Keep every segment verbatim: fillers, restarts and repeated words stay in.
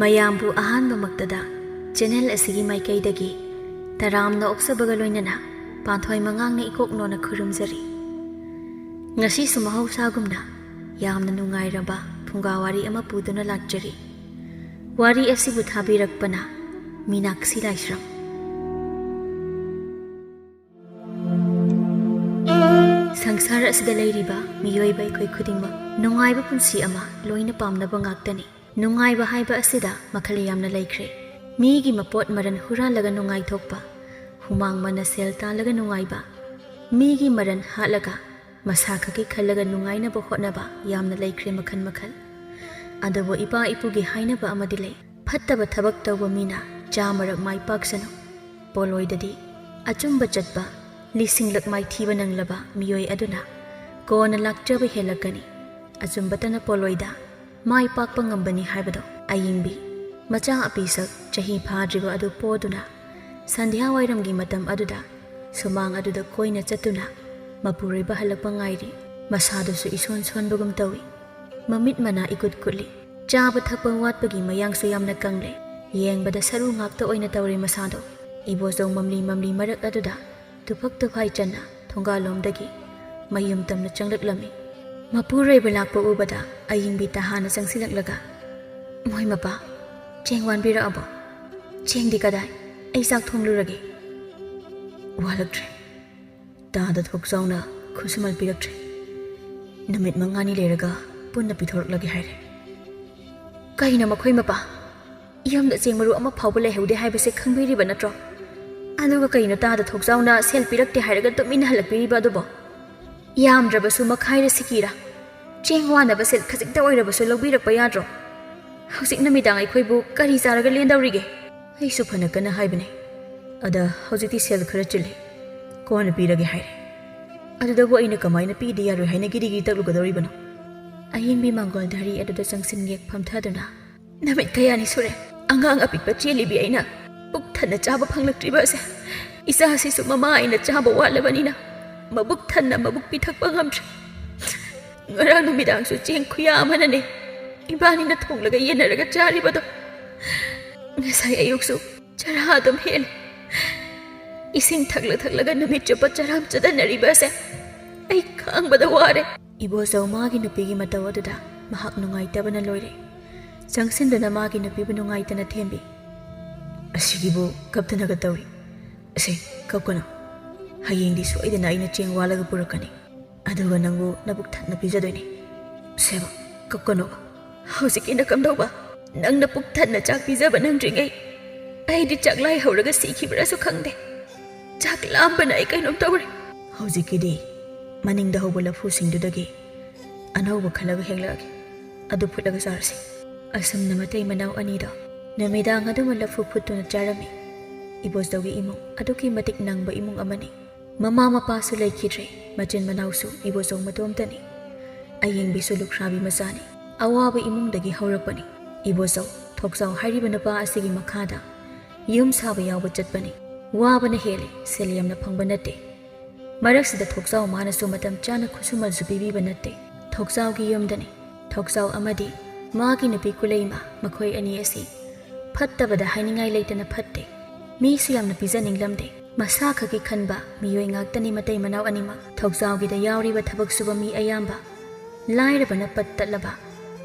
ꯃꯌꯥꯝꯕꯨ ꯑꯍꯥꯟꯕꯃꯛꯇꯗ ꯆꯦꯅꯦꯜ ꯑꯁꯤꯒꯤ ꯃꯥꯏꯀꯩꯗꯒꯤ ꯇꯔꯥꯝꯅ ꯑꯣꯛꯆꯕꯒ ꯂꯣꯏꯅꯅ ꯄꯥꯟꯊꯣꯏ ꯃꯉꯥꯡꯅ ꯏꯀꯣꯛꯅꯣꯅ ꯈꯨꯔꯨꯝꯖꯔꯤ꯫ ꯉꯁꯤꯁꯨ ꯃꯍꯧꯁꯥꯒꯨꯝꯅ ꯌꯥꯝꯅ ꯅꯨꯡꯉꯥꯏꯔꯕ ꯐꯨꯡꯒꯥ ꯋꯥꯔꯤ ꯑꯃ ꯄꯨꯗꯨꯅ ꯂꯥꯛꯆꯔꯤ꯫ ꯋꯥꯔꯤ ꯑꯁꯤꯕꯨ ꯊꯥꯕꯤꯔꯛꯄꯅ ꯃꯤꯅꯥꯛꯁꯤ ꯂꯥꯏꯁ꯭ꯔꯝ꯫ ꯁꯪꯁꯥꯔ ꯑꯁꯤꯗ ꯂꯩꯔꯤꯕ ꯃꯤꯑꯣꯏꯕ ꯑꯩꯈꯣꯏ ꯈꯨꯗꯤꯡꯃꯛ ꯅꯨꯡꯉꯥꯏꯕ ꯄꯨꯟꯁꯤ ꯑꯃ ꯂꯣꯏꯅ ꯄꯥꯝꯅꯕ ꯉꯥꯛꯇꯅꯤ꯫ ꯅꯨꯡꯉꯥꯏꯕ ꯍꯥꯏꯕ ꯑꯁꯤꯗ ꯃꯈꯜ ꯌꯥꯝꯅ ꯂꯩꯈ꯭ꯔꯦ꯫ ꯃꯤꯒꯤ ꯃꯄꯣꯠ ꯃꯔꯟ ꯍꯨꯔꯥꯜꯂꯒ ꯅꯨꯡꯉꯥꯏꯊꯣꯛꯄ, ꯍꯨꯃꯥꯡ ꯃꯟꯅ ꯁꯦꯜ ꯇꯥꯜꯂꯒ ꯅꯨꯡꯉꯥꯏꯕ, ꯃꯤꯒꯤ ꯃꯔꯟ ꯍꯥꯠꯂꯒ ꯃꯁꯥ ꯈꯛꯀꯤ ꯈꯜꯂꯒ ꯅꯨꯡꯉꯥꯏꯅꯕ ꯍꯣꯠꯅꯕ ꯌꯥꯝꯅ ꯂꯩꯈ꯭ꯔꯦ ꯃꯈꯜ ꯃꯈꯜ꯫ ꯑꯗꯨꯕꯨ ꯏꯄꯥ ꯏꯄꯨꯒꯤ ꯍꯥꯏꯅꯕ ꯑꯃꯗꯤ ꯂꯩ, "ꯐꯠꯇꯕ ꯊꯕꯛ ꯇꯧꯕ ꯃꯤꯅ ꯆꯥꯃꯔꯛ ꯃꯥꯏ ꯄꯥꯛꯁꯅꯨ, ꯄꯣꯂꯣꯏꯗꯗꯤ ꯑꯆꯨꯝꯕ ꯆꯠꯄ ꯂꯤꯁꯤꯡꯂꯛ ꯃꯥꯏꯊꯤꯕ ꯅꯪꯂꯕ ꯃꯤꯑꯣꯏ ꯑꯗꯨꯅ ꯀꯣꯟꯅ ꯂꯥꯛꯆꯕ ꯍꯦꯜꯂꯛꯀꯅꯤ꯫ ꯑꯆꯨꯝꯕꯇꯅ ꯄꯣꯂꯣꯏꯗ ꯃꯥꯏ ꯄꯥꯛꯄ ꯉꯝꯕꯅꯤ" ꯍꯥꯏꯕꯗꯣ꯫ ꯑꯌꯤꯡꯕꯤ ꯃꯆꯥ ꯑꯄꯤꯁꯛ ꯆꯍꯤ ꯐꯥꯗ꯭ꯔꯤꯕ ꯑꯗꯨ ꯄꯣꯗꯨꯅ ꯁꯟꯙ꯭ꯌꯥ ꯋꯥꯏꯔꯝꯒꯤ ꯃꯇꯝ ꯑꯗꯨꯗ ꯁꯨꯃꯥꯡ ꯑꯗꯨꯗ ꯀꯣꯏꯅ ꯆꯠꯇꯨꯅ ꯃꯄꯨꯔꯣꯏꯕ ꯍꯜꯂꯛꯄ ꯉꯥꯏꯔꯤ꯫ ꯃꯁꯥꯗꯨꯁꯨ ꯏꯁꯣꯟ ꯁꯣꯟꯕꯒꯨꯝ ꯇꯧꯏ꯫ ꯃꯃꯤꯠ ꯃꯅꯥ ꯏꯀꯨꯠ ꯀꯨꯠꯂꯤ꯫ ꯆꯥꯕ ꯊꯛꯄ ꯋꯥꯠꯄꯒꯤ ꯃꯌꯥꯡꯁꯨ ꯌꯥꯝꯅ ꯀꯪꯂꯦ꯫ ꯌꯦꯡꯕꯗ ꯁꯔꯨ ꯉꯥꯛꯇ ꯑꯣꯏꯅ ꯇꯧꯔꯦ ꯃꯁꯥꯗꯣ꯫ ꯏꯕꯣꯆꯧ ꯃꯝꯂꯤ ꯃꯝꯂꯤ ꯃꯔꯛ ꯑꯗꯨꯗ ꯇꯨꯐꯛ ꯇꯨꯐꯥꯏ ꯆꯟꯅ ꯊꯣꯡꯒꯥꯜꯂꯣꯝꯗꯒꯤ ꯃꯌꯨꯝ ꯇꯝꯅ ꯆꯪꯂꯛꯂꯝꯃꯤ꯫ ꯃꯄꯨꯔꯣꯏꯕ ꯂꯥꯛꯄ ꯎꯕꯗ ꯑꯌꯤꯡꯕꯤ ꯇꯍꯥꯅ ꯆꯪꯁꯤꯜꯂꯛꯂꯒ, "ꯃꯣꯏ ꯃꯄꯥ, ꯆꯦꯡ ꯋꯥꯟꯕꯤꯔꯛꯑꯕꯣ? ꯆꯦꯡꯗꯤ ꯀꯗꯥꯏ? ꯑꯩ ꯆꯥꯛ ꯊꯣꯡꯂꯨꯔꯒꯦ꯫" ꯋꯥꯠꯂꯛꯇ꯭ꯔꯦ꯫ ꯇꯥꯗ ꯊꯣꯛꯆꯥꯎꯅ ꯈꯨꯠꯁꯨꯃꯜ ꯄꯤꯔꯛꯇ꯭ꯔꯦ꯫ "ꯅꯨꯃꯤꯠ ꯃꯉꯥꯅꯤ ꯂꯩꯔꯒ ꯄꯨꯟꯅ ꯄꯤꯊꯣꯔꯛꯂꯒꯦ" ꯍꯥꯏꯔꯦ꯫ ꯀꯩꯅꯣ ꯃꯈꯣꯏ ꯃꯄꯥ? ꯌꯨꯝꯗ ꯆꯦꯡ ꯃꯔꯨ ꯑꯃ ꯐꯥꯎꯕ ꯂꯩꯍꯧꯗꯦ ꯍꯥꯏꯕꯁꯦ ꯈꯪꯕꯤꯔꯤꯕ ꯅꯠꯇ꯭ꯔꯣ? ꯑꯗꯨꯒ ꯀꯩꯅꯣ ꯇꯥꯗ ꯊꯣꯛꯆꯥꯎꯅ ꯁꯦꯜ ꯄꯤꯔꯛꯇꯦ ꯍꯥꯏꯔꯒ ꯇꯨꯃꯤꯟꯅ ꯍꯜꯂꯛꯄꯤꯔꯤꯕ ꯑꯗꯨꯕꯣ? ꯌꯥꯝꯗ꯭ꯔꯕꯁꯨ ꯃꯈꯥꯏꯔ ꯁꯤꯀꯤꯔ ꯆꯦꯡ ꯋꯥꯅꯕ ꯁꯦꯜ ꯈꯖꯤꯛꯇ ꯑꯣꯏꯔꯕꯁꯨ ꯂꯧꯕꯤꯔꯛꯄ ꯌꯥꯗ꯭ꯔꯣ? ꯍꯧꯖꯤꯛ ꯅꯨꯃꯤꯗꯥꯡ ꯑꯩꯈꯣꯏꯕꯨ ꯀꯔꯤ ꯆꯥꯔꯒ ꯂꯦꯟꯗꯧꯔꯤꯒꯦ? ꯑꯩꯁꯨ ꯐꯅ ꯀꯟꯅ ꯍꯥꯏꯕꯅꯦ꯫ ꯑꯗ ꯍꯧꯖꯤꯛꯇꯤ ꯁꯦꯜ ꯈꯔ ꯆꯤꯜꯂꯤ, ꯀꯣꯟꯅ ꯄꯤꯔꯒꯦ ꯍꯥꯏꯔꯦ꯫ ꯑꯗꯨꯗꯕꯨ ꯑꯩꯅ ꯀꯃꯥꯏꯅ ꯄꯤꯗ ꯌꯥꯔꯣꯏ ꯍꯥꯏꯅ ꯒꯤꯔꯤ ꯒꯤꯔꯤ ꯇꯛꯂꯨꯒꯗꯧꯔꯤꯕꯅꯣ? ꯑꯌꯤꯡꯕꯤ ꯃꯥꯡꯒꯣꯜ ꯙꯔꯤ ꯑꯗꯨꯗ ꯆꯪꯁꯤꯟ ꯌꯦꯛ ꯐꯝꯊꯗꯨꯅ, "ꯅꯨꯃꯤꯠ ꯀꯌꯥꯅꯤ ꯁꯨꯔꯦ ꯑꯉꯥꯡ ꯑꯄꯤꯛꯄ ꯆꯦꯜꯂꯤꯕꯤ ꯑꯩꯅ ꯄꯨꯛ ꯊꯟꯅ ꯆꯥꯕ ꯐꯪꯂꯛꯇ꯭ꯔꯤꯕ ꯑꯁꯦ꯫ ꯏꯆꯥꯁꯤꯁꯨ ꯃꯃꯥ ꯑꯩꯅ ꯆꯥꯕ ꯋꯥꯠꯂꯕꯅꯤꯅ ꯃꯕꯨꯛ ꯊꯟꯅ ꯃꯕꯨꯛ ꯄꯤꯊꯛꯄ ꯉꯝꯗ꯭ꯔꯦ꯫ ꯉꯔꯥꯡ ꯅꯨꯃꯤꯗꯥꯡꯁꯨ ꯆꯦꯡ ꯈꯨꯌꯥ ꯑꯃꯅꯅꯦ ꯏꯕꯥꯅꯤꯅ ꯊꯣꯡꯂꯒ ꯌꯦꯟꯅꯔꯒ ꯆꯥꯔꯤꯕꯗꯣ꯫ ꯉꯁꯥꯏ ꯑꯌꯨꯛꯁꯨ ꯆꯔꯥ ꯑꯗꯨꯝ ꯍꯦꯜꯂꯦ꯫ ꯏꯁꯤꯡ ꯊꯛꯂ ꯊꯛꯂꯒ ꯅꯨꯃꯤꯠ ꯆꯨꯞꯄ ꯆꯔꯥꯝ ꯆꯗꯠꯅꯔꯤꯕ ꯑꯁꯦ ꯑꯩ ꯈꯥꯡꯕꯗ ꯋꯥꯔꯦ꯫ ꯏꯕꯣꯆꯧ ꯃꯥꯒꯤ ꯅꯨꯄꯤꯒꯤ ꯃꯇꯧ ꯑꯗꯨꯗ ꯃꯍꯥꯛ ꯅꯨꯡꯉꯥꯏꯇꯕꯅ ꯂꯣꯏꯔꯦ꯫ ꯆꯪꯁꯤꯟꯗꯨꯅ ꯃꯥꯒꯤ ꯅꯨꯄꯤꯕꯨ ꯅꯨꯡꯉꯥꯏꯇꯅ ꯊꯦꯝꯕꯤ꯫ "ꯑꯁꯤꯒꯤꯕꯨ ꯀꯞꯇꯅꯒ ꯇꯧꯔꯤ꯫ ꯑꯁꯦ, ꯀꯞꯀꯅꯨ꯫ ꯍꯌꯦꯡꯗꯤ ꯁꯣꯏꯗꯅ ꯑꯩꯅ ꯆꯦꯡ ꯋꯥꯜꯂꯒ ꯄꯨꯔꯛꯀꯅꯤ꯫ ꯑꯗꯨꯒ ꯅꯪꯕꯨ ꯅꯕꯨꯛ ꯊꯟꯅ ꯄꯤꯖꯗꯣꯏꯅꯤ꯫ ꯁꯦꯕ, ꯀꯞꯀꯅꯨ꯫ ꯍꯧꯖꯤꯛꯀꯤꯅ ꯀꯝꯗꯧꯕ? ꯅꯪꯅ ꯄꯨꯛ ꯊꯟꯅ ꯆꯥꯛ ꯄꯤꯖꯕ ꯅꯪꯗ꯭ꯔꯤꯉꯩ ꯑꯩꯗꯤ ꯆꯥꯛꯂꯥꯏ ꯍꯧꯔꯒ ꯁꯤꯈꯤꯕ꯭ꯔꯥꯁꯨ ꯈꯪꯗꯦ꯫ ꯆꯥꯛ ꯂꯥꯝꯕꯅ ꯑꯩ ꯀꯩꯅꯣꯝ ꯇꯧꯔꯦ꯫" "ꯍꯧꯖꯤꯛꯀꯤꯗꯤ ꯃꯅꯤꯡꯗ ꯍꯧꯕ ꯂꯐꯨꯁꯤꯡꯗꯨꯗꯒꯤ ꯑꯅꯧꯕ ꯈꯜꯂꯒ ꯍꯦꯛꯂꯛꯑꯒꯦ꯫ ꯑꯗꯨ ꯐꯨꯠꯂꯒ ꯆꯥꯔꯁꯤ꯫" ꯑꯁꯨꯝꯅ ꯃꯇꯩ ꯃꯅꯥꯎ ꯑꯅꯤꯗꯣ ꯅꯨꯃꯤꯗꯥꯡ ꯑꯗꯨꯃ ꯂꯐꯨ ꯐꯨꯠꯇꯨꯅ ꯆꯥꯔꯝꯃꯤ꯫ ꯏꯕꯣꯆꯧꯒꯤ ꯏꯃꯨꯡ ꯑꯗꯨꯛꯀꯤ ꯃꯇꯤꯛ ꯅꯪꯕ ꯏꯃꯨꯡ ꯑꯃꯅꯤ꯫ ꯃꯃꯥ ꯃꯄꯥꯁꯨ ꯂꯩꯈꯤꯗ꯭ꯔꯦ, ꯃꯆꯤꯟ ꯃꯅꯥꯎꯁꯨ ꯏꯕꯣꯆꯧ ꯃꯇꯣꯝꯇꯅꯤ꯫ ꯑꯌꯦꯡꯕꯤꯁꯨ ꯂꯨꯈ꯭ꯔꯥꯕꯤ ꯃꯆꯥꯅꯤ, ꯑꯋꯥꯕ ꯏꯃꯨꯡꯗꯒꯤ ꯍꯧꯔꯛꯄꯅꯤ꯫ ꯏꯕꯣꯆꯧ ꯊꯣꯛꯆꯥꯎ ꯍꯥꯏꯔꯤꯕ ꯅꯨꯄꯥ ꯑꯁꯤꯒꯤ ꯃꯈꯥꯗ ꯌꯨꯝ ꯁꯥꯕ ꯌꯥꯎꯕ ꯆꯠꯄꯅꯤ꯫ ꯋꯥꯕꯅ ꯍꯦꯜꯂꯤ, ꯁꯦꯜ ꯌꯥꯝꯅ ꯐꯪꯕ ꯅꯠꯇꯦ꯫ ꯃꯔꯛꯁꯤꯗ ꯊꯣꯛꯆꯥꯎ ꯃꯥꯅꯁꯨ ꯃꯇꯝ ꯆꯥꯅ ꯈꯨꯠꯁꯨꯃꯜꯁꯨ ꯄꯤꯕꯤꯕ ꯅꯠꯇꯦ꯫ ꯊꯣꯛꯆꯥꯎꯒꯤ ꯌꯨꯝꯗꯅꯤ꯫ ꯊꯣꯛꯆꯥꯎ ꯑꯃꯗꯤ ꯃꯥꯒꯤ ꯅꯨꯄꯤ ꯀꯨꯂꯩꯃ, ꯃꯈꯣꯏ ꯑꯅꯤ ꯑꯁꯤ ꯐꯠꯇꯕꯗ ꯍꯥꯏꯅꯤꯡꯉꯥꯏ ꯂꯩꯇꯅ ꯐꯠꯇꯦ꯫ ꯃꯤꯁꯨ ꯌꯥꯝꯅ ꯄꯤꯖꯅꯤꯡꯂꯝꯗꯦ꯫ ꯃꯁꯥ ꯈꯛꯀꯤ ꯈꯟꯕ ꯃꯤꯑꯣꯏ ꯉꯥꯛꯇꯅꯤ ꯃꯇꯩ ꯃꯅꯥꯎ ꯑꯅꯤꯃꯛ꯫ ꯊꯣꯛꯆꯥꯎꯒꯤꯗ ꯌꯥꯎꯔꯤꯕ ꯊꯕꯛ ꯁꯨꯕ ꯃꯤ ꯑꯌꯥꯝꯕ ꯂꯥꯏꯔꯕꯅ ꯄꯠ ꯇꯠꯂꯕ,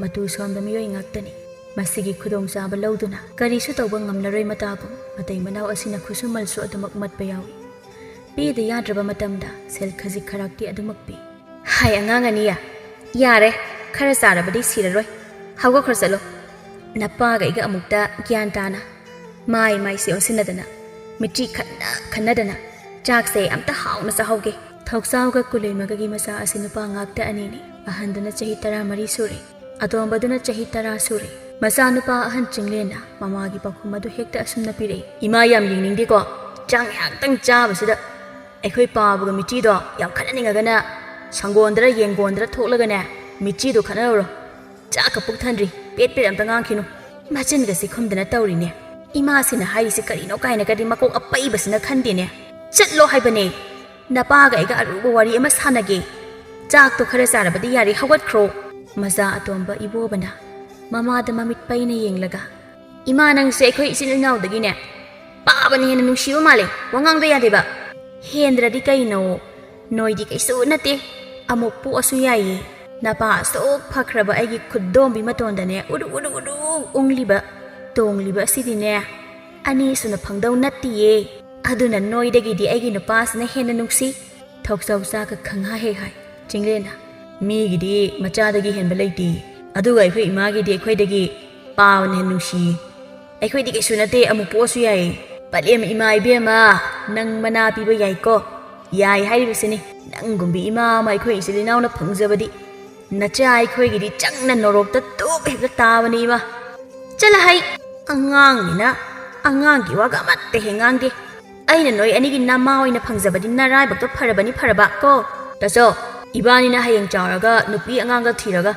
ꯃꯇꯨ ꯁꯣꯟꯕ ꯃꯤꯑꯣꯏ ꯉꯥꯛꯇꯅꯤ꯫ ꯃꯁꯤꯒꯤ ꯈꯨꯗꯣꯡꯆꯥꯕ ꯂꯧꯗꯨꯅ ꯀꯔꯤꯁꯨ ꯇꯧꯕ ꯉꯝꯂꯔꯣꯏ ꯃꯇꯥꯒꯨꯝ, ꯃꯇꯩ ꯃꯅꯥꯎ ꯑꯁꯤꯅ ꯈꯨꯠꯁꯨꯃꯜꯁꯨ ꯑꯗꯨꯃꯛ ꯃꯠꯄ ꯌꯥꯎꯏ꯫ ꯄꯤꯗ ꯌꯥꯗ꯭ꯔꯕ ꯃꯇꯝꯗ ꯁꯦꯜ ꯈꯖꯤꯛ ꯈꯔꯥꯛꯇꯤ ꯑꯗꯨꯃꯛ ꯄꯤ꯫ "ꯍꯥꯏ ꯑꯉꯥꯡ ꯑꯅꯤ, ꯌꯥꯔꯦ, ꯈꯔ ꯆꯥꯔꯕꯗꯤ ꯁꯤꯔꯔꯣꯏ꯫ ꯍꯧꯒꯠꯈ꯭ꯔꯣ ꯆꯠꯂꯣ꯫ ꯅꯄꯥꯒ ꯑꯩꯒ ꯑꯃꯨꯛꯇ ꯒ꯭ꯌꯥꯟ ꯇꯥꯅ ꯃꯥꯏ ꯃꯥꯏꯁꯦ ꯑꯣꯟꯁꯤꯟꯅꯗꯅ, ꯃꯤꯠꯆꯤ ꯈꯠꯅ ꯈꯟꯅꯗꯅ ꯆꯥꯛꯁꯦ ꯑꯝꯇ ꯍꯥꯎꯅ ꯆꯥꯍꯧꯒꯦ꯫" ꯊꯣꯛꯆꯥꯎꯒ ꯀꯨꯂꯩꯃꯒꯒꯤ ꯃꯆꯥ ꯑꯁꯤ ꯅꯨꯄꯥ ꯉꯥꯛꯇ ꯑꯅꯤꯅꯤ꯫ ꯑꯍꯟꯗꯨꯅ ꯆꯍꯤ ꯇꯔꯥꯃꯔꯤ ꯁꯨꯔꯦ, ꯑꯇꯣꯝꯕꯗꯨꯅ ꯆꯍꯤ ꯇꯔꯥ ꯁꯨꯔꯦ꯫ ꯃꯆꯥꯅꯨꯄꯥ ꯑꯍꯟ ꯆꯤꯡꯂꯦꯟꯅ ꯃꯃꯥꯒꯤ ꯄꯥꯎꯈꯨꯝ ꯑꯗꯨ ꯍꯦꯛꯇ ꯑꯁꯨꯝꯅ ꯄꯤꯔꯛꯏ꯫ "ꯏꯃꯥ ꯌꯥꯝ ꯌꯦꯡꯅꯤꯡꯗꯦꯀꯣ, ꯆꯥꯛ ꯉꯥꯏꯍꯥꯛꯇꯪ ꯆꯥꯕꯁꯤꯗ ꯑꯩꯈꯣꯏ ꯄꯥꯕꯒ ꯃꯤꯠꯆꯤꯗꯣ ꯌꯥꯝ ꯈꯠꯅꯅꯤꯡꯉꯒꯅ ꯁꯪꯒꯣꯟꯗꯔ ꯌꯦꯡꯒꯣꯟꯗꯔ ꯊꯣꯛꯂꯒꯅꯦ, ꯃꯤꯠꯆꯤꯗꯣ ꯈꯠꯅꯔꯨꯔꯣ꯫ ꯆꯥꯛꯀ ꯄꯨꯛ ꯊꯟꯗ꯭ꯔꯤ, ꯄꯦꯠ ꯄꯦꯠ ꯑꯝꯇ ꯉꯥꯡꯈꯤꯅꯨ꯫" ꯃꯆꯤꯟꯒꯁꯤ ꯈꯨꯝꯗꯅ ꯇꯧꯔꯤꯅꯦ꯫ ꯏꯃꯥꯁꯤꯅ ꯍꯥꯏꯔꯤꯁꯤ ꯀꯔꯤꯅꯣ ꯀꯥꯏꯅꯒꯗꯤ ꯃꯀꯣꯛ ꯑꯄꯩꯕꯁꯤꯅ ꯈꯟꯗꯦꯅꯦ꯫ "ꯆꯠꯂꯣ ꯍꯥꯏꯕꯅꯦ꯫ ꯅꯄꯥꯒ ꯑꯩꯒ ꯑꯔꯨꯕ ꯋꯥꯔꯤ ꯑꯃ ꯁꯥꯟꯅꯒꯦ꯫ ꯆꯥꯛꯇꯣ ꯈꯔ ꯆꯥꯔꯕꯗꯤ ꯌꯥꯔꯦ, ꯍꯧꯒꯠꯈ꯭ꯔꯣ꯫" ꯃꯆꯥ ꯑꯇꯣꯝꯕ ꯏꯕꯣꯕꯅ ꯃꯃꯥꯗ ꯃꯃꯤꯠ ꯄꯩꯅ ꯌꯦꯡꯂꯒ, "ꯏꯃꯥ, ꯅꯪꯁꯦ ꯑꯩꯈꯣꯏ ꯏꯆꯤꯜ ꯏꯅꯥꯎꯗꯒꯤꯅꯦ ꯄꯥꯕꯅ ꯍꯦꯟꯅ ꯅꯨꯡꯁꯤꯕ ꯃꯥꯜꯂꯦ, ꯋꯥꯉꯥꯡꯗ ꯌꯥꯗꯦꯕ꯫ ꯍꯦꯟꯗ꯭ꯔꯗꯤ ꯀꯩꯅꯣ, ꯅꯣꯏꯗꯤ ꯀꯩꯁꯨ ꯅꯠꯇꯦ, ꯑꯃꯨꯛ ꯄꯣꯛꯑꯁꯨ ꯌꯥꯏꯌꯦ꯫ ꯅꯄꯥ ꯑꯁꯨꯛ ꯐꯈ꯭ꯔꯕ ꯑꯩꯒꯤ ꯈꯨꯠꯗꯣꯝꯕꯤ ꯃꯇꯣꯟꯗꯅꯦ ꯎꯔꯨ ꯎꯔꯨ ꯎꯔꯨ ꯎꯪꯂꯤꯕ, ꯇꯣꯡꯂꯤꯕ ꯑꯁꯤꯗꯤꯅꯦ ꯑꯅꯤꯁꯨꯅ ꯐꯪꯗꯧ ꯅꯠꯇꯤꯌꯦ꯫ ꯑꯗꯨꯅ ꯅꯣꯏꯗꯒꯤꯗꯤ ꯑꯩꯒꯤ ꯅꯨꯄꯥꯁꯤꯅ ꯍꯦꯟꯅ ꯅꯨꯡꯁꯤ꯫" ꯊꯣꯛꯆꯥꯎ ꯆꯥꯒ ꯈꯪꯍꯥ ꯍꯦꯛ ꯍꯥꯏ꯫ ꯆꯤꯡꯂꯦꯟꯅ, "ꯃꯤꯒꯤꯗꯤ ꯃꯆꯥꯗꯒꯤ ꯍꯦꯟꯕ ꯂꯩꯇꯦ, ꯑꯗꯨꯒ ꯑꯩꯈꯣꯏ ꯏꯃꯥꯒꯤꯗꯤ ꯑꯩꯈꯣꯏꯗꯒꯤ ꯄꯥꯕꯅ ꯍꯦꯟꯅ ꯅꯨꯡꯁꯤꯌꯦ꯫ ꯑꯩꯈꯣꯏꯗꯤ ꯀꯩꯁꯨ ꯅꯠꯇꯦ, ꯑꯃꯨꯛ ꯄꯣꯛꯑꯁꯨ ꯌꯥꯏꯌꯦ꯫ ꯄꯂꯦꯝ ꯏꯃꯥ ꯏꯕꯦꯝꯃ, ꯅꯪ ꯃꯅꯥ ꯄꯤꯕ ꯌꯥꯏꯀꯣ꯫ ꯌꯥꯏ ꯍꯥꯏꯔꯤꯕꯁꯤꯅꯤ꯫ ꯅꯪꯒꯨꯝꯕꯤ ꯏꯃꯥ ꯑꯃ ꯑꯩꯈꯣꯏ ꯏꯆꯤꯜ ꯏꯅꯥꯎꯅ ꯐꯪꯖꯕꯗꯤ ꯅꯆꯥ ꯑꯩꯈꯣꯏꯒꯤꯗꯤ ꯆꯪꯅ ꯅꯣꯔꯣꯛꯇ ꯇꯨꯞ ꯍꯦꯛꯇ ꯇꯥꯕꯅꯤ ꯏꯃꯥ꯫" "ꯆꯠꯂ ꯍꯩ, ꯑꯉꯥꯡꯅꯤꯅ ꯑꯉꯥꯡꯒꯤ ꯋꯥꯒ ꯑꯃꯠꯇ ꯍꯦꯛ ꯉꯥꯡꯗꯦ꯫ ꯑꯩꯅ ꯅꯣꯏ ꯑꯅꯤꯒꯤ ꯅꯃꯥ ꯑꯣꯏꯅ ꯐꯪꯖꯕꯗꯤ ꯅꯔꯥꯏꯕꯛꯇꯣ ꯐꯔꯕꯅꯤ ꯐꯔꯕ ꯀꯣ꯫ ꯇꯥꯆꯧ, ꯏꯕꯥꯅꯤꯅ ꯍꯌꯦꯡ ꯆꯥꯎꯔꯒ ꯅꯨꯄꯤ ꯑꯉꯥꯡꯒ ꯊꯤꯔꯒ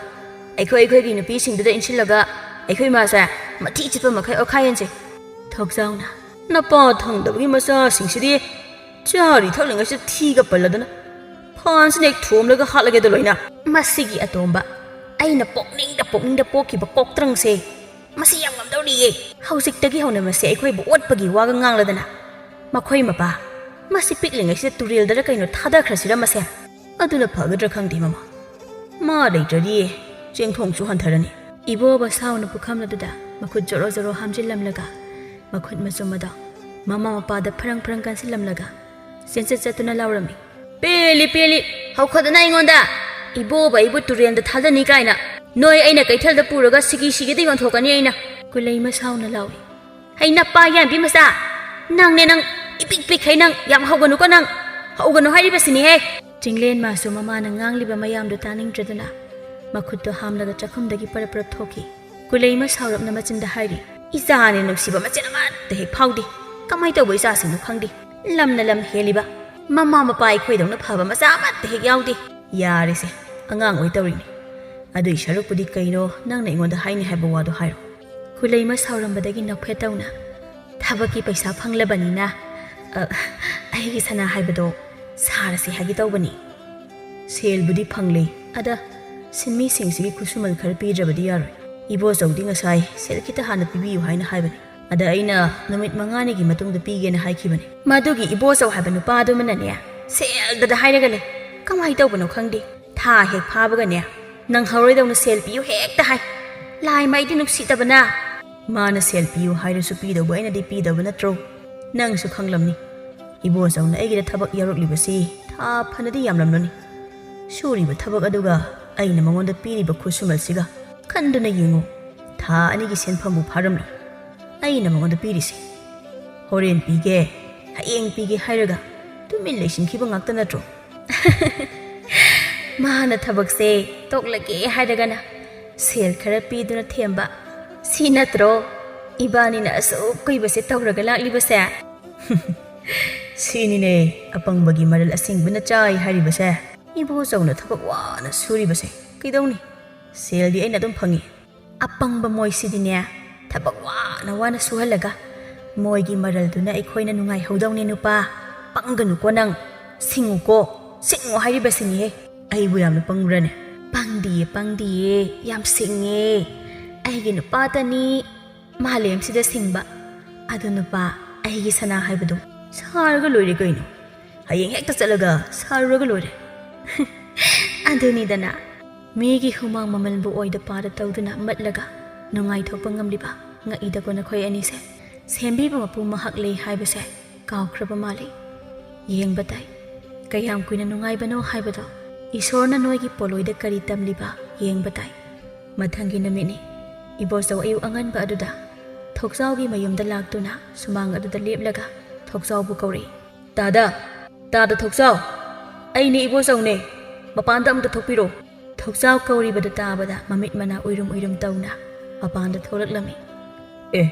ꯑꯩꯈꯣꯏ ꯑꯩꯈꯣꯏꯒꯤ ꯅꯨꯄꯤꯁꯤꯡꯗꯨꯗ ꯏꯟꯁꯤꯜꯂꯒ ꯑꯩꯈꯣꯏ ꯏꯃꯥꯁꯦ ꯃꯊꯤ ꯆꯤꯠꯄ ꯃꯈꯩ ꯑꯣꯠꯈꯥꯏꯍꯟꯁꯦ꯫" ꯊꯣꯛꯆꯥꯎꯅ, "ꯅꯄꯥ ꯊꯪꯗꯕꯒꯤ ꯃꯆꯥꯁꯤꯡꯁꯤꯗꯤ ꯆꯥꯔꯤ ꯊꯛꯂꯤꯉꯩꯁꯤꯗ ꯊꯤꯒ ꯄꯜꯂꯗꯅ ꯐꯥꯟꯁꯤꯅ ꯍꯦꯛ ꯊꯣꯝꯂꯒ ꯍꯥꯠꯂꯒꯦꯗ ꯂꯣꯏꯅ꯫" "ꯃꯁꯤꯒꯤ ꯑꯇꯣꯝꯕ, ꯑꯩꯅ ꯄꯣꯛꯅꯤꯡꯗ ꯄꯣꯛꯅꯤꯡꯗ ꯄꯣꯛꯈꯤꯕ ꯀꯣꯛꯇ꯭ꯔꯪꯁꯦ, ꯃꯁꯤ ꯌꯥꯝ ꯉꯝꯗꯧꯔꯤꯌꯦ꯫ ꯍꯧꯖꯤꯛꯇꯒꯤ ꯍꯧꯅ ꯃꯁꯤ ꯑꯩꯈꯣꯏꯕꯨ ꯑꯣꯠꯄꯒꯤ ꯋꯥꯒ ꯉꯥꯡꯂꯗꯅ꯫ ꯃꯈꯣꯏ ꯃꯄꯥ, ꯃꯁꯤ ꯄꯤꯛꯂꯤꯉꯩꯁꯤꯗ ꯇꯨꯔꯦꯜꯗꯔ ꯀꯩꯅꯣ ꯊꯥꯗꯈ꯭ꯔꯁꯤꯔ ꯃꯁꯦ? ꯑꯗꯨꯅ ꯐꯒꯗ꯭ꯔꯥ ꯈꯪꯗꯦ ꯃꯃꯥ꯫ ꯃꯥ ꯂꯩꯇ꯭ꯔꯗꯤ ꯆꯦꯡꯊꯣꯡꯁꯨ ꯍꯟꯊꯔꯅꯤ꯫" ꯏꯕꯣꯕ ꯁꯥꯎꯅ ꯄꯨꯈꯝ ꯑꯗꯨꯗ ꯃꯈꯨꯠ ꯖꯣꯔꯣ ꯖꯣꯔꯣ ꯍꯥꯝꯖꯤꯜꯂꯝꯂꯒ ꯃꯈꯨꯠ ꯃꯆꯨꯝ ꯑꯗꯣ ꯃꯃꯥ ꯃꯄꯥꯗ ꯐꯔꯪ ꯐꯔꯪ ꯀꯟꯁꯤꯜꯂꯝꯂꯒ ꯆꯦꯟꯆꯠ ꯆꯠꯇꯨꯅ ꯂꯥꯎꯔꯝꯃꯤ, "ꯄꯦꯜꯂꯤ, ꯄꯦꯜꯂꯤ! ꯍꯧꯈꯗꯅ ꯑꯩꯉꯣꯟꯗ ꯏꯕꯣꯕ ꯑꯩꯕꯨ ꯇꯨꯔꯦꯜꯗ ꯊꯥꯗꯅꯤ ꯀꯥꯏꯅ꯫ ꯅꯣꯏ ꯑꯩꯅ ꯀꯩꯊꯦꯜꯗ ꯄꯨꯔꯒ ꯁꯤꯒꯤ ꯁꯤꯒꯦꯗ ꯌꯣꯟꯊꯣꯛꯀꯅꯤ ꯑꯩꯅ꯫" ꯀꯨꯂꯩꯃ ꯁꯥꯎꯅ ꯂꯥꯎꯏ, "ꯍꯩ ꯅꯄꯥ ꯌꯥꯟꯕꯤ ꯃꯆꯥ! ꯅꯪꯅꯦ ꯅꯪ, ꯏꯄꯤꯛ ꯄꯤꯛꯈꯩ ꯅꯪ, ꯌꯥꯝ ꯍꯧꯒꯅꯨꯀꯣ ꯅꯪ꯫ ꯍꯧꯒꯅꯨ ꯍꯥꯏꯔꯤꯕꯁꯤꯅꯤꯍꯦ!" ꯆꯤꯡꯂꯦꯟ ꯃꯥꯁꯨ ꯃꯃꯥꯅ ꯉꯥꯡꯂꯤꯕ ꯃꯌꯥꯝꯗꯨ ꯇꯥꯅꯤꯡꯗ꯭ꯔꯗꯨꯅ ꯃꯈꯨꯠꯇꯣ ꯍꯥꯝꯂꯒ ꯆꯥꯛꯈꯨꯝꯗꯒꯤ ꯄꯔꯞ ꯄꯔꯞ ꯊꯣꯛꯈꯤ꯫ ꯀꯨꯂꯩꯃ ꯁꯥꯎꯔꯞꯅ ꯃꯆꯤꯟꯗ ꯍꯥꯏꯔꯤ, "ꯏꯆꯥꯅꯦ ꯅꯨꯡꯁꯤꯕ ꯃꯆꯤꯟ ꯑꯃꯠꯇ ꯍꯦꯛ ꯐꯥꯎꯗꯦ꯫ ꯀꯃꯥꯏ ꯇꯧꯕ ꯏꯆꯥꯁꯤꯡꯅꯣ ꯈꯪꯗꯦ꯫ ꯂꯝꯅ ꯂꯝ ꯍꯦꯜꯂꯤꯕ꯫ ꯃꯃꯥ ꯃꯄꯥ ꯑꯩꯈꯣꯏꯗꯧꯅ ꯐꯕ ꯃꯆꯥ ꯑꯃꯠꯇ ꯍꯦꯛ ꯌꯥꯎꯗꯦ꯫ ꯌꯥꯔꯦꯁꯦ, ꯑꯉꯥꯡ ꯑꯣꯏ ꯇꯧꯔꯤꯅꯤ꯫ ꯑꯗꯨꯏ ꯁꯔꯨꯛꯄꯨꯗꯤ ꯀꯩꯅꯣ ꯅꯪꯅ ꯑꯩꯉꯣꯟꯗ ꯍꯥꯏꯅꯤ ꯍꯥꯏꯕ ꯋꯥꯗꯣ ꯍꯥꯏꯔꯣ꯫" ꯀꯨꯂꯩꯃ ꯁꯥꯎꯔꯝꯕꯗꯒꯤ ꯅꯣꯛꯐꯦꯠ ꯇꯧꯅ, "ꯊꯕꯛꯀꯤ ꯄꯩꯁꯥ ꯐꯪꯂꯕꯅꯤꯅ, ꯑ, ꯑꯩꯒꯤ ꯁꯅꯥ ꯍꯥꯏꯕꯗꯣ ꯁꯥꯔꯁꯤ ꯍꯥꯏꯒꯦ ꯇꯧꯕꯅꯤ꯫" "ꯁꯦꯜꯕꯨꯗꯤ ꯐꯪꯂꯦ, ꯑꯗ ꯁꯤꯟꯃꯤꯁꯤꯡꯁꯤꯒꯤ ꯈꯨꯠꯁꯨꯃꯟ ꯈꯔ ꯄꯤꯗ꯭ꯔꯕꯗꯤ ꯌꯥꯔꯣꯏ꯫ "ꯏꯕꯣꯆꯧꯗꯤ ꯉꯁꯥꯏ ꯁꯦꯜ ꯈꯤꯇ ꯍꯥꯟꯅ ꯄꯤꯕꯤꯌꯨ ꯍꯥꯏꯅ ꯍꯥꯏꯕꯅꯤ꯫ ꯑꯗ ꯑꯩꯅ ꯅꯨꯃꯤꯠ ꯃꯉꯥꯅꯤꯒꯤ ꯃꯇꯨꯡꯗ ꯄꯤꯒꯦꯅ ꯍꯥꯏꯈꯤꯕꯅꯤ꯫ ꯃꯗꯨꯒꯤ ꯏꯕꯣꯆꯧ ꯍꯥꯏꯕ ꯅꯨꯄꯥꯗꯨꯃꯅꯅꯦ, ꯁꯦꯜꯗꯗ ꯍꯥꯏꯔꯒ ꯂꯩ꯫ ꯀꯃꯥꯏ ꯇꯧꯕꯅꯣ ꯈꯪꯗꯦ꯫ ꯊꯥ ꯍꯦꯛ ꯐꯥꯕꯒꯅꯦ, ꯅꯪꯍꯧꯔꯣꯏꯗꯧꯅ ꯁꯦꯜ ꯄꯤꯌꯨ ꯍꯦꯛꯇ ꯍꯥꯏ꯫ ꯂꯥꯏꯃ ꯑꯩꯗꯤ ꯅꯨꯡꯁꯤꯗꯕꯅ꯫ ꯃꯥꯅ ꯁꯦꯜ ꯄꯤꯌꯨ ꯍꯥꯏꯔꯁꯨ ꯄꯤꯗꯧꯕ ꯑꯩꯅꯗꯤ ꯄꯤꯗꯕ ꯅꯠꯇ꯭ꯔꯣ? ꯅꯪꯁꯨ ꯈꯪꯂꯝꯅꯤ꯫ ꯏꯕꯣꯆꯧꯅ ꯑꯩꯒꯤꯗ ꯊꯕꯛ ꯌꯥꯎꯔꯛꯂꯤꯕꯁꯤ ꯊꯥ ꯐꯅꯗꯤ ꯌꯥꯝꯂꯝꯂꯅꯤ꯫ ꯁꯨꯔꯤꯕ ꯊꯕꯛ ꯑꯗꯨꯒ ꯑꯩꯅ ꯃꯉꯣꯟꯗ ꯄꯤꯔꯤꯕ ꯈꯨꯠꯁꯨꯃꯜꯁꯤꯒ ꯈꯟꯗꯨꯅ ꯌꯦꯡꯉꯨ, ꯊꯥ ꯑꯅꯤꯒꯤ ꯁꯦꯟꯐꯝꯕꯨ ꯐꯥꯔꯝꯂꯣꯏ꯫ ꯑꯩꯅ ꯃꯉꯣꯟꯗ ꯄꯤꯔꯤꯁꯦ꯫ ꯍꯣꯔꯦꯟ ꯄꯤꯒꯦ, ꯍꯌꯦꯡ ꯄꯤꯒꯦ ꯍꯥꯏꯔꯒ ꯇꯨꯃꯤꯟ ꯂꯩꯁꯤꯟꯈꯤꯕ ꯉꯥꯛꯇ ꯅꯠꯇ꯭ꯔꯣ?" ꯃꯥꯅ ꯊꯕꯛꯁꯦ ꯇꯣꯛꯂꯒꯦ ꯍꯥꯏꯔꯒꯅ ꯁꯦꯜ ꯈꯔ ꯄꯤꯗꯨꯅ ꯊꯦꯝꯕ꯫ ꯁꯤ ꯅꯠꯇ꯭ꯔꯣ ꯏꯕꯥꯅꯤꯅ ꯑꯁꯨꯛ ꯀꯨꯏꯕꯁꯦ ꯇꯧꯔꯒ ꯂꯥꯛꯂꯤꯕꯁꯦ? ꯁꯤꯅꯤꯅꯦ ꯑꯄꯪꯕꯒꯤ ꯃꯔꯜ ꯑꯁꯦꯡꯕꯅ ꯆꯥꯏ ꯍꯥꯏꯔꯤꯕꯁꯦ꯫ ꯏꯕꯣꯆꯧꯅ ꯊꯕꯛ ꯋꯥꯅ ꯁꯨꯔꯤꯕꯁꯦ ꯀꯩꯗꯧꯅꯤ? ꯁꯦꯜꯗꯤ ꯑꯩꯅ ꯑꯗꯨꯝ ꯐꯪꯉꯤ꯫ ꯑꯄꯪꯕ ꯃꯣꯏꯁꯤꯗꯤꯅꯦ, ꯊꯕꯛ ꯋꯥꯅ ꯋꯥꯅ ꯁꯨꯍꯜꯂꯒ ꯃꯣꯏꯒꯤ ꯃꯔꯜꯗꯨꯅ ꯑꯩꯈꯣꯏꯅ ꯅꯨꯡꯉꯥꯏꯍꯧꯗꯧꯅꯦ ꯅꯨꯄꯥ꯫ ꯄꯪꯒꯅꯨꯀꯣ ꯅꯪ, ꯁꯤꯡꯉꯨꯀꯣ, ꯁꯤꯡꯉꯨ ꯍꯥꯏꯔꯤꯕꯁꯤꯅꯤꯍꯦ꯫ ꯑꯩꯕꯨ ꯌꯥꯝꯅ ꯄꯪꯕ꯭ꯔꯅꯦ? ꯄꯪꯗꯤꯌꯦ, ꯄꯪꯗꯤꯌꯦ, ꯌꯥꯝ ꯁꯤꯡꯉꯦ꯫ ꯑꯩꯒꯤ ꯅꯨꯄꯥꯇꯅꯤ ꯃꯥꯂꯦꯝꯁꯤꯗ ꯁꯤꯡꯕ꯫ ꯑꯗꯨ ꯅꯨꯄꯥ, ꯑꯩꯒꯤ ꯁꯅꯥ ꯍꯥꯏꯕꯗꯣ ꯁꯥꯔꯒ ꯂꯣꯏꯔꯦ ꯀꯩꯅꯣ꯫ ꯍꯌꯦꯡ ꯍꯦꯛꯇ ꯆꯠꯂꯒ ꯁꯥꯔꯨꯔꯒ ꯂꯣꯏꯔꯦ꯫ ꯑꯗꯨꯅꯤꯗꯅ, ꯃꯤꯒꯤ ꯍꯨꯃꯥꯡ ꯃꯃꯜꯕꯨ ꯑꯣꯏꯗ ꯄꯥꯗ ꯇꯧꯗꯨꯅ ꯃꯠꯂꯒ ꯅꯨꯡꯉꯥꯏꯊꯣꯛꯄ ꯉꯝꯂꯤꯕ ꯉꯛꯏꯗꯀꯣ ꯅꯈꯣꯏ ꯑꯅꯤꯁꯦ꯫ ꯁꯦꯝꯕꯤꯕ ꯃꯄꯨ ꯃꯍꯥꯛ ꯂꯩ ꯍꯥꯏꯕꯁꯦ ꯀꯥꯎꯈ꯭ꯔꯕ ꯃꯥꯜꯂꯤ꯫ ꯌꯦꯡꯕ ꯇꯥꯏ꯫ ꯀꯌꯥꯝ ꯀꯨꯏꯅ ꯅꯨꯡꯉꯥꯏꯕꯅꯣ ꯍꯥꯏꯕꯗꯣ꯫ ꯏꯁꯣꯔꯅ ꯅꯣꯏꯒꯤ ꯄꯣꯂꯣꯏꯗ ꯀꯔꯤ ꯇꯝꯂꯤꯕ ꯌꯦꯡꯕ ꯇꯥꯏ꯫ ꯃꯊꯪꯒꯤ ꯅꯨꯃꯤꯠꯅꯤ꯫ ꯏꯕꯣꯆꯧ ꯑꯌꯨꯛ ꯑꯉꯟꯕ ꯑꯗꯨꯗ ꯊꯣꯛꯆꯥꯎꯒꯤ ꯃꯌꯨꯝꯗ ꯂꯥꯛꯇꯨꯅ ꯁꯨꯃꯥꯡ ꯑꯗꯨꯗ ꯂꯦꯞꯂꯒ ꯊꯣꯛꯆꯥꯎꯕꯨ ꯀꯧꯔꯛꯏ꯫ "ꯇꯥꯗ, ꯇꯥꯗ ꯊꯣꯛꯆꯥꯎ, ꯑꯩꯅꯦ ꯏꯕꯣꯆꯧꯅꯦ, ꯃꯄꯥꯟꯗ ꯑꯃꯨꯛꯇ ꯊꯣꯛꯄꯤꯔꯣ꯫" ꯊꯣꯛꯆꯥꯎ ꯀꯧꯔꯤꯕꯗꯨ ꯇꯥꯕꯗ ꯃꯃꯤꯠ ꯃꯅꯥ ꯎꯏꯔꯨꯝ ꯎꯏꯔꯨꯝ ꯇꯧꯅ ꯃꯄꯥꯟꯗ ꯊꯣꯛꯂꯛꯂꯝꯃꯤ꯫ "ꯑꯦ,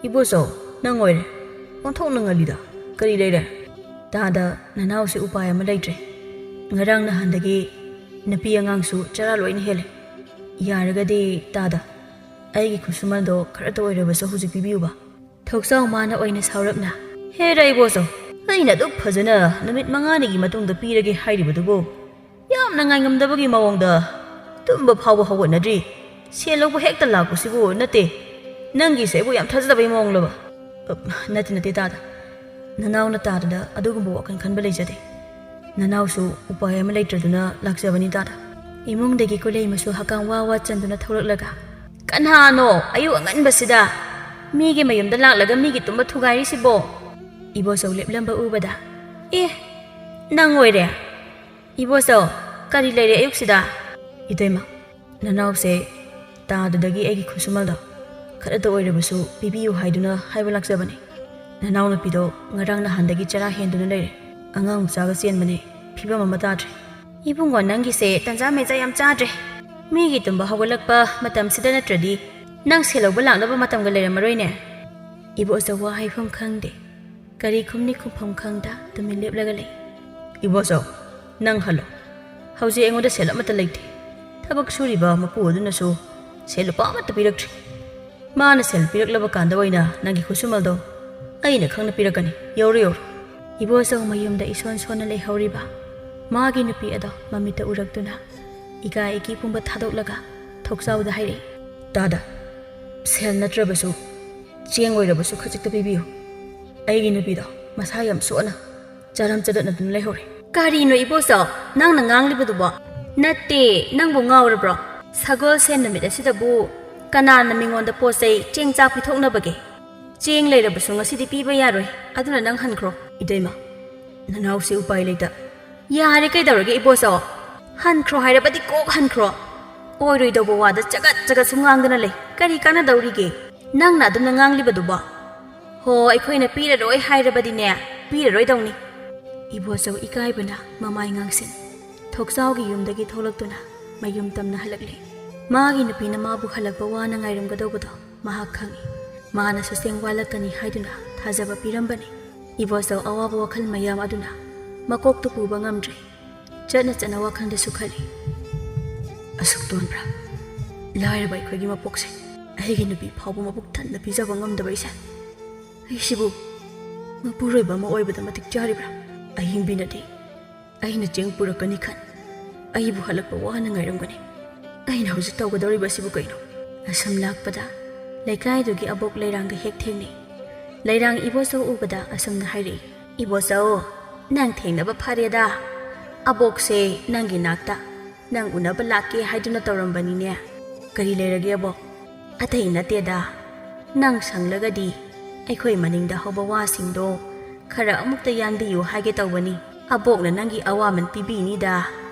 ꯏꯕꯣꯆꯧ, ꯅꯪ ꯑꯣꯏꯔꯦ? ꯑꯣꯟꯊꯣꯛꯅ ꯉꯜꯂꯤꯗ꯫ ꯀꯔꯤ ꯂꯩꯔꯦ?" "ꯇꯥꯗ, ꯅꯅꯥꯎꯁꯦ ꯎꯄꯥꯏ ꯑꯃ ꯂꯩꯇ꯭ꯔꯦ꯫ ꯉꯔꯥꯡ ꯅꯍꯥꯟꯗꯒꯤ ꯅꯨꯄꯤ ꯑꯉꯥꯡꯁꯨ ꯆꯔꯥ ꯂꯣꯏꯅ ꯍꯦꯜꯂꯦ꯫ ꯌꯥꯔꯒꯗꯤ ꯇꯥꯗ, ꯑꯩꯒꯤ ꯈꯨꯠꯁꯨꯃꯟꯗꯣ ꯈꯔꯇ ꯑꯣꯏꯔꯕꯁꯨ ꯍꯧꯖꯤꯛ ꯄꯤꯕꯤꯌꯨꯕ꯫" ꯊꯣꯛꯆꯥꯎ ꯃꯥꯅ ꯑꯣꯏꯅ ꯁꯥꯎꯔꯞꯅ, "ꯍꯦꯔꯥ ꯏꯕꯣꯆꯧ, ꯑꯩꯅ ꯑꯗꯨꯛ ꯐꯖꯅ ꯅꯨꯃꯤꯠ ꯃꯉꯥꯅꯤꯒꯤ ꯃꯇꯨꯡꯗ ꯄꯤꯔꯒꯦ ꯍꯥꯏꯔꯤꯕꯗꯨꯕꯨ ꯌꯥꯝꯅ ꯉꯥꯏꯉꯝꯗꯕꯒꯤ ꯃꯑꯣꯡꯗ ꯇꯨꯝꯕ ꯐꯥꯎꯕ ꯍꯧꯒꯠꯅꯗ꯭ꯔꯤ꯫ ꯁꯦꯜ ꯂꯧꯕ ꯍꯦꯛꯇ ꯂꯥꯛꯄꯁꯤꯕꯨ ꯅꯠꯇꯦ꯫ ꯅꯪꯒꯤꯁꯦ ꯑꯩꯕꯨ ꯌꯥꯝ ꯊꯥꯖꯗꯕꯩ ꯃꯑꯣꯡꯂꯕ? ꯑ, ꯅꯠꯇꯦ, ꯅꯠꯇꯦ, ꯇꯥꯗ꯫ ꯅꯅꯥꯎꯅ ꯇꯥꯗꯗ ꯑꯗꯨꯒꯨꯝꯕ ꯋꯥꯈꯜ ꯈꯟꯕ ꯂꯩꯖꯗꯦ꯫ ꯅꯅꯥꯎꯁꯨ ꯎꯄꯥꯏ ꯑꯃ ꯂꯩꯇ꯭ꯔꯗꯨꯅ ꯂꯥꯛꯆꯕꯅꯤ ꯇꯥꯗ꯫ ꯏꯃꯨꯡꯗꯒꯤ ꯀꯨꯂꯩꯃꯁꯨ ꯍꯀꯥꯝ ꯋꯥ ꯋꯥ ꯆꯟꯗꯨꯅ ꯊꯣꯛꯂꯛꯂꯒ, "ꯀꯅꯥꯅꯣ ꯑꯌꯨꯛ ꯑꯉꯟꯕꯁꯤꯗ ꯃꯤꯒꯤ ꯃꯌꯨꯝꯗ ꯂꯥꯛꯂꯒ ꯃꯤꯒꯤ ꯇꯨꯝꯕ ꯊꯨꯒꯥꯏꯔꯤꯁꯤꯕꯣ?" ꯏꯕꯣꯆꯧ ꯂꯦꯞꯂꯝꯕ ꯎꯕꯗ, "ꯑꯦ, ꯅꯪ ꯑꯣꯏꯔꯦ? ꯏꯕꯣꯆꯧ, ꯀꯔꯤ ꯂꯩꯔꯦ ꯑꯌꯨꯛꯁꯤꯗ?" "ꯏꯇꯩꯃ, ꯅꯅꯥꯎꯁꯦ ꯇꯥꯗꯗꯒꯤ ꯑꯩꯒꯤ ꯈꯨꯠꯁꯨꯃꯜꯗꯣ ꯈꯔꯇ ꯑꯣꯏꯔꯕꯁꯨ ꯄꯤꯕꯤꯌꯨ ꯍꯥꯏꯗꯨꯅ ꯍꯥꯏꯕ ꯂꯥꯛꯆꯕꯅꯤ꯫ ꯅꯅꯥꯎꯅꯨꯄꯤꯗꯣ ꯉꯔꯥꯡ ꯅꯍꯥꯟꯗꯒꯤ ꯆꯔꯥ ꯍꯦꯟꯗꯨꯅ ꯂꯩꯔꯦ꯫ ꯑꯉꯥꯡ ꯃꯆꯥꯒ ꯆꯦꯟꯕꯅꯦ, ꯐꯤꯕꯝ ꯑꯃ ꯇꯥꯗ꯭ꯔꯦ꯫" "ꯏꯕꯨꯡꯉꯣ, ꯅꯪꯒꯤꯁꯦ ꯇꯟꯖꯥ ꯃꯦꯟꯖꯥ ꯌꯥꯝ ꯆꯥꯗ꯭ꯔꯦ꯫ ꯃꯤꯒꯤ ꯇꯨꯝꯕ ꯍꯧꯒꯠꯂꯛꯄ ꯃꯇꯝꯁꯤꯗ ꯅꯠꯇ꯭ꯔꯗꯤ ꯅꯪ ꯁꯦꯜ ꯂꯧꯕ ꯂꯥꯛꯅꯕ ꯃꯇꯝꯒ ꯂꯩꯔꯝꯃꯔꯣꯏꯅꯦ꯫" ꯏꯕꯣꯆꯧ ꯋꯥ ꯍꯥꯏꯐꯝ ꯈꯪꯗꯦ꯫ ꯀꯔꯤ ꯈꯨꯝꯅꯤ ꯈꯨꯝꯐꯝ ꯈꯪꯗ ꯇꯨꯃꯤꯟ ꯂꯦꯞꯂꯒ ꯂꯩ꯫ "ꯏꯕꯣꯆꯧ, ꯅꯪ ꯍꯜꯂꯣ꯫ ꯍꯧꯖꯤꯛ ꯑꯩꯉꯣꯟꯗ ꯁꯦꯜ ꯑꯃꯠꯇ ꯂꯩꯇꯦ꯫ ꯊꯕꯛ ꯁꯨꯔꯤꯕ ꯃꯄꯨ ꯑꯗꯨꯅꯁꯨ ꯁꯦꯜ ꯂꯨꯄꯥ ꯑꯃꯠꯇ ꯄꯤꯔꯛꯇ꯭ꯔꯤ꯫ ꯃꯥꯅ ꯁꯦꯜ ꯄꯤꯔꯛꯂꯕ ꯀꯥꯟꯗ ꯑꯣꯏꯅ ꯅꯪꯒꯤ ꯈꯨꯠꯁꯨꯃꯜꯗꯣ ꯑꯩꯅ ꯈꯪꯅ ꯄꯤꯔꯛꯀꯅꯤ꯫ ꯌꯧꯔꯣ, ꯌꯧꯔꯣ꯫" ꯏꯕꯣꯆꯧ ꯃꯌꯨꯝꯗ ꯏꯁꯣꯟ ꯁꯣꯟꯅ ꯂꯩꯍꯧꯔꯤꯕ ꯃꯥꯒꯤ ꯅꯨꯄꯤ ꯑꯗꯣ ꯃꯃꯤꯠꯇ ꯎꯔꯛꯇꯨꯅ ꯏꯀꯥꯏ ꯏꯀꯤ ꯄꯨꯝꯕ ꯊꯥꯗꯣꯛꯂꯒ ꯊꯣꯛꯆꯥꯎꯗ ꯍꯥꯏꯔꯛꯏ, "ꯇꯥꯗ, ꯁꯦꯜ ꯅꯠꯇ꯭ꯔꯕꯁꯨ ꯆꯦꯡ ꯑꯣꯏꯔꯕꯁꯨ ꯈꯖꯤꯛꯇ ꯄꯤꯕꯤꯌꯨ꯫ ꯑꯩꯒꯤ ꯅꯨꯄꯤꯗꯣ ꯃꯁꯥ ꯌꯥꯝ ꯁꯣꯟꯅ ꯆꯥꯔꯝ ꯆꯗꯠꯅꯗꯨꯅ ꯂꯩꯍꯧꯔꯦ꯫" "ꯀꯔꯤꯅꯣ ꯏꯕꯣꯆꯧ ꯅꯪꯅ ꯉꯥꯡꯂꯤꯕꯗꯨꯕꯣ? ꯅꯠꯇꯦ, ꯅꯪꯕꯨ ꯉꯥꯎꯔꯕ꯭ꯔꯣ? ꯁꯒꯣꯜꯁꯦꯟ ꯅꯨꯃꯤꯠ ꯑꯁꯤꯗꯕꯨ ꯀꯅꯥꯅ ꯃꯤꯉꯣꯟꯗ ꯄꯣꯠ ꯆꯩ ꯆꯦꯡ ꯆꯥꯛ ꯄꯤꯊꯣꯛꯅꯕꯒꯦ? ꯆꯦꯡ ꯂꯩꯔꯕꯁꯨ ꯉꯁꯤꯗꯤ ꯄꯤꯕ ꯌꯥꯔꯣꯏ, ꯑꯗꯨꯅ ꯅꯪ ꯍꯟꯈ꯭ꯔꯣ꯫" "ꯏꯇꯩꯃ, ꯅꯅꯥꯎꯁꯤ ꯎꯄꯥꯏ ꯂꯩꯇ꯫" "ꯌꯥꯔꯦ, ꯀꯩꯗꯧꯔꯒꯦ ꯏꯕꯣꯆꯧ? ꯍꯟꯈ꯭ꯔꯣ ꯍꯥꯏꯔꯕꯗꯤ ꯀꯣꯛ ꯍꯟꯈ꯭ꯔꯣ꯫ ꯑꯣꯏꯔꯣꯏꯗꯧꯕ ꯋꯥꯗ ꯆꯒꯠ ꯆꯒꯠ ꯁꯨꯝ ꯉꯥꯡꯗꯅ ꯂꯩ꯫ ꯀꯔꯤ ꯀꯥꯟꯅꯗꯧꯔꯤꯒꯦ ꯅꯪꯅ ꯑꯗꯨꯝꯅ ꯉꯥꯡꯂꯤꯕꯗꯨꯕꯣ? ꯍꯣ, ꯑꯩꯈꯣꯏꯅ ꯄꯤꯔꯔꯣꯏ ꯍꯥꯏꯔꯕꯗꯤꯅꯦ, ꯄꯤꯔꯔꯣꯏꯗꯧꯅꯤ꯫" ꯏꯕꯣꯆꯧ ꯏꯀꯥꯏꯕꯅ ꯃꯃꯥꯏ ꯉꯥꯡꯁꯤꯟ ꯊꯣꯛꯆꯥꯎꯒꯤ ꯌꯨꯝꯗꯒꯤ ꯊꯣꯛꯂꯛꯇꯨꯅ ꯃꯌꯨꯝ ꯇꯝꯅ ꯍꯜꯂꯛꯂꯦ꯫ ꯃꯥꯒꯤ ꯅꯨꯄꯤꯅ ꯃꯥꯕꯨ ꯍꯜꯂꯛꯄ ꯋꯥꯅ ꯉꯥꯏꯔꯝꯒꯗꯧꯕꯗꯣ ꯃꯍꯥꯛ ꯈꯪꯏ꯫ ꯃꯥꯅꯁꯨ ꯆꯦꯡ ꯋꯥꯠꯂꯛꯀꯅꯤ ꯍꯥꯏꯗꯨꯅ ꯊꯥꯖꯕ ꯄꯤꯔꯝꯕꯅꯤ꯫ ꯏꯕꯣꯆꯧ ꯑꯋꯥꯕ ꯋꯥꯈꯜ ꯃꯌꯥꯝ ꯑꯗꯨꯅ ꯃꯀꯣꯛꯇ ꯄꯨꯕ ꯉꯝꯗ꯭ꯔꯦ꯫ ꯆꯠꯅ ꯆꯠꯅ ꯋꯥꯈꯜꯗꯁꯨ ꯈꯜꯂꯤ, "ꯑꯁꯨꯛ ꯇꯣꯟꯕ꯭ꯔꯥ? ꯂꯥꯏꯔꯕ ꯑꯩꯈꯣꯏꯒꯤ ꯃꯄꯣꯛꯁꯦ, ꯑꯩꯒꯤ ꯅꯨꯄꯤ ꯐꯥꯎꯕ ꯃꯄꯨꯛ ꯊꯟꯅ ꯄꯤꯖꯕ ꯉꯝꯗꯕ ꯑꯩꯁꯦ꯫ ꯑꯩꯁꯤꯕꯨ ꯃꯄꯨꯔꯣꯏꯕ ꯑꯃ ꯑꯣꯏꯕꯗ ꯃꯇꯤꯛ ꯆꯥꯔꯤꯕ꯭ꯔꯥ? ꯑꯍꯤꯡꯕꯤꯅꯗꯤ ꯑꯩꯅ ꯆꯦꯡ ꯄꯨꯔꯛꯀꯅꯤ ꯈꯟ ꯑꯩꯕꯨ ꯍꯜꯂꯛꯄ ꯋꯥꯅ ꯉꯥꯏꯔꯝꯒꯅꯤ꯫ ꯑꯩꯅ ꯍꯧꯖꯤꯛ ꯇꯧꯒꯗꯧꯔꯤꯕꯁꯤꯕꯨ ꯀꯩꯅꯣ? ꯑꯁꯨꯝ ꯂꯥꯛꯄꯗ ꯂꯩꯀꯥꯏꯗꯨꯒꯤ ꯑꯕꯣꯛ ꯂꯩꯔꯥꯡꯒ ꯍꯦꯛ ꯊꯦꯡꯅꯩ꯫ ꯂꯩꯔꯥꯡ ꯏꯕꯣꯆꯧ ꯎꯕꯗ ꯑꯁꯨꯝꯅ ꯍꯥꯏꯔꯛꯏ, "ꯏꯕꯣꯆꯧ, ꯅꯪ ꯊꯦꯡꯅꯕ ꯐꯔꯦꯗ꯫ ꯑꯕꯣꯛꯁꯦ ꯅꯪꯒꯤ ꯅꯥꯛꯇ ꯅꯪ ꯎꯅꯕ ꯂꯥꯛꯀꯦ ꯍꯥꯏꯗꯨꯅ ꯇꯧꯔꯝꯕꯅꯤꯅꯦ꯫ ꯀꯔꯤ ꯂꯩꯔꯒꯦ ꯑꯕꯣꯛ?" "ꯑꯇꯩ ꯅꯠꯇꯦꯗ, ꯅꯪ ꯁꯪꯂꯒꯗꯤ ꯑꯩꯈꯣꯏ ꯃꯅꯤꯡꯗ ꯍꯧꯕ ꯋꯥꯁꯤꯡꯗꯣ ꯈꯔ ꯑꯃꯨꯛꯇ ꯌꯥꯟꯕꯤꯌꯨ ꯍꯥꯏꯒꯦ ꯇꯧꯕꯅꯤ꯫ ꯑꯕꯣꯛꯅ ꯅꯪꯒꯤ ꯑꯋꯥꯃꯟ ꯄꯤꯕꯤꯅꯤꯗ꯫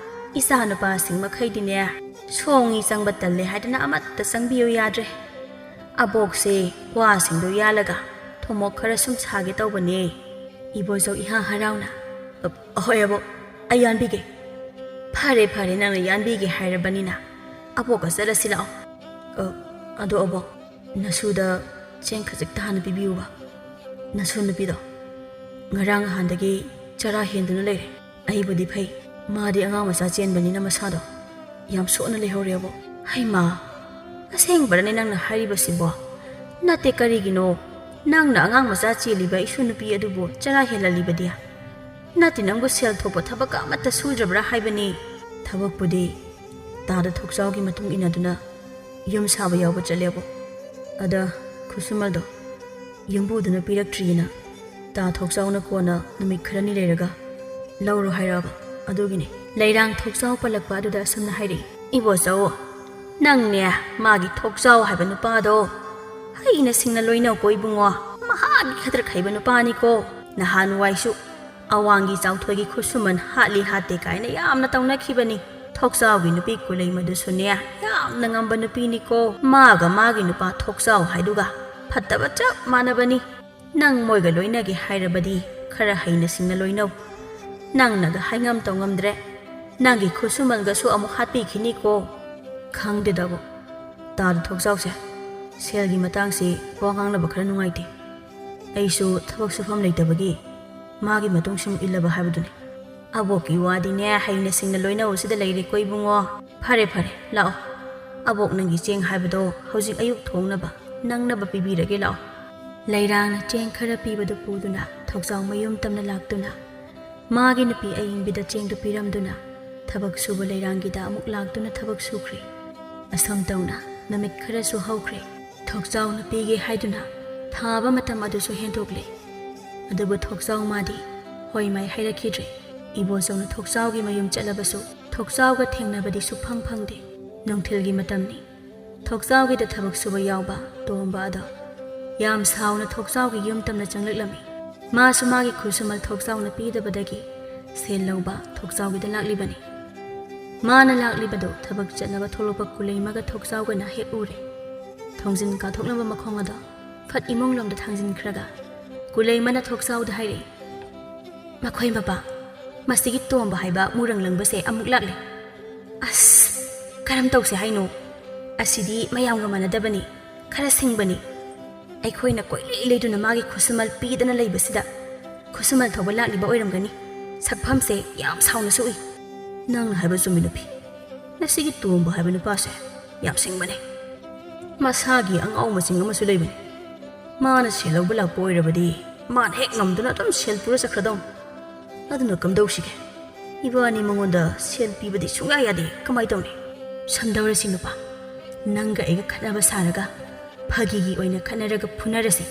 ꯏꯆꯥ ꯅꯨꯄꯥꯁꯤꯡ ꯃꯈꯩꯗꯤꯅꯦ, ꯁꯣꯡꯉꯤ ꯆꯪꯕ ꯇꯜꯂꯦ ꯍꯥꯏꯗꯅ ꯑꯃꯠꯇ ꯆꯪꯕꯤꯌꯨ ꯌꯥꯗ꯭ꯔꯦ꯫ ꯑꯕꯣꯛꯁꯦ ꯋꯥꯁꯤꯡꯗꯣ ꯌꯥꯜꯂꯒ ꯊꯨꯝꯃꯣꯛ ꯈꯔ ꯁꯨꯝ ꯁꯥꯒꯦ ꯇꯧꯕꯅꯦ꯫" ꯏꯕꯣꯆꯧ ꯏꯍꯥ ꯍꯔꯥꯎꯅ, "ꯑ, ꯍꯣꯏ ꯑꯕꯣꯛ, ꯑꯩ ꯌꯥꯟꯕꯤꯒꯦ꯫" "ꯐꯔꯦ ꯐꯔꯦ, ꯅꯪꯅ ꯌꯥꯟꯕꯤꯒꯦ ꯍꯥꯏꯔꯕꯅꯤꯅ ꯑꯕꯣꯛꯀ ꯆꯠꯂꯁꯤ ꯂꯥꯛꯑꯣ꯫" "ꯑ, ꯑꯗꯣ ꯑꯕꯣꯛ, ꯅꯁꯨꯗ ꯆꯦꯡ ꯈꯖꯤꯛꯇ ꯍꯥꯟꯅ ꯄꯤꯕꯤꯌꯨꯕ꯫ ꯅꯁꯨ ꯅꯨꯄꯤꯗꯣ ꯉꯔꯥꯡ ꯅꯍꯥꯟꯗꯒꯤ ꯆꯔꯥ ꯍꯦꯟꯗꯨꯅ ꯂꯩꯔꯦ꯫ ꯑꯩꯕꯨꯗꯤ ꯐꯩ, ꯃꯥꯗꯤ ꯑꯉꯥꯡ ꯃꯆꯥ ꯆꯦꯟꯕꯅꯤꯅ ꯃꯁꯥꯗꯣ ꯌꯥꯝ ꯁꯣꯛꯅ ꯂꯩꯍꯧꯔꯦꯕꯣ꯫" "ꯍꯩꯃꯥ, ꯑꯁꯦꯡꯕꯔꯅꯦ ꯅꯪꯅ ꯍꯥꯏꯔꯤꯕꯁꯤꯕꯣ? ꯅꯠꯇꯦ, ꯀꯔꯤꯒꯤꯅꯣ ꯅꯪꯅ ꯑꯉꯥꯡ ꯃꯆꯥ ꯆꯦꯜꯂꯤꯕ ꯏꯁꯨ ꯅꯨꯄꯤ ꯑꯗꯨꯕꯨ ꯆꯔꯥ ꯍꯦꯜꯍꯜꯂꯤꯕꯗꯤ? ꯅꯠꯇꯦ, ꯅꯪꯕꯨ ꯁꯦꯜ ꯊꯣꯛꯄ ꯊꯕꯛꯀ ꯑꯃꯠꯇ ꯁꯨꯗ꯭ꯔꯕ꯭ꯔꯥ ꯍꯥꯏꯕꯅꯤ?" "ꯊꯕꯛꯄꯨꯗꯤ ꯇꯥꯗ ꯊꯣꯛꯆꯥꯎꯒꯤ ꯃꯇꯨꯡ ꯏꯟꯅꯗꯨꯅ ꯌꯨꯝ ꯁꯥꯕ ꯌꯥꯎꯕ ꯆꯠꯂꯦꯕꯣ꯫ ꯑꯗ ꯈꯨꯠꯁꯨꯃꯜꯗꯣ ꯌꯨꯝꯕꯨꯗꯨꯅ ꯄꯤꯔꯛꯇ꯭ꯔꯤꯅ ꯇꯥ ꯊꯣꯛꯆꯥꯎꯅ ꯀꯣꯟꯅ ꯅꯨꯃꯤꯠ ꯈꯔꯅꯤ ꯂꯩꯔꯒ ꯂꯧꯔꯣ ꯍꯥꯏꯔꯛꯑꯕ, ꯑꯗꯨꯒꯤꯅꯦ꯫" ꯂꯩꯔꯥꯡ ꯊꯣꯛꯆꯥꯎ ꯄꯜꯂꯛꯄ ꯑꯗꯨꯗ ꯑꯁꯨꯝꯅ ꯍꯥꯏꯔꯛꯏ, "ꯏꯕꯣꯆꯧ, ꯅꯪꯅꯦ ꯃꯥꯒꯤ ꯊꯣꯛꯆꯥꯎ ꯍꯥꯏꯕ ꯅꯨꯄꯥꯗꯣ ꯍꯩꯅ ꯁꯤꯡꯅ ꯂꯣꯏꯅꯧꯀꯣ ꯏꯕꯨꯡꯉꯣ꯫ ꯃꯍꯥꯛꯀꯤ ꯈꯗ꯭ꯔꯛ ꯍꯩꯕ ꯅꯨꯄꯥꯅꯤꯀꯣ꯫ ꯅꯍꯥꯟꯋꯥꯏꯁꯨ ꯑꯋꯥꯡꯒꯤ ꯆꯥꯎꯊꯣꯏꯒꯤ ꯈꯨꯠꯁꯨꯃꯟ ꯍꯥꯠꯂꯤ ꯍꯥꯠꯇꯦ ꯀꯥꯏꯅ ꯌꯥꯝꯅ ꯇꯧꯅꯈꯤꯕꯅꯤ꯫ ꯊꯣꯛꯆꯥꯎꯒꯤ ꯅꯨꯄꯤ ꯀꯨꯂꯩ ꯃꯗꯨꯁꯨꯅꯦ ꯌꯥꯝꯅ ꯉꯝꯕ ꯅꯨꯄꯤꯅꯤꯀꯣ꯫ ꯃꯥꯒ ꯃꯥꯒꯤ ꯅꯨꯄꯥ ꯊꯣꯛꯆꯥꯎ ꯍꯥꯏꯗꯨꯒ ꯐꯠꯇꯕ ꯆꯞ ꯃꯥꯟꯅꯕꯅꯤ꯫ ꯅꯪ ꯃꯣꯏꯒ ꯂꯣꯏꯅꯒꯦ ꯍꯥꯏꯔꯕꯗꯤ ꯈꯔ ꯍꯩꯅ ꯁꯤꯡꯅ ꯂꯣꯏꯅꯧ꯫ ꯅꯪꯅꯒ ꯍꯥꯏꯉꯝ ꯇꯧꯉꯝꯗ꯭ꯔꯦ꯫ ꯅꯪꯒꯤ ꯈꯨꯠꯁꯨꯃꯜꯒꯁꯨ ꯑꯃꯨꯛ ꯍꯥꯠꯄꯤꯈꯤꯅꯤꯀꯣ꯫" "ꯈꯪꯗꯦꯗꯕꯣ, ꯇꯥꯗ ꯊꯣꯛꯆꯥꯎꯁꯦ, ꯁꯦꯜꯒꯤ ꯃꯇꯥꯡꯁꯤ ꯋꯥ ꯉꯥꯡꯅꯕ ꯈꯔ ꯅꯨꯡꯉꯥꯏꯇꯦ꯫ ꯑꯩꯁꯨ ꯊꯕꯛ ꯁꯨꯐꯝ ꯂꯩꯇꯕꯒꯤ ꯃꯥꯒꯤ ꯃꯇꯨꯡ ꯁꯨꯝ ꯏꯜꯂꯕ ꯍꯥꯏꯕꯗꯨꯅꯤ꯫" "ꯑꯕꯣꯛꯀꯤ ꯋꯥꯗꯤꯅꯦ ꯍꯩꯅ ꯁꯤꯡꯅ ꯂꯣꯏꯅꯧ ꯁꯤꯗ ꯂꯩꯔꯦꯀꯣ ꯏꯕꯨꯡꯉꯣ꯫ ꯐꯔꯦ ꯐꯔꯦ, ꯂꯥꯛꯑꯣ꯫ ꯑꯕꯣꯛ ꯅꯪꯒꯤ ꯆꯦꯡ ꯍꯥꯏꯕꯗꯣ ꯍꯧꯖꯤꯛ ꯑꯌꯨꯛ ꯊꯣꯡꯅꯕ ꯅꯪꯅꯕ ꯄꯤꯕꯤꯔꯒꯦ, ꯂꯥꯛꯑꯣ꯫" ꯂꯩꯔꯥꯡꯅ ꯆꯦꯡ ꯈꯔ ꯄꯤꯕꯗꯨ ꯄꯨꯗꯨꯅ ꯊꯣꯛꯆꯥꯎ ꯃꯌꯨꯝ ꯇꯝꯅ ꯂꯥꯛꯇꯨꯅ ꯃꯥꯒꯤ ꯅꯨꯄꯤ ꯑꯌꯤꯡꯕꯤꯗ ꯆꯦꯡꯗꯨ ꯄꯤꯔꯝꯗꯨꯅ ꯊꯕꯛ ꯁꯨꯕ ꯂꯩꯔꯥꯡꯒꯤꯗ ꯑꯃꯨꯛ ꯂꯥꯛꯇꯨꯅ ꯊꯕꯛ ꯁꯨꯈ꯭ꯔꯦ꯫ ꯑꯁꯨꯝ ꯇꯧꯅ ꯅꯨꯃꯤꯠ ꯈꯔꯁꯨ ꯍꯧꯈ꯭ꯔꯦ꯫ ꯊꯣꯛꯆꯥꯎ ꯅꯨꯄꯤꯒꯦ ꯍꯥꯏꯗꯨꯅ ꯊꯥꯕ ꯃꯇꯝ ꯑꯗꯨꯁꯨ ꯍꯦꯟꯗꯣꯛꯂꯦ꯫ ꯑꯗꯨꯕꯨ ꯊꯣꯛꯆꯥꯎ ꯃꯥꯗꯤ ꯍꯣꯏ ꯃꯥꯏ ꯍꯥꯏꯔꯛꯈꯤꯗ꯭ꯔꯦ꯫ ꯏꯕꯣꯆꯧꯅ ꯊꯣꯛꯆꯥꯎꯒꯤ ꯃꯌꯨꯝ ꯆꯠꯂꯕꯁꯨ ꯊꯣꯛꯆꯥꯎꯒ ꯊꯦꯡꯅꯕꯗꯤ ꯁꯨꯛꯐꯪ ꯐꯪꯗꯦ꯫ ꯅꯨꯡꯊꯤꯜꯒꯤ ꯃꯇꯝꯅꯤ꯫ ꯊꯣꯛꯆꯥꯎꯒꯤꯗ ꯊꯕꯛ ꯁꯨꯕ ꯌꯥꯎꯕ ꯇꯣꯝꯕ ꯑꯗꯣ ꯌꯥꯝ ꯁꯥꯎꯅ ꯊꯣꯛꯆꯥꯎꯒꯤ ꯌꯨꯝ ꯇꯝꯅ ꯆꯪꯂꯛꯂꯝꯃꯤ꯫ ꯃꯥꯁꯨ ꯃꯥꯒꯤ ꯈꯨꯠꯁꯨꯃꯜ ꯊꯣꯛꯆꯥꯎꯅ ꯄꯤꯗꯕꯗꯒꯤ ꯁꯦꯜ ꯂꯧꯕ ꯊꯣꯛꯆꯥꯎꯒꯤꯗ ꯂꯥꯛꯂꯤꯕꯅꯤ꯫ ꯃꯥꯅ ꯂꯥꯛꯂꯤꯕꯗꯨ ꯊꯕꯛ ꯆꯠꯅꯕ ꯊꯣꯛꯂꯛꯄ ꯀꯨꯂꯩꯃꯒ ꯊꯣꯛꯆꯥꯎꯒꯅ ꯍꯦꯛ ꯎꯔꯦ꯫ ꯊꯣꯡꯖꯤꯟ ꯀꯥꯊꯣꯛꯅꯕ ꯃꯈꯣꯡ ꯑꯗꯣ ꯐꯠ ꯏꯃꯨꯡꯂꯣꯝꯗ ꯊꯥꯡꯖꯤꯟꯈ꯭ꯔꯒ ꯀꯨꯂꯩꯃꯅ ꯊꯣꯛꯆꯥꯎꯗ ꯍꯥꯏꯔꯛꯏ, "ꯃꯈꯣꯏ ꯃꯄꯥ, ꯃꯁꯤꯒꯤ ꯇꯣꯝꯕ ꯍꯥꯏꯕ ꯃꯨꯔꯪ ꯂꯪꯕꯁꯦ ꯑꯃꯨꯛ ꯂꯥꯛꯂꯦ꯫ ꯑꯁ, ꯀꯔꯝ ꯇꯧꯁꯦ ꯍꯥꯏꯅꯣ? ꯑꯁꯤꯗꯤ ꯃꯌꯥꯝꯒ ꯃꯥꯟꯅꯗꯕꯅꯤ, ꯈꯔ ꯁꯤꯡꯕꯅꯤ꯫ ꯑꯩꯈꯣꯏꯅ ꯀꯣꯏꯂꯩ ꯂꯩꯗꯨꯅ ꯃꯥꯒꯤ ꯈꯨꯠꯁꯨꯃꯜ ꯄꯤꯗꯅ ꯂꯩꯕꯁꯤꯗ ꯈꯨꯠꯁꯨꯃꯜ ꯊꯧꯕ ꯂꯥꯛꯂꯤꯕ ꯑꯣꯏꯔꯝꯒꯅꯤ꯫ ꯁꯛꯐꯝꯁꯦ ꯌꯥꯝ ꯁꯥꯎꯅꯁꯨ ꯎꯏ꯫" "ꯅꯪꯅ ꯍꯥꯏꯕ ꯆꯨꯝꯃꯤ ꯅꯨꯄꯤ꯫ ꯉꯁꯤꯒꯤ ꯇꯣꯝꯕ ꯍꯥꯏꯕ ꯅꯨꯄꯥꯁꯦ ꯌꯥꯝ ꯁꯤꯡꯕꯅꯦ꯫ ꯃꯁꯥꯒꯤ ꯑꯉꯥꯎ ꯃꯆꯤꯡ ꯑꯃꯁꯨ ꯂꯩꯕꯅꯤ꯫ ꯃꯥꯅ ꯁꯦꯜ ꯂꯧꯕ ꯂꯥꯛꯄ ꯑꯣꯏꯔꯕꯗꯤ ꯃꯥꯅ ꯍꯦꯛ ꯉꯝꯗꯨꯅ ꯑꯗꯨꯝ ꯁꯦꯜ ꯄꯨꯔ ꯆꯠꯈ꯭ꯔꯗꯧꯅꯤ꯫ ꯑꯗꯨꯅ ꯀꯝꯗꯧꯁꯤꯒꯦ? ꯏꯕꯥꯅꯤ ꯃꯉꯣꯟꯗ ꯁꯦꯜ ꯄꯤꯕꯗꯤ ꯁꯨꯡꯌꯥ ꯌꯥꯗꯦ꯫ ꯀꯃꯥꯏ ꯇꯧꯅꯤ?" "ꯁꯝꯗꯧꯔꯁꯤ ꯅꯨꯄꯥ, ꯅꯪꯒ ꯑꯩꯒ ꯈꯠꯅꯕ ꯁꯥꯔꯒ ꯐꯥꯒꯤꯒꯤ ꯑꯣꯏꯅ ꯈꯠꯅꯔꯒ ꯐꯨꯅꯔꯁꯤ꯫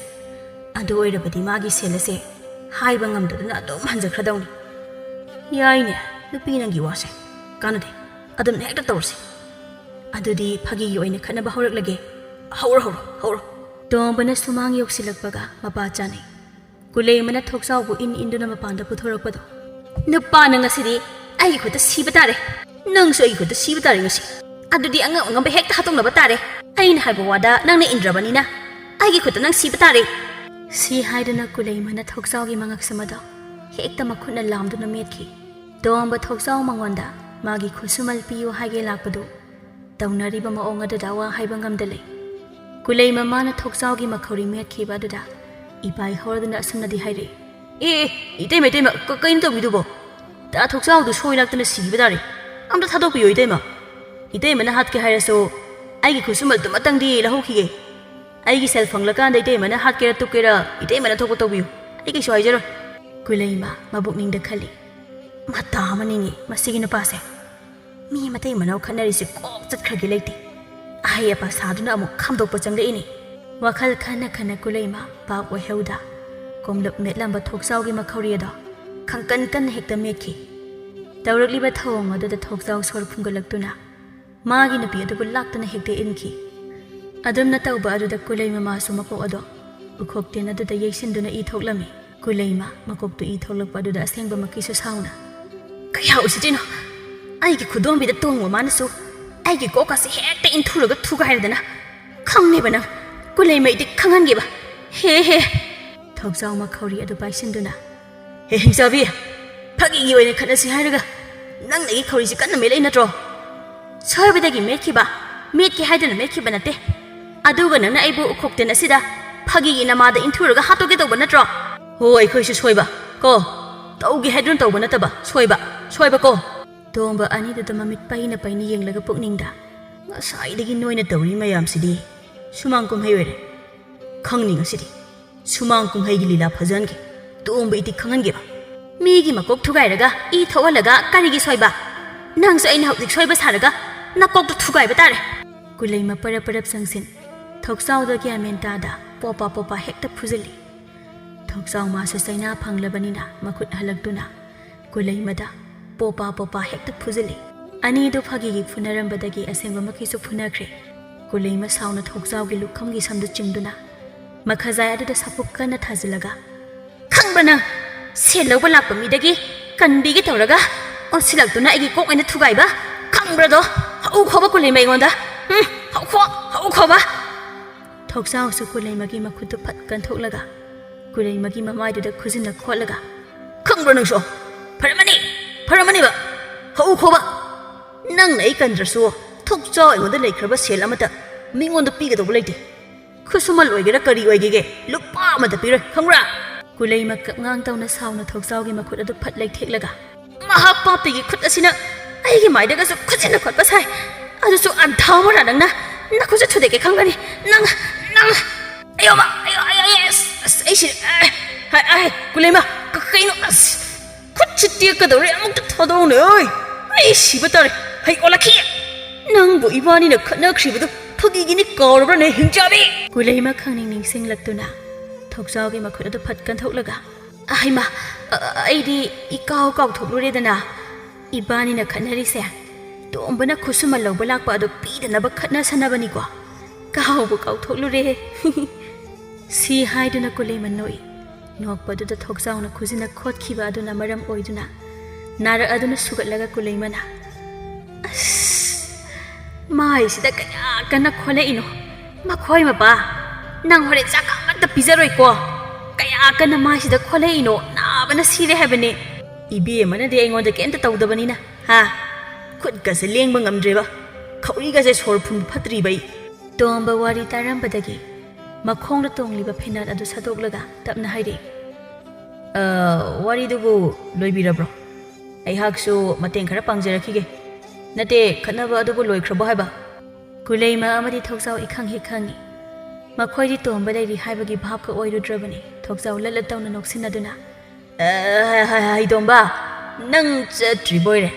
ꯑꯗꯨ ꯑꯣꯏꯔꯕꯗꯤ ꯃꯥꯒꯤ ꯁꯦꯜ ꯑꯁꯦ ꯍꯥꯏꯕ ꯉꯝꯗꯗꯨꯅ ꯑꯗꯨꯝ ꯍꯟꯖꯈ꯭ꯔꯗꯧꯅꯤ꯫" "ꯌꯥꯏꯅꯦ, ꯅꯨꯄꯤ ꯅꯪꯒꯤ ꯋꯥꯁꯦ꯫ ꯀꯥꯟꯅꯗꯦ, ꯑꯗꯨꯝ ꯍꯦꯛꯇ ꯇꯧꯔꯁꯤ꯫ ꯑꯗꯨꯗꯤ ꯐꯥꯒꯤꯒꯤ ꯑꯣꯏꯅ ꯈꯠꯅꯕ ꯍꯧꯔꯛꯂꯒꯦ꯫ ꯍꯧꯔꯣ, ꯍꯧꯔꯣ, ꯍꯧꯔꯣ꯫" ꯇꯣꯝꯕꯅ ꯁꯨꯃꯥꯡ ꯌꯧꯁꯤꯜꯂꯛꯄꯒ ꯃꯄꯥ ꯆꯥꯅꯩ꯫ ꯀꯨꯂꯩꯃꯅ ꯊꯣꯛꯆꯥꯎꯕꯨ ꯏꯟ ꯏꯟꯗꯨꯅ ꯃꯄꯥꯟꯗ ꯄꯨꯊꯣꯔꯛꯄꯗꯣ, "ꯅꯨꯄꯥ ꯅꯪ ꯉꯁꯤꯗꯤ ꯑꯩꯒꯤ ꯈꯨꯠꯇ ꯁꯤꯕ ꯇꯥꯔꯦ꯫ ꯅꯪꯁꯨ ꯑꯩꯒꯤ ꯈꯨꯠꯇ ꯁꯤꯕ ꯇꯥꯔꯦ ꯉꯁꯤ꯫ ꯑꯗꯨꯗꯤ ꯑꯉꯝ ꯑꯉꯝꯕ ꯍꯦꯛꯇ ꯍꯥꯠꯇꯣꯛꯅꯕ ꯇꯥꯔꯦ꯫ ꯑꯩꯅ ꯍꯥꯏꯕ ꯋꯥꯗ ꯅꯪꯅ ꯏꯟꯗ꯭ꯔꯕꯅꯤꯅ ꯑꯩꯒꯤ ꯈꯨꯠꯇ ꯅꯪ ꯁꯤꯕ ꯇꯥꯔꯦ꯫" ꯁꯤ ꯍꯥꯏꯗꯨꯅ ꯀꯨꯂꯩꯃꯅ ꯊꯣꯛꯆꯥꯎꯒꯤ ꯃꯉꯛꯁꯝ ꯑꯗꯣ ꯍꯦꯛꯇ ꯃꯈꯨꯠꯅ ꯂꯥꯝꯗꯨꯅ ꯃꯦꯠꯈꯤ꯫ ꯇꯣꯝꯕ ꯊꯣꯛꯆꯥꯎ ꯃꯉꯣꯟꯗ ꯃꯥꯒꯤ ꯈꯨꯠꯁꯨꯃꯜ ꯄꯤꯌꯨ ꯍꯥꯏꯒꯦ ꯂꯥꯛꯄꯗꯨ ꯇꯧꯅꯔꯤꯕ ꯃꯑꯣꯡ ꯑꯗꯨꯗ ꯋꯥ ꯍꯥꯏꯕ ꯉꯝꯗ ꯂꯩ꯫ ꯀꯨꯂꯩ ꯃꯃꯥꯅ ꯊꯣꯛꯆꯥꯎꯒꯤ ꯃꯈꯧꯔꯤ ꯃꯦꯠꯈꯤꯕ ꯑꯗꯨꯗ ꯏꯄꯥꯏ ꯍꯧꯔꯗꯨꯅ ꯑꯁꯨꯝꯅꯗꯤ ꯍꯥꯏꯔꯛꯏ, "ꯑꯦ, ꯑꯦ, ꯏꯇꯩꯃ, ꯏꯇꯩꯃ, ꯀ-, ꯀꯩꯅꯣ ꯇꯧꯕꯤꯗꯨꯕꯣ? ꯇꯥ ꯊꯣꯛꯆꯥꯎꯗꯨ ꯁꯣꯏ ꯂꯥꯛꯇꯅ ꯁꯤꯕ ꯇꯥꯔꯦ꯫ ꯑꯝꯇ ꯊꯥꯗꯣꯛꯄꯤꯌꯣ ꯏꯇꯩꯃ꯫ ꯏꯇꯩꯃꯅ ꯍꯥꯠꯀꯦ ꯍꯥꯏꯔꯁꯨ ꯑꯩꯒꯤ ꯈꯨꯠꯁꯨꯃꯜꯗꯨꯃꯇꯪꯗꯤ ꯂꯧꯍꯧꯈꯤꯒꯦ꯫ ꯑꯩꯒꯤ ꯁꯦꯜ ꯐꯪꯂꯀꯥꯟꯗ ꯏꯇꯩꯃꯅ ꯍꯥꯠꯀꯦꯔꯥ ꯇꯨꯞꯀꯦꯔꯥ ꯏꯇꯩꯃꯅ ꯊꯣꯛꯄ ꯇꯧꯕꯤꯌꯨ꯫ ꯑꯩ ꯀꯩꯁꯨ ꯍꯥꯏꯖꯔꯣꯏ꯫" ꯀꯨꯂꯩꯃ ꯃꯕꯨꯛꯅꯤꯡꯗ ꯈꯜꯂꯤ, "ꯃꯇꯥ ꯑꯃꯅꯤꯅꯦ ꯃꯁꯤꯒꯤ ꯅꯨꯄꯥꯁꯦ꯫ ꯃꯤ ꯃꯇꯩ ꯃꯅꯥꯎ ꯈꯠꯅꯔꯤꯁꯦ ꯀꯣꯛ ꯆꯠꯈ꯭ꯔꯒꯦ ꯂꯩꯇꯦ꯫ ꯑꯍꯩ ꯑꯄꯥ ꯁꯥꯗꯨꯅ ꯑꯃꯨꯛ ꯈꯥꯝꯗꯣꯛꯄ ꯆꯪꯂꯛꯏꯅꯤ꯫ ꯋꯥꯈꯜ ꯈꯟꯅ ꯈꯟꯅ ꯀꯨꯂꯩꯃ ꯚꯥꯞ ꯑꯣꯏꯍꯧꯗ ꯀꯣꯝꯂꯞ ꯃꯦꯠꯂꯝꯕ ꯊꯣꯛꯆꯥꯎꯒꯤ ꯃꯈꯧꯔꯤ ꯑꯗꯣ ꯈꯪꯀꯟ ꯀꯟꯅ ꯍꯦꯛꯇ ꯃꯦꯠꯈꯤ꯫ ꯇꯧꯔꯛꯂꯤꯕ ꯊꯧꯑꯣꯡ ꯑꯗꯨꯗ ꯊꯣꯛꯆꯥꯎ ꯁꯣꯔ ꯐꯨꯟꯒꯠꯂꯛꯇꯨꯅ ꯃꯥꯒꯤ ꯅꯨꯄꯤ ꯑꯗꯨꯕꯨ ꯂꯥꯛꯇꯨꯅ ꯍꯦꯛꯇ ꯏꯟꯈꯤ꯫ ꯑꯗꯨꯝꯅ ꯇꯧꯕ ꯑꯗꯨꯗ ꯀꯨꯂꯩꯃ ꯃꯥꯁꯨ ꯃꯀꯣꯛ ꯑꯗꯣ ꯎꯈꯣꯛ ꯇꯦꯟ ꯑꯗꯨꯗ ꯌꯩꯁꯤꯟꯗꯨꯅ ꯏ ꯊꯣꯛꯂꯝꯃꯤ꯫ ꯀꯨꯂꯩꯃ ꯃꯀꯣꯛꯇꯨ ꯏ ꯊꯣꯛꯂꯛꯄ ꯑꯗꯨꯗ ꯑꯁꯦꯡꯕꯃꯛꯀꯤꯁꯨ ꯁꯥꯎꯅ, "ꯀꯌꯥ ꯎꯁꯤꯠꯇ꯭ꯔꯤꯅꯣ? ꯑꯩꯒꯤ ꯈꯨꯗꯣꯝꯕꯤꯗ ꯇꯣꯡꯕ ꯃꯥꯅꯁꯨ ꯑꯩꯒꯤ ꯀꯣꯛꯀꯁꯦ ꯍꯦꯛꯇ ꯏꯟꯊꯨꯔꯒ ꯊꯨꯒꯥꯏꯔꯗꯅ꯫ ꯈꯪꯅꯦꯕ ꯅꯪ, ꯀꯨꯂꯩꯃ, ꯑꯩꯗꯤ ꯈꯪꯍꯟꯒꯦꯕ꯫ ꯍꯦ ꯍꯦ!" ꯊꯣꯛꯆꯥꯎ ꯃꯈꯧꯔꯤ ꯑꯗꯨ ꯄꯥꯏꯁꯤꯟꯗꯨꯅ, "ꯍꯦ ꯍꯤꯡꯆꯥꯕꯤ, ꯐꯥꯒꯤꯒꯤ ꯑꯣꯏꯅ ꯈꯠꯅꯁꯤ ꯍꯥꯏꯔꯒ ꯅꯪꯅ ꯑꯩꯒꯤ ꯈꯧꯔꯤꯁꯤ ꯀꯟꯅ ꯃꯦꯠꯂꯛꯏ ꯅꯠꯇ꯭ꯔꯣ? ꯁꯣꯏꯕꯗꯒꯤ ꯃꯦꯠꯈꯤꯕ, ꯃꯦꯠꯀꯦ ꯍꯥꯏꯗꯨꯅ ꯃꯦꯠꯈꯤꯕ ꯅꯠꯇꯦ꯫ ꯑꯗꯨꯒ ꯅꯪꯅ ꯑꯩꯕꯨ ꯎꯈꯣꯛꯇꯦꯟ ꯑꯁꯤꯗ ꯐꯥꯒꯤꯒꯤ ꯅꯃꯥꯗ ꯏꯟꯊꯨꯔꯒ ꯍꯥꯠꯇꯣꯛꯀꯦ ꯇꯧꯕ ꯅꯠꯇ꯭ꯔꯣ?" "ꯍꯣ, ꯑꯩꯈꯣꯏꯁꯨ ꯁꯣꯏꯕ ꯀꯣ꯫ ꯇꯧꯒꯦ ꯍꯥꯏꯗꯨꯅ ꯇꯧꯕ ꯅꯠꯇꯕ, ꯁꯣꯏꯕ, ꯁꯣꯏꯕ ꯀꯣ꯫" ꯇꯣꯝꯕ ꯑꯅꯤꯗꯨꯗ ꯃꯃꯤꯠ ꯄꯩꯅ ꯄꯩꯅ ꯌꯦꯡꯂꯒ ꯄꯨꯛꯅꯤꯡꯗ, "ꯉꯁꯥꯏꯗꯒꯤ ꯅꯣꯏꯅ ꯇꯧꯔꯤ ꯃꯌꯥꯝꯁꯤꯗꯤ ꯁꯨꯃꯥꯡ ꯀꯨꯝꯍꯩ ꯑꯣꯏꯔꯦ꯫ ꯈꯪꯅꯤ ꯉꯁꯤꯗꯤ꯫ ꯁꯨꯃꯥꯡ ꯀꯨꯝꯍꯩꯒꯤ ꯂꯤꯂꯥ ꯐꯖꯍꯟꯒꯦ꯫ ꯇꯣꯝꯕ ꯏꯇꯤꯛ ꯈꯪꯍꯟꯒꯦꯕ꯫ ꯃꯤꯒꯤ ꯃꯀꯣꯛ ꯊꯨꯒꯥꯏꯔꯒ ꯏ ꯊꯣꯛꯍꯜꯂꯒ ꯀꯔꯤꯒꯤ ꯁꯣꯏꯕ? ꯅꯪꯁꯨ ꯑꯩꯅ ꯍꯧꯖꯤꯛ ꯁꯣꯏꯕ ꯁꯥꯔꯒ ꯅꯀꯣꯛꯇꯨ ꯊꯨꯒꯥꯏꯕ ꯇꯥꯔꯦ꯫" ꯀꯨꯂꯩꯃ ꯄꯔꯞ ꯄꯔꯞ ꯆꯪꯁꯤꯟ, ꯊꯣꯛꯆꯥꯎꯗ ꯒ꯭ꯌꯥꯟ ꯃꯦꯟ ꯇꯥꯗ ꯄꯣꯄꯥ ꯄꯣꯄꯥ ꯍꯦꯛꯇ ꯐꯨꯖꯤꯜꯂꯤ꯫ ꯊꯣꯛꯆꯥꯎ ꯃꯥꯁꯨ ꯆꯩꯅꯥ ꯐꯪꯂꯕꯅꯤꯅ ꯃꯈꯨꯠ ꯍꯜꯂꯛꯇꯨꯅ ꯀꯨꯂꯩꯃꯗ ꯄꯣꯄꯥ ꯄꯣꯄꯥ ꯍꯦꯛꯇ ꯐꯨꯖꯤꯜꯂꯤ꯫ ꯑꯅꯤꯗꯨ ꯐꯥꯒꯤꯒꯤ ꯐꯨꯅꯔꯝꯕꯗꯒꯤ ꯑꯁꯦꯡꯕꯃꯛꯀꯤꯁꯨ ꯐꯨꯅꯈ꯭ꯔꯦ꯫ ꯀꯨꯂꯩꯃ ꯁꯥꯎꯅ ꯊꯣꯛꯆꯥꯎꯒꯤ ꯂꯨꯈꯝꯒꯤ ꯁꯝꯗꯨ ꯆꯤꯡꯗꯨꯅ ꯃꯈꯖꯥꯏ ꯑꯗꯨꯗ ꯁꯥꯄꯣꯛ ꯀꯟꯅ ꯊꯥꯖꯤꯜꯂꯒ, "ꯈꯪꯕ꯭ꯔꯥ ꯅꯪ? ꯁꯦꯜ ꯂꯧꯕ ꯂꯥꯛꯄ ꯃꯤꯗꯒꯤ ꯀꯟꯕꯤꯒꯦ ꯇꯧꯔꯒ ꯑꯣꯟꯁꯤꯜꯂꯛꯇꯨꯅ ꯑꯩꯒꯤ ꯀꯣꯛ ꯑꯣꯏꯅ ꯊꯨꯒꯥꯏꯕ? ꯈꯪꯕ꯭ꯔꯥꯗꯣ? ꯍꯧꯈꯣꯕ ꯀꯨꯂꯩꯃ ꯑꯩꯉꯣꯟꯗ꯫ ꯎꯝ, ꯍꯧꯈꯣ, ꯍꯧꯈꯣꯕ!" ꯊꯣꯛꯆꯥꯎꯁꯨ ꯀꯨꯂꯩꯃꯒꯤ ꯃꯈꯨꯠꯇꯨ ꯐꯠ ꯀꯟꯊꯣꯛꯂꯒ ꯀꯨꯂꯩꯃꯒꯤ ꯃꯃꯥꯏꯗꯨꯗ ꯈꯨꯖꯤꯟꯅ ꯈꯣꯠꯂꯒ, "ꯈꯪꯕ꯭ꯔꯥ ꯅꯪꯁꯨ? ꯐꯔꯝꯃꯅꯤ, ꯐꯔꯝꯃꯅꯤꯕ꯫ ꯍꯧꯈꯣꯕ꯫ ꯅꯪꯅ ꯑꯩ ꯀꯟꯗ꯭ꯔꯁꯨ ꯊꯣꯛꯆꯥꯎ ꯑꯩꯉꯣꯟꯗ ꯂꯩꯈ꯭ꯔꯕ ꯁꯦꯜ ꯑꯃꯠꯇ ꯃꯤꯉꯣꯟꯗ ꯄꯤꯒꯗꯧꯕ ꯂꯩꯇꯦ꯫ ꯈꯨꯠꯁꯨꯃꯜ ꯑꯣꯏꯒꯦꯔꯥ ꯀꯔꯤ ꯑꯣꯏꯒꯦꯒꯦ, ꯂꯨꯄꯥ ꯑꯃꯠꯇ ꯄꯤꯔꯣꯏ, ꯈꯪꯕ꯭ꯔꯥ?" ꯀꯨꯂꯩꯃ ꯀꯞꯉꯥꯡ ꯇꯧꯅ ꯁꯥꯎꯅ ꯊꯣꯛꯆꯥꯎꯒꯤ ꯃꯈꯨꯠ ꯑꯗꯨ ꯐꯠ ꯂꯩꯊꯦꯛꯂꯒ, "ꯃꯍꯥ ꯄꯥꯄꯤꯒꯤ ꯈꯨꯠ ꯑꯁꯤꯅ ꯑꯩꯒꯤ ꯃꯥꯏꯗꯒꯁꯨ ꯈꯨꯖꯤꯟꯅ ꯈꯣꯠꯄ ꯁꯥꯏ꯫ ꯑꯗꯨꯁꯨ ꯑꯟꯊꯥ ꯑꯃꯔꯥ ꯅꯪꯅ ꯅꯈꯨꯠꯁꯦ ꯊꯨꯗꯦꯛꯀꯦ ꯈꯪꯒꯅꯤ꯫ ꯅꯪ, ꯅꯪ, ꯑꯌꯣꯃ, ꯑꯌꯣ, ꯑꯌꯣ, ꯑꯌꯣ, ꯑꯁ, ꯑꯁ, ꯑꯩ ꯁꯤꯔꯦ꯫ ꯑꯦ, ꯍꯥꯏ, ꯑꯦ, ꯀꯨꯂꯩꯃ, ꯀ-, ꯀꯩꯅꯣ, ꯑꯁ, ꯈꯨꯠꯁꯤ ꯇꯦꯛꯀꯗꯧꯔꯦ, ꯑꯃꯨꯛꯇ ꯊꯥꯗꯧꯅꯦ, ꯑꯣꯏ꯫ ꯑꯩ ꯁꯤꯕ ꯇꯥꯔꯦ꯫ ꯍꯩ ꯑꯣꯜꯂꯛꯈꯤ꯫ ꯅꯪꯕꯨ ꯏꯕꯥꯅꯤꯅ ꯈꯠꯅꯈ꯭ꯔꯤꯕꯗꯨ ꯐꯥꯒꯤꯒꯤꯅꯤ ꯀꯥꯎꯔꯕ꯭ꯔꯅꯦ, ꯍꯤꯡꯆꯥꯕꯤ? ꯀꯨꯂꯩꯃ ꯈꯪꯅꯤꯡ ꯅꯤꯡꯁꯤꯡꯂꯛꯇꯨꯅ ꯊꯣꯛꯆꯥꯎꯒꯤ ꯃꯈꯨꯠ ꯑꯗꯨ ꯐꯠ ꯀꯟꯊꯣꯛꯂꯒ, "ꯑꯍꯩꯃ, ꯑ-, ꯑ-, ꯑꯩꯗꯤ ꯏꯀꯥꯎ ꯀꯥꯎꯊꯣꯛꯂꯨꯔꯦꯗꯅ꯫ ꯏꯕꯥꯅꯤꯅ ꯈꯠꯅꯔꯤꯁꯦ ꯇꯣꯝꯕꯅ ꯈꯨꯠꯁꯨꯃꯜ ꯂꯧꯕ ꯂꯥꯛꯄ ꯑꯗꯨ ꯄꯤꯗꯅꯕ ꯈꯠꯅꯁꯟꯅꯕꯅꯤꯀꯣ꯫ ꯀꯥꯎꯕꯨ ꯀꯥꯎꯊꯣꯛꯂꯨꯔꯦ꯫" ꯁꯤ ꯍꯥꯏꯗꯨꯅ ꯀꯨꯂꯩꯃ ꯅꯣꯛꯏ꯫ ꯅꯣꯛꯄꯗꯨꯗ ꯊꯣꯛꯆꯥꯎꯅ ꯈꯨꯖꯤꯟꯅ ꯈꯣꯠꯈꯤꯕ ꯑꯗꯨꯅ ꯃꯔꯝ ꯑꯣꯏꯗꯨꯅ ꯅꯥꯔꯛ ꯑꯗꯨꯅ ꯁꯨꯒꯠꯂꯒ ꯀꯨꯂꯩꯃꯅ, "ꯑꯁ, ꯃꯥꯏꯁꯤꯗ ꯀꯌꯥ ꯀꯟꯅ ꯈꯣꯠꯂꯛꯏꯅꯣ? ꯃꯈꯣꯏ ꯃꯄꯥ, ꯅꯪ ꯍꯣꯔꯦꯟ ꯆꯥꯛ ꯑꯃꯠꯇ ꯄꯤꯖꯔꯣꯏꯀꯣ? ꯀꯌꯥ ꯀꯟꯅ ꯃꯥꯏꯁꯤꯗ ꯈꯣꯠꯂꯛꯏꯅꯣ? ꯅꯥꯕꯅ ꯁꯤꯔꯦ ꯍꯥꯏꯕꯅꯤ꯫" "ꯏꯕꯦꯝꯃꯅꯗꯤ ꯑꯩꯉꯣꯟꯗ ꯀꯩꯝꯇ ꯇꯧꯗꯕꯅꯤꯅ, ꯍꯥ? ꯈꯨꯠꯀꯁꯦ ꯂꯦꯡꯕ ꯉꯝꯗ꯭ꯔꯦꯕ, ꯈꯧꯔꯤꯒꯁꯦ ꯁꯣꯔ ꯐꯨꯟꯕ ꯐꯠꯇ꯭ꯔꯤꯕ ꯑꯩ꯫" ꯇꯣꯝꯕ ꯋꯥꯔꯤ ꯇꯥꯔꯝꯕꯗꯒꯤ ꯃꯈꯣꯡꯗ ꯇꯣꯡꯂꯤꯕ ꯐꯦꯅꯥꯠ ꯑꯗꯨ ꯁꯠꯇꯣꯛꯂꯒ ꯇꯞꯅ ꯍꯥꯏꯔꯛꯏ, "ꯑ, ꯋꯥꯔꯤꯗꯨꯕꯨ ꯂꯣꯏꯕꯤꯔꯕ꯭ꯔꯣ? ꯑꯩꯍꯥꯛꯁꯨ ꯃꯇꯦꯡ ꯈꯔ ꯄꯥꯡꯖꯔꯛꯈꯤꯒꯦ꯫ ꯅꯠꯇꯦ, ꯈꯠꯅꯕ ꯑꯗꯨꯕꯨ ꯂꯣꯏꯈ꯭ꯔꯕꯣ ꯍꯥꯏꯕ?" ꯀꯨꯂꯩꯃ ꯑꯃꯗꯤ ꯊꯣꯛꯆꯥꯎ ꯏꯈꯪ ꯍꯦꯛ ꯈꯪꯏ꯫ ꯃꯈꯣꯏꯗꯤ ꯇꯣꯝꯕ ꯂꯩꯔꯤ ꯍꯥꯏꯕꯒꯤ ꯚꯥꯞꯀ ꯑꯣꯏꯔꯨꯗ꯭ꯔꯕꯅꯤ꯫ ꯊꯣꯛꯆꯥꯎ ꯂꯠ ꯂꯠ ꯇꯧꯅ ꯅꯣꯛꯁꯤꯟꯅꯗꯨꯅ, "ꯑ, ꯍ-, ꯍ-, ꯍꯩꯇꯣꯝꯕ, ꯅꯪ ꯆꯠꯇ꯭ꯔꯤꯕꯣꯏꯔꯦ?"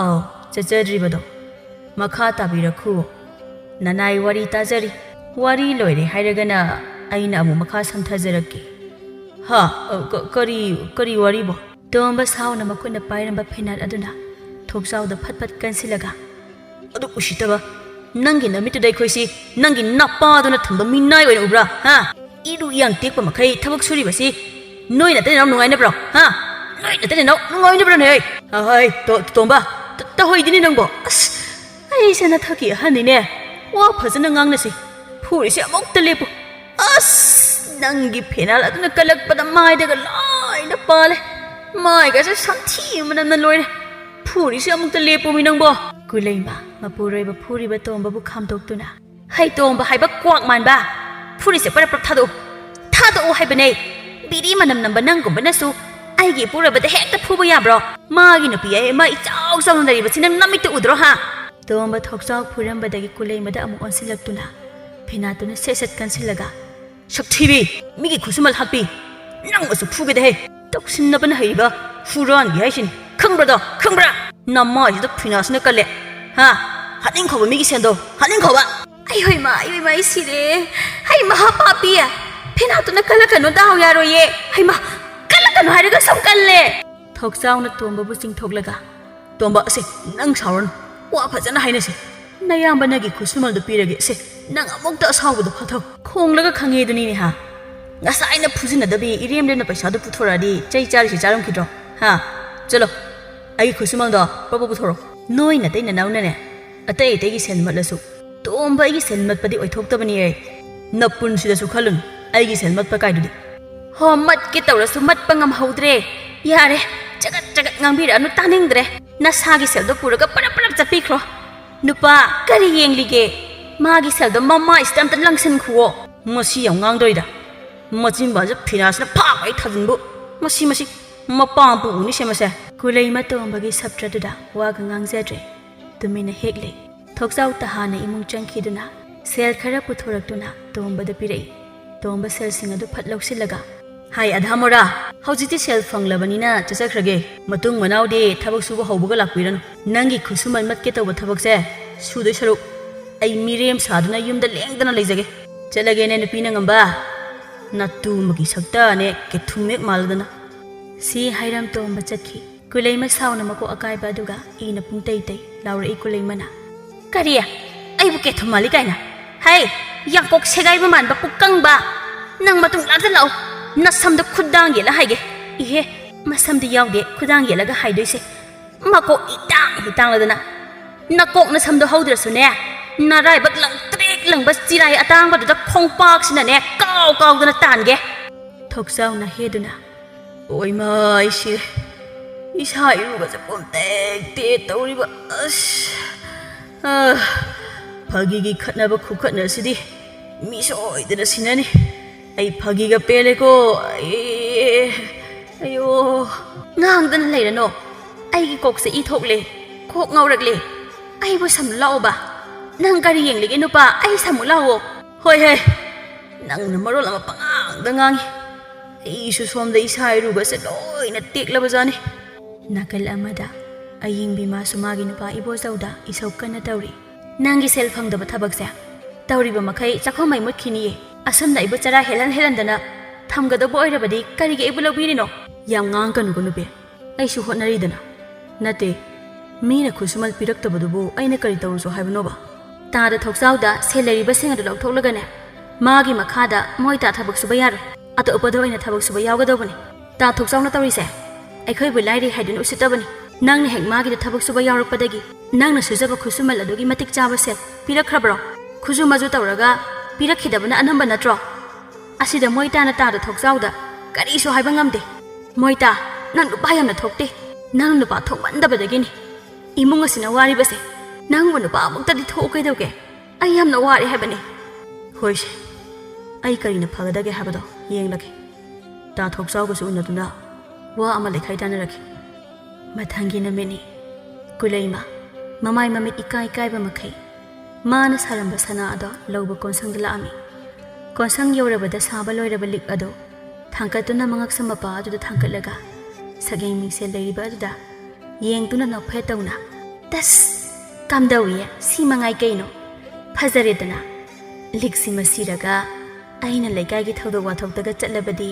"ꯑꯥꯎ, ꯆꯠꯆꯗ꯭ꯔꯤꯕꯗꯣ꯫ ꯃꯈꯥ ꯇꯥꯕꯤꯔꯛꯈꯨ꯫ ꯅꯅꯥꯏ ꯋꯥꯔꯤ ꯇꯥꯖꯔꯤ꯫ ꯋꯥꯔꯤ ꯂꯣꯏꯔꯦ ꯍꯥꯏꯔꯒꯅ ꯑꯩꯅ ꯑꯃꯨꯛ ꯃꯈꯥ ꯁꯝꯊꯖꯔꯛꯀꯦ꯫" "ꯍꯥ? ꯑ, ꯀ-, ꯀꯔꯤ, ꯀꯔꯤ ꯋꯥꯔꯤꯕꯣ?" ꯇꯣꯝꯕ ꯁꯥꯎꯅ ꯃꯈꯨꯠꯅ ꯄꯥꯏꯔꯝꯕ ꯐꯦꯅꯥꯠ ꯑꯗꯨꯅ ꯊꯣꯛꯆꯥꯎꯗ ꯐꯠ ꯐꯠ ꯀꯟꯁꯤꯜꯂꯒ, "ꯑꯗꯨ ꯎꯁꯤꯠꯇꯕ, ꯅꯪꯒꯤ ꯅꯃꯤꯠꯇꯨꯗ ꯑꯩꯈꯣꯏꯁꯤ ꯅꯪꯒꯤ ꯅꯄꯥꯗꯨꯅ ꯊꯝꯕ ꯃꯤꯅꯥꯏ ꯑꯣꯏꯅ ꯎꯕ꯭ꯔꯥ? ꯍꯥ? ꯏꯔꯨ ꯏꯌꯥꯡ ꯇꯦꯛꯄ ꯃꯈꯩ ꯊꯕꯛ ꯁꯨꯔꯤꯕꯁꯤ ꯅꯣꯏ ꯅꯇꯩ ꯅꯅꯥꯎ ꯅꯨꯡꯉꯥꯏꯅꯕ꯭ꯔꯣ? ꯍꯥ? ꯅꯣꯏ ꯅꯇꯩ ꯅꯅꯥꯎ ꯅꯨꯡꯉꯥꯏꯅꯕ꯭ꯔꯅꯦ?" "ꯑꯍꯩ, ꯇꯣ-, ꯇꯣꯝꯕ, ꯇ-, ꯇꯍꯣꯏꯗꯤꯅꯤ ꯅꯪꯕꯣ꯫ ꯑꯁ, ꯑꯩꯁꯦ ꯅꯊꯛꯀꯤ ꯑꯍꯟꯅꯤꯅꯦ꯫ ꯋꯥ ꯐꯖꯅ ꯉꯥꯡꯅꯁꯤ꯫ ꯐꯨꯔꯤꯁꯦ ꯑꯃꯨꯛꯇ ꯂꯦꯞꯄꯨ꯫ ꯑꯁ, ꯅꯪꯒꯤ ꯐꯦꯅꯥꯜ ꯑꯗꯨꯅ ꯀꯜꯂꯛꯄꯗ ꯃꯥꯏꯗꯒ ꯂꯣꯏꯅ ꯄꯥꯜꯂꯦ꯫ ꯃꯥꯏꯒꯁꯦ ꯁꯝꯊꯤ ꯃꯅꯝꯅ ꯂꯣꯏꯔꯦ꯫ ꯐꯨꯔꯤꯁꯦ ꯑꯃꯨꯛꯇ ꯂꯦꯞꯄꯨꯃꯤ ꯅꯪꯕꯣ꯫" ꯀꯨꯂꯩꯃ, ꯃꯄꯨꯔꯣꯏꯕ ꯐꯨꯔꯤꯕ ꯇꯣꯝꯕꯕꯨ ꯈꯥꯝꯗꯣꯛꯇꯨꯅ, "ꯍꯩ ꯇꯣꯝꯕ ꯍꯥꯏꯕ ꯀ꯭ꯋꯥꯛ ꯃꯥꯟꯕ, ꯐꯨꯔꯤꯁꯦ ꯄꯔꯞ ꯄꯔꯞ ꯊꯥꯗꯣꯛꯎ꯫ ꯊꯥꯗꯣꯛꯎ ꯍꯥꯏꯕꯅꯦ꯫ ꯕꯤꯔꯤ ꯃꯅꯝ ꯅꯝꯕ ꯅꯪꯒꯨꯝꯕꯅꯁꯨ ꯑꯩꯒꯤ ꯏꯄꯨꯔꯣꯏꯕꯗ ꯍꯦꯛꯇ ꯐꯨꯕ ꯌꯥꯕ꯭ꯔꯣ? ꯃꯥꯒꯤ ꯅꯨꯄꯤ ꯑꯃ ꯏꯆꯥꯎ ꯆꯥꯎꯅ ꯂꯩꯔꯤꯕꯁꯤ ꯅꯪ ꯅꯃꯤꯠꯇ ꯎꯗ꯭ꯔꯣ, ꯍꯥ?" ꯇꯣꯝꯕ ꯊꯣꯛꯆꯥꯎ ꯐꯨꯔꯝꯕꯗꯒꯤ ꯀꯨꯂꯩꯃꯗ ꯑꯃꯨꯛ ꯑꯣꯟꯁꯤꯜꯂꯛꯇꯨꯅ ꯐꯦꯅꯥꯠꯇꯨꯅ ꯁꯦꯠ ꯁꯦꯠ ꯀꯟꯁꯤꯜꯂꯒ, "ꯁꯛꯊꯤꯕꯤ, ꯃꯤꯒꯤ ꯈꯨꯠꯁꯨꯃꯜ ꯍꯥꯠꯄꯤ, ꯅꯪ ꯑꯃꯁꯨ ꯐꯨꯒꯦꯗꯍꯦ꯫ ꯇꯧꯁꯤꯟꯅꯕꯅ ꯍꯩꯔꯤꯕ ꯍꯨꯔꯥꯟꯕꯤ ꯍꯥꯏꯁꯤꯅꯤ꯫ ꯈꯪꯕ꯭ꯔꯗꯣ, ꯈꯪꯕ꯭ꯔꯥ? ꯅꯃꯥꯏꯁꯤꯗ ꯐꯤꯅꯥꯁꯤꯅ ꯀꯜꯂꯦ, ꯍꯥ?" ꯍꯥꯠꯅꯤꯡꯈꯣꯕ ꯃꯤꯒꯤ ꯁꯦꯟꯗꯣ, ꯍꯥꯠꯅꯤꯡꯈꯣꯕ꯫ ꯑꯩ ꯍꯣꯏ ꯃꯥ, ꯑꯩ ꯍꯣꯏ ꯃꯥ, ꯑꯩ ꯁꯤꯔꯦ꯫ ꯍꯩ ꯃꯍꯥ ꯄꯥꯄꯤ, ꯐꯦꯅꯥꯠꯇꯨꯅ ꯀꯜꯂꯛꯀꯅꯨ, ꯗꯥꯎ ꯌꯥꯔꯣꯏꯌꯦ꯫ ꯍꯩ ꯃꯥ, ꯀꯜꯂꯛꯀꯅꯨ ꯍꯥꯏꯔꯒ ꯁꯨꯝ ꯀꯜꯂꯦ꯫ ꯊꯣꯛꯆꯥꯎꯅ ꯇꯣꯝꯕꯕꯨ ꯆꯤꯡꯊꯣꯛꯂꯒ, "ꯇꯣꯝꯕ, ꯑꯁꯦ, ꯅꯪ ꯁꯥꯎꯔꯅꯨ, ꯋꯥ ꯐꯖꯅ ꯍꯥꯏꯅꯁꯤ꯫ ꯅꯌꯥꯝꯕꯅꯒꯤ ꯈꯨꯠꯁꯨꯃꯜꯗꯨ ꯄꯤꯔꯒꯦ, ꯁꯦ, ꯅꯪ ꯑꯃꯨꯛꯇ ꯑꯁꯥꯎꯕꯗꯣ ꯐꯥꯊꯧ꯫ ꯈꯣꯡꯂꯒ ꯈꯪꯉꯦꯗꯨꯅꯤꯅꯦ ꯍꯥ꯫ ꯉꯁꯥꯏꯅ ꯐꯨꯖꯤꯟꯅꯗꯕꯤ ꯏꯔꯦꯝ ꯂꯦꯝꯅ ꯄꯩꯁꯥꯗꯨ ꯄꯨꯊꯣꯔꯛꯑꯗꯤ ꯆꯩ ꯆꯥꯔꯤꯁꯤ ꯆꯥꯔꯝꯈꯤꯗ꯭ꯔꯣ? ꯍꯥ? ꯆꯠꯂꯣ, ꯑꯩꯒꯤ ꯈꯨꯠꯁꯨꯃꯜꯗꯣ ꯄ꯭ꯔꯞ ꯄ꯭ꯔꯞ ꯄꯨꯊꯣꯔꯛꯑꯣ꯫ ꯅꯣꯏ ꯅꯇꯩ ꯅꯅꯥꯎꯅꯅꯦ, ꯑꯇꯩ ꯑꯇꯩꯒꯤ ꯁꯦꯟ ꯃꯠꯂꯁꯨ ꯇꯣꯝꯕ ꯑꯩꯒꯤ ꯁꯦꯟ ꯃꯠꯄꯗꯤ ꯑꯣꯏꯊꯣꯛꯇꯕꯅꯤ ꯑꯩ꯫ ꯅꯄꯨꯟꯁꯤꯗꯁꯨ ꯈꯜꯂꯨꯅꯨ ꯑꯩꯒꯤ ꯁꯦꯟ ꯃꯠꯄ ꯀꯥꯏꯗꯨꯗꯤ꯫ ꯍꯣ, ꯃꯠꯀꯦ ꯇꯧꯔꯁꯨ ꯃꯠꯄ ꯉꯝꯍꯧꯗ꯭ꯔꯦ꯫ ꯌꯥꯔꯦ, ꯆꯒꯠ ꯆꯒꯠ ꯉꯥꯡꯕꯤꯔꯛꯑꯅꯨ, ꯇꯥꯅꯤꯡꯗ꯭ꯔꯦ꯫ ꯅꯁꯥꯒꯤ ꯁꯦꯜꯗꯣ ꯄꯨꯔꯒ ꯄꯔꯞ ꯄꯔꯞ ꯆꯠꯄꯤꯈ꯭ꯔꯣ꯫ ꯅꯨꯄꯥ, ꯀꯔꯤ ꯌꯦꯡꯂꯤꯒꯦ? ꯃꯥꯒꯤ ꯁꯦꯜꯗꯣ ꯃꯃꯥꯏꯁꯤꯗ ꯑꯝꯇ ꯂꯪꯁꯤꯟꯈꯨꯋꯣ꯫ ꯃꯁꯤ ꯌꯥꯝ ꯉꯥꯡꯗꯣꯏꯗ꯫ ꯃꯆꯤꯟꯕꯥꯁꯦ ꯐꯤꯅꯥꯁꯤꯅ ꯐꯥꯕ ꯑꯩ ꯊꯥꯖꯤꯟꯕꯨ꯫ ꯃꯁꯤ, ꯃꯁꯤ, ꯃꯄꯥ ꯄꯨ ꯎꯅꯤ ꯁꯦ ꯃꯁꯦ꯫ ꯀꯨꯂꯩꯃ ꯇꯣꯝꯕꯒꯤ ꯁꯞꯇ꯭ꯔꯗꯨꯗ ꯋꯥꯒ ꯉꯥꯡꯖꯗ꯭ꯔꯦ꯫ ꯇꯨꯃꯤꯟꯅ ꯍꯦꯛꯂꯦ꯫ ꯊꯣꯛꯆꯥꯎ ꯇꯍꯥꯅ ꯏꯃꯨꯡ ꯆꯪꯈꯤꯗꯨꯅ ꯁꯦꯜ ꯈꯔ ꯄꯨꯊꯣꯔꯛꯇꯨꯅ ꯇꯣꯝꯕꯗ ꯄꯤꯔꯛꯏ꯫ ꯇꯣꯝꯕ ꯁꯦꯜꯁꯤꯡ ꯑꯗꯨ ꯐꯠ ꯂꯧꯁꯤꯜꯂꯒ, "ꯍꯥꯏ ꯑꯙꯥ ꯃꯣꯔꯥ, ꯍꯧꯖꯤꯛꯇꯤ ꯁꯦꯜ ꯐꯪꯂꯕꯅꯤꯅ ꯆꯠꯆꯈ꯭ꯔꯒꯦ꯫ ꯃꯇꯨꯡ ꯃꯅꯥꯎꯗꯤ ꯊꯕꯛ ꯁꯨꯕ ꯍꯧꯕꯒ ꯂꯥꯛꯄꯤꯔꯅꯨ꯫ ꯅꯪꯒꯤ ꯈꯨꯠꯁꯨꯃꯟ ꯃꯠꯀꯦ ꯇꯧꯕ ꯊꯕꯛꯁꯦ ꯁꯨꯗꯣꯏ ꯁꯔꯨꯛ ꯑꯩ ꯃꯤꯔꯦꯝ ꯁꯥꯗꯨꯅ ꯌꯨꯝꯗ ꯂꯦꯡꯗꯅ ꯂꯩꯖꯒꯦ꯫ ꯆꯠꯂꯒꯦꯅꯦ, ꯅꯨꯄꯤꯅ ꯉꯝꯕ꯫ ꯅꯥꯇꯨꯝꯕꯒꯤ ꯁꯛꯇꯅꯦ, ꯀꯦꯊꯨꯝꯃꯦꯛ ꯃꯥꯜꯂꯗꯅ꯫" ꯁꯤ ꯍꯥꯏꯔꯝ ꯇꯣꯝꯕ ꯆꯠꯈꯤ꯫ ꯀꯨꯂꯩꯃ ꯁꯥꯎꯅ ꯃꯀꯣꯛ ꯑꯀꯥꯏꯕ ꯑꯗꯨꯒ ꯏꯅ ꯄꯨꯡꯇꯩ ꯇꯩ ꯂꯥꯎꯔꯛꯏ ꯀꯨꯂꯩꯃꯅ꯫ "ꯀꯔꯤ? ꯑꯩꯕꯨ ꯀꯦꯊꯨꯝ ꯃꯥꯜꯂꯤ ꯀꯥꯏꯅ? ꯍꯩ, ꯌꯥꯡꯀꯣꯛ ꯁꯦꯒꯥꯏꯕ ꯃꯥꯟꯕ ꯄꯨꯛꯀꯪꯕ! ꯅꯪ ꯃꯇꯨꯡ ꯂꯥꯛꯇ ꯂꯥꯛꯎ꯫ ꯅꯁꯝꯗ ꯈꯨꯗꯥꯡ ꯌꯦꯠꯂ ꯍꯥꯏꯒꯦ꯫ ꯏꯍꯦ, ꯃꯁꯝꯗꯤ ꯌꯥꯎꯗꯦ ꯈꯨꯗꯥꯡ ꯌꯦꯠꯂꯒ ꯍꯥꯏꯗꯣꯏꯁꯦ꯫ ꯃꯀꯣꯛ ꯏꯇꯥꯡ ꯏꯇꯥꯡꯂꯗꯅ꯫ ꯅꯀꯣꯛ ꯅꯁꯝꯗꯣ ꯍꯧꯗ꯭ꯔꯁꯨꯅꯦ, ꯅꯔꯥꯏꯕꯛ ꯂꯪꯇ꯭ꯔꯤꯛ ꯂꯪꯕ ꯆꯤꯔꯥꯏ ꯑꯇꯥꯡꯕꯗꯨꯗ ꯈꯣꯡꯄꯥꯛꯁꯤꯅꯅꯦ ꯀꯥꯎ ꯀꯥꯎꯗꯅ ꯇꯥꯟꯒꯦ꯫" ꯊꯣꯛꯆꯥꯎꯅ ꯍꯦꯗꯨꯅ, "ꯑꯣꯏꯃꯥ, ꯑꯩ ꯁꯤꯔꯦ꯫ ꯏꯁꯥ ꯏꯔꯨꯒꯁꯦ ꯄꯣꯝꯇꯦꯛ ꯇꯦꯛ ꯇꯧꯔꯤꯕ꯫ ꯑꯁ꯫ ꯑ, ꯐꯥꯒꯤꯒꯤ ꯈꯠꯅꯕ ꯈꯨꯈꯠꯅꯁꯤꯗꯤ ꯃꯤ ꯁꯣꯏꯗꯅ ꯁꯤꯅꯅꯤ꯫ ꯑꯩ ꯐꯥꯒꯤꯒ ꯄꯦꯜꯂꯦꯀꯣ꯫ ꯑꯩ, ꯑꯌꯣ꯫" "ꯉꯥꯡꯗꯅ ꯂꯩꯔꯅꯣ꯫ ꯑꯩꯒꯤ ꯀꯣꯛꯁꯦ ꯏ ꯊꯣꯛꯂꯦ꯫ ꯀꯣꯛ ꯉꯥꯎꯔꯛꯂꯦ꯫ ꯑꯩꯕꯨ ꯁꯝꯂꯨ ꯂꯥꯛꯑꯣꯕ꯫ ꯅꯪ ꯀꯔꯤ ꯌꯦꯡꯂꯤꯒꯦ ꯅꯨꯄꯥ? ꯑꯩ ꯁꯝꯃꯨ ꯂꯥꯛꯑꯣ꯫" "ꯍꯣꯏ, ꯍꯣꯏ꯫ ꯅꯪꯅ ꯃꯔꯣꯜ ꯑꯃ ꯄꯉꯥꯡꯗ ꯉꯥꯡꯉꯤ꯫ ꯑꯩꯁꯨ ꯁꯣꯝꯗ ꯏꯁꯥ ꯏꯔꯨꯒꯁꯦ ꯂꯣꯏꯅ ꯇꯦꯛꯂꯕꯖꯥꯠꯅꯤ꯫" ꯅꯥꯀꯜ ꯑꯃꯗ ꯑꯌꯤꯡꯕꯤ ꯃꯥꯁꯨ ꯃꯥꯒꯤ ꯅꯨꯄꯥ ꯏꯕꯣꯆꯧꯗ ꯏꯁꯧ ꯀꯟꯅ ꯇꯧꯔꯤ꯫ "ꯅꯪꯒꯤ ꯁꯦꯜ ꯐꯪꯗꯕ ꯊꯕꯛꯁꯦ ꯇꯧꯔꯤꯕ ꯃꯈꯩ ꯆꯥꯛꯈꯨꯝ ꯃꯩ ꯃꯨꯠꯈꯤꯅꯤꯌꯦ꯫ ꯑꯁꯨꯝꯅ ꯑꯩꯕꯨ ꯆꯔꯥ ꯍꯦꯜꯍꯟ ꯍꯦꯜꯍꯟꯗꯅ ꯊꯝꯒꯗꯧꯕ ꯑꯣꯏꯔꯕꯗꯤ ꯀꯔꯤꯒꯤ ꯑꯩꯕꯨ ꯂꯧꯕꯤꯔꯤꯅꯣ?" "ꯌꯥꯝ ꯉꯥꯡꯒꯅꯨꯀꯣ ꯅꯨꯄꯤ, ꯑꯩꯁꯨ ꯍꯣꯠꯅꯔꯤꯗꯅ꯫ ꯅꯠꯇꯦ, ꯃꯤꯅ ꯈꯨꯠꯁꯨꯃꯜ ꯄꯤꯔꯛꯇꯕꯗꯨꯕꯨ ꯑꯩꯅ ꯀꯔꯤ ꯇꯧꯔꯨꯁꯣ ꯍꯥꯏꯕꯅꯣꯕ?" ꯇꯥꯗ ꯊꯣꯛꯆꯥꯎꯗ ꯁꯦꯜ ꯂꯩꯔꯤꯕꯁꯤꯡ ꯑꯗꯨ ꯂꯧꯊꯣꯛꯂꯒꯅꯦ, ꯃꯥꯒꯤ ꯃꯈꯥꯗ ꯃꯣꯏ ꯇꯥ ꯊꯕꯛ ꯁꯨꯕ ꯌꯥꯔꯣꯏ꯫ ꯑꯇꯣꯞꯄꯗ ꯑꯣꯏꯅ ꯊꯕꯛ ꯁꯨꯕ ꯌꯥꯎꯒꯗꯧꯕꯅꯤ꯫ ꯇꯥ ꯊꯣꯛꯆꯥꯎꯅ ꯇꯧꯔꯤꯁꯦ ꯑꯩꯈꯣꯏꯕꯨ ꯂꯥꯏꯔꯤ ꯍꯥꯏꯗꯨꯅ ꯎꯁꯤꯠꯇꯕꯅꯤ꯫ ꯅꯪꯅ ꯍꯦꯛ ꯃꯥꯒꯤꯗ ꯊꯕꯛ ꯁꯨꯕ ꯌꯥꯎꯔꯛꯄꯗꯒꯤ ꯅꯪꯅ ꯁꯨꯖꯕ ꯈꯨꯠꯁꯨꯃꯜ ꯑꯗꯨꯒꯤ ꯃꯇꯤꯛ ꯆꯥꯕ ꯁꯦꯜ ꯄꯤꯔꯛꯈ꯭ꯔꯕ꯭ꯔꯣ? ꯈꯨꯖꯨ ꯃꯖꯨ ꯇꯧꯔꯒ ꯄꯤꯔꯛꯈꯤꯗꯕꯅ ꯑꯅꯝꯕ ꯅꯠꯇ꯭ꯔꯣ? ꯑꯁꯤꯗ ꯃꯣꯏ ꯇꯥꯅ ꯇꯥꯗ ꯊꯣꯛꯆꯥꯎꯗ ꯀꯔꯤꯁꯨ ꯍꯥꯏꯕ ꯉꯝꯗꯦ꯫ ꯃꯣꯏ ꯇꯥ, ꯅꯪ ꯅꯨꯄꯥ ꯌꯥꯝꯅ ꯊꯣꯛꯇꯦ꯫ ꯅꯪ ꯅꯨꯄꯥ ꯊꯣꯛꯃꯟꯗꯕꯗꯒꯤꯅꯤ ꯏꯃꯨꯡ ꯑꯁꯤꯅ ꯋꯥꯔꯤꯕꯁꯦ꯫ ꯅꯪꯕꯨ ꯅꯨꯄꯥ ꯑꯃꯨꯛꯇꯗꯤ ꯊꯣꯛꯎ ꯀꯩꯗꯧꯒꯦ? ꯑꯩ ꯌꯥꯝꯅ ꯋꯥꯔꯦ ꯍꯥꯏꯕꯅꯤ꯫ ꯍꯣꯏꯁꯦ, ꯑꯩ ꯀꯔꯤꯅ ꯐꯒꯗꯒꯦ ꯍꯥꯏꯕꯗꯣ ꯌꯦꯡꯂꯒꯦ꯫ ꯇꯥ ꯊꯣꯛꯆꯥꯎꯒꯁꯨ ꯎꯅꯗꯨꯅ ꯋꯥ ꯑꯃ ꯂꯩꯈꯥꯏ ꯇꯥꯟꯅꯔꯛꯈꯤ꯫ ꯃꯊꯪꯒꯤ ꯅꯨꯃꯤꯠꯅꯤ꯫ ꯀꯨꯂꯩꯃ, ꯃꯃꯥꯏ ꯃꯃꯤꯠ ꯏꯀꯥꯏ ꯀꯥꯏꯕ ꯃꯈꯩ, ꯃꯥꯅ ꯁꯥꯔꯝꯕ ꯁꯅꯥ ꯑꯗꯣ ꯂꯧꯕ ꯀꯣꯟꯁꯪꯗ ꯂꯥꯛꯑꯝꯃꯤ꯫ ꯀꯣꯟꯁꯪ ꯌꯧꯔꯕꯗ ꯁꯥꯕ ꯂꯣꯏꯔꯕ ꯂꯤꯛ ꯑꯗꯨ ꯊꯥꯡꯀꯠꯇꯨꯅ ꯃꯉꯛꯁꯝ ꯃꯄꯥ ꯑꯗꯨꯗ ꯊꯥꯡꯀꯠꯂꯒ ꯁꯛꯌꯦꯡ ꯃꯤꯡꯁꯦꯜ ꯂꯩꯔꯤꯕ ꯑꯗꯨꯗ ꯌꯦꯡꯗꯨꯅ ꯅꯣꯛꯐꯦꯠ ꯇꯧꯅ, "ꯇꯁ! ꯀꯝꯗꯧꯏ? ꯁꯤ ꯃꯉꯥꯏ ꯀꯩꯅꯣ? ꯐꯖꯔꯦꯗꯅ꯫ ꯂꯤꯛꯁꯤꯃ ꯁꯤꯔꯒ ꯑꯩꯅ ꯂꯩꯀꯥꯏꯒꯤ ꯊꯧꯗꯣꯛ ꯋꯥꯊꯣꯛꯇꯒ ꯆꯠꯂꯕꯗꯤ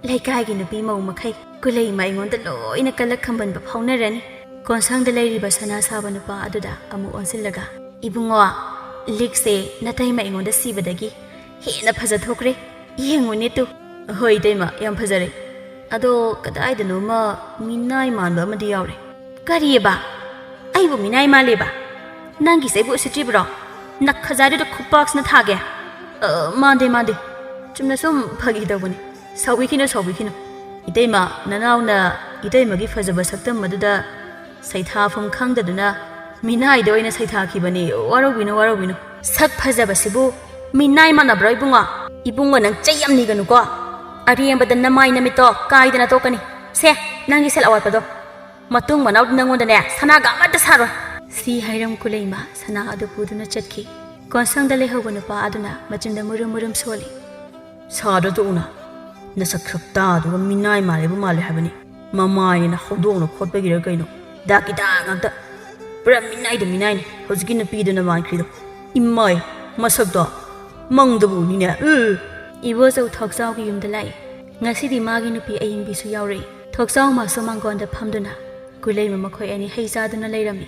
ꯂꯩꯀꯥꯏꯒꯤ ꯅꯨꯄꯤ ꯃꯧ ꯃꯈꯩ ꯀꯨꯂꯩꯃ ꯑꯩꯉꯣꯟꯗ ꯂꯣꯏꯅ ꯀꯂꯛ ꯈꯝꯕꯟꯕ ꯐꯥꯎꯅꯔꯅꯤ꯫" ꯀꯣꯟꯁꯪꯗ ꯂꯩꯔꯤꯕ ꯁꯅꯥ ꯁꯥꯕ ꯅꯨꯄꯥ ꯑꯗꯨꯗ ꯑꯃꯨꯛ ꯑꯣꯟꯁꯤꯜꯂꯒ, "ꯏꯕꯨꯡꯉꯣ, ꯂꯤꯛꯁꯦ ꯅꯇꯩꯃ ꯑꯩꯉꯣꯟꯗ ꯁꯤꯕꯗꯒꯤ ꯍꯦꯟꯅ ꯐꯖꯊꯣꯛꯈ꯭ꯔꯦ꯫ ꯌꯦꯡꯉꯨꯅꯦ ꯇꯨ꯫" "ꯍꯣꯏ, ꯏꯇꯩꯃ, ꯌꯥꯝ ꯐꯖꯔꯦ꯫ ꯑꯗꯣ ꯀꯗꯥꯏꯗꯅꯣꯃ ꯃꯤꯅꯥꯏ ꯃꯥꯟꯕ ꯑꯃꯗꯤ ꯌꯥꯎꯔꯦ꯫" "ꯀꯔꯤꯑꯕ? ꯑꯩꯕꯨ ꯃꯤꯅꯥꯏ ꯃꯥꯜꯂꯦꯕ? ꯅꯪꯒꯤꯁꯦ ꯑꯩꯕꯨ ꯎꯁꯤꯠꯇ꯭ꯔꯤꯕ꯭ꯔꯣ? ꯅꯈꯖꯥꯏꯗꯨꯗ ꯈꯨꯄꯥꯛꯁꯤꯅ ꯊꯥꯒꯦ꯫" "ꯑ, ꯃꯥꯟꯗꯦ, ꯃꯥꯟꯗꯦ꯫ ꯆꯨꯝꯅ ꯁꯨꯝ ꯐꯥꯒꯤ ꯇꯧꯕꯅꯤ꯫ ꯁꯥꯎꯕꯤꯈꯤꯅꯨ, ꯁꯥꯎꯕꯤꯈꯤꯅꯨ꯫ ꯏꯇꯩꯃ, ꯅꯅꯥꯎꯅ ꯏꯇꯩꯃꯒꯤ ꯐꯖꯕ ꯁꯛꯇꯝ ꯑꯗꯨꯗ ꯁꯩꯊꯥꯐꯝ ꯈꯪꯗꯗꯨꯅ ꯃꯤꯅꯥꯏꯗ ꯑꯣꯏꯅ ꯁꯩꯊꯥꯈꯤꯕꯅꯤ꯫ ꯋꯥꯔꯧꯕꯤꯅꯨ, ꯋꯥꯔꯧꯕꯤꯅꯨ꯫" "ꯁꯛ ꯐꯖꯕꯁꯤꯕꯨ ꯃꯤꯅꯥꯏ ꯃꯥꯟꯅꯕ꯭ꯔꯣ, ꯏꯕꯨꯡꯉꯣ?" "ꯏꯕꯨꯡꯉꯣ, ꯅꯪ ꯆꯩ ꯌꯥꯝ ꯅꯤꯒꯅꯨꯀꯣ꯫ ꯑꯔꯦꯝꯕꯗ ꯅꯃꯥꯏ ꯅꯃꯤꯠꯇꯣ ꯀꯥꯏꯗꯅ ꯇꯣꯛꯀꯅꯤ꯫ ꯁꯦ, ꯅꯪꯒꯤ ꯁꯦꯜ ꯑꯋꯥꯠꯄꯗꯣ꯫ ꯃꯇꯨꯡ ꯃꯅꯥꯎꯗꯤ ꯅꯪꯉꯣꯟꯗꯅꯦ ꯁꯅꯥꯒ ꯑꯃꯠꯇ ꯁꯥꯔꯣꯏ꯫" ꯁꯤ ꯍꯥꯏꯔꯝ ꯀꯨꯂꯩꯃ ꯁꯅꯥ ꯑꯗꯨ ꯄꯨꯗꯨꯅ ꯆꯠꯈꯤ꯫ ꯀꯣꯟꯁꯪꯗ ꯂꯩꯍꯧꯕ ꯅꯨꯄꯥ ꯑꯗꯨꯅ ꯃꯆꯤꯟꯗ ꯃꯨꯔꯨꯝ ꯃꯨꯔꯨꯝ ꯁꯣꯜꯂꯤ꯫ "ꯁꯥꯗ ꯇꯣꯛꯎꯅ꯫ ꯅꯁꯛ ꯁꯛꯇꯥꯗꯨꯒ ꯃꯤꯅꯥꯏ ꯃꯥꯜꯂꯦꯕꯨ ꯃꯥꯜꯂꯦ ꯍꯥꯏꯕꯅꯤ꯫ ꯃꯃꯥꯏꯅ ꯍꯧꯗꯣꯡꯅ ꯈꯣꯠꯄꯒꯤꯔ ꯀꯩꯅꯣ? ꯗꯥꯀꯤꯗꯥ ꯉꯥꯛꯇ꯫ ꯄꯨꯔꯥ ꯃꯤꯅꯥꯏꯗ ꯃꯤꯅꯥꯏꯅꯤ ꯍꯧꯖꯤꯛꯀꯤ ꯅꯨꯄꯤꯗꯨꯅ ꯃꯥꯟꯈ꯭ꯔꯤꯗꯣ꯫ ꯏꯃꯥꯏ, ꯃꯁꯛꯇꯣ ꯃꯪꯗꯕꯨ ꯎꯅꯤꯅꯦ꯫ ꯎ! ꯏꯕꯣꯆꯧ ꯊꯣꯛꯆꯥꯎꯒꯤ ꯌꯨꯝꯗ ꯂꯥꯛꯏ꯫ ꯉꯁꯤꯗꯤ ꯃꯥꯒꯤ ꯅꯨꯄꯤ ꯑꯌꯤꯡꯕꯤꯁꯨ ꯌꯥꯎꯔꯛꯏ꯫ ꯊꯣꯛꯆꯥꯎ ꯃꯥꯁꯨ ꯃꯥꯡꯒꯣꯟꯗ ꯐꯝꯗꯨꯅ ꯒꯨꯂꯩꯃ ꯃꯈꯣꯏ ꯑꯅꯤ ꯍꯩ ꯆꯥꯗꯨꯅ ꯂꯩꯔꯝꯃꯤ꯫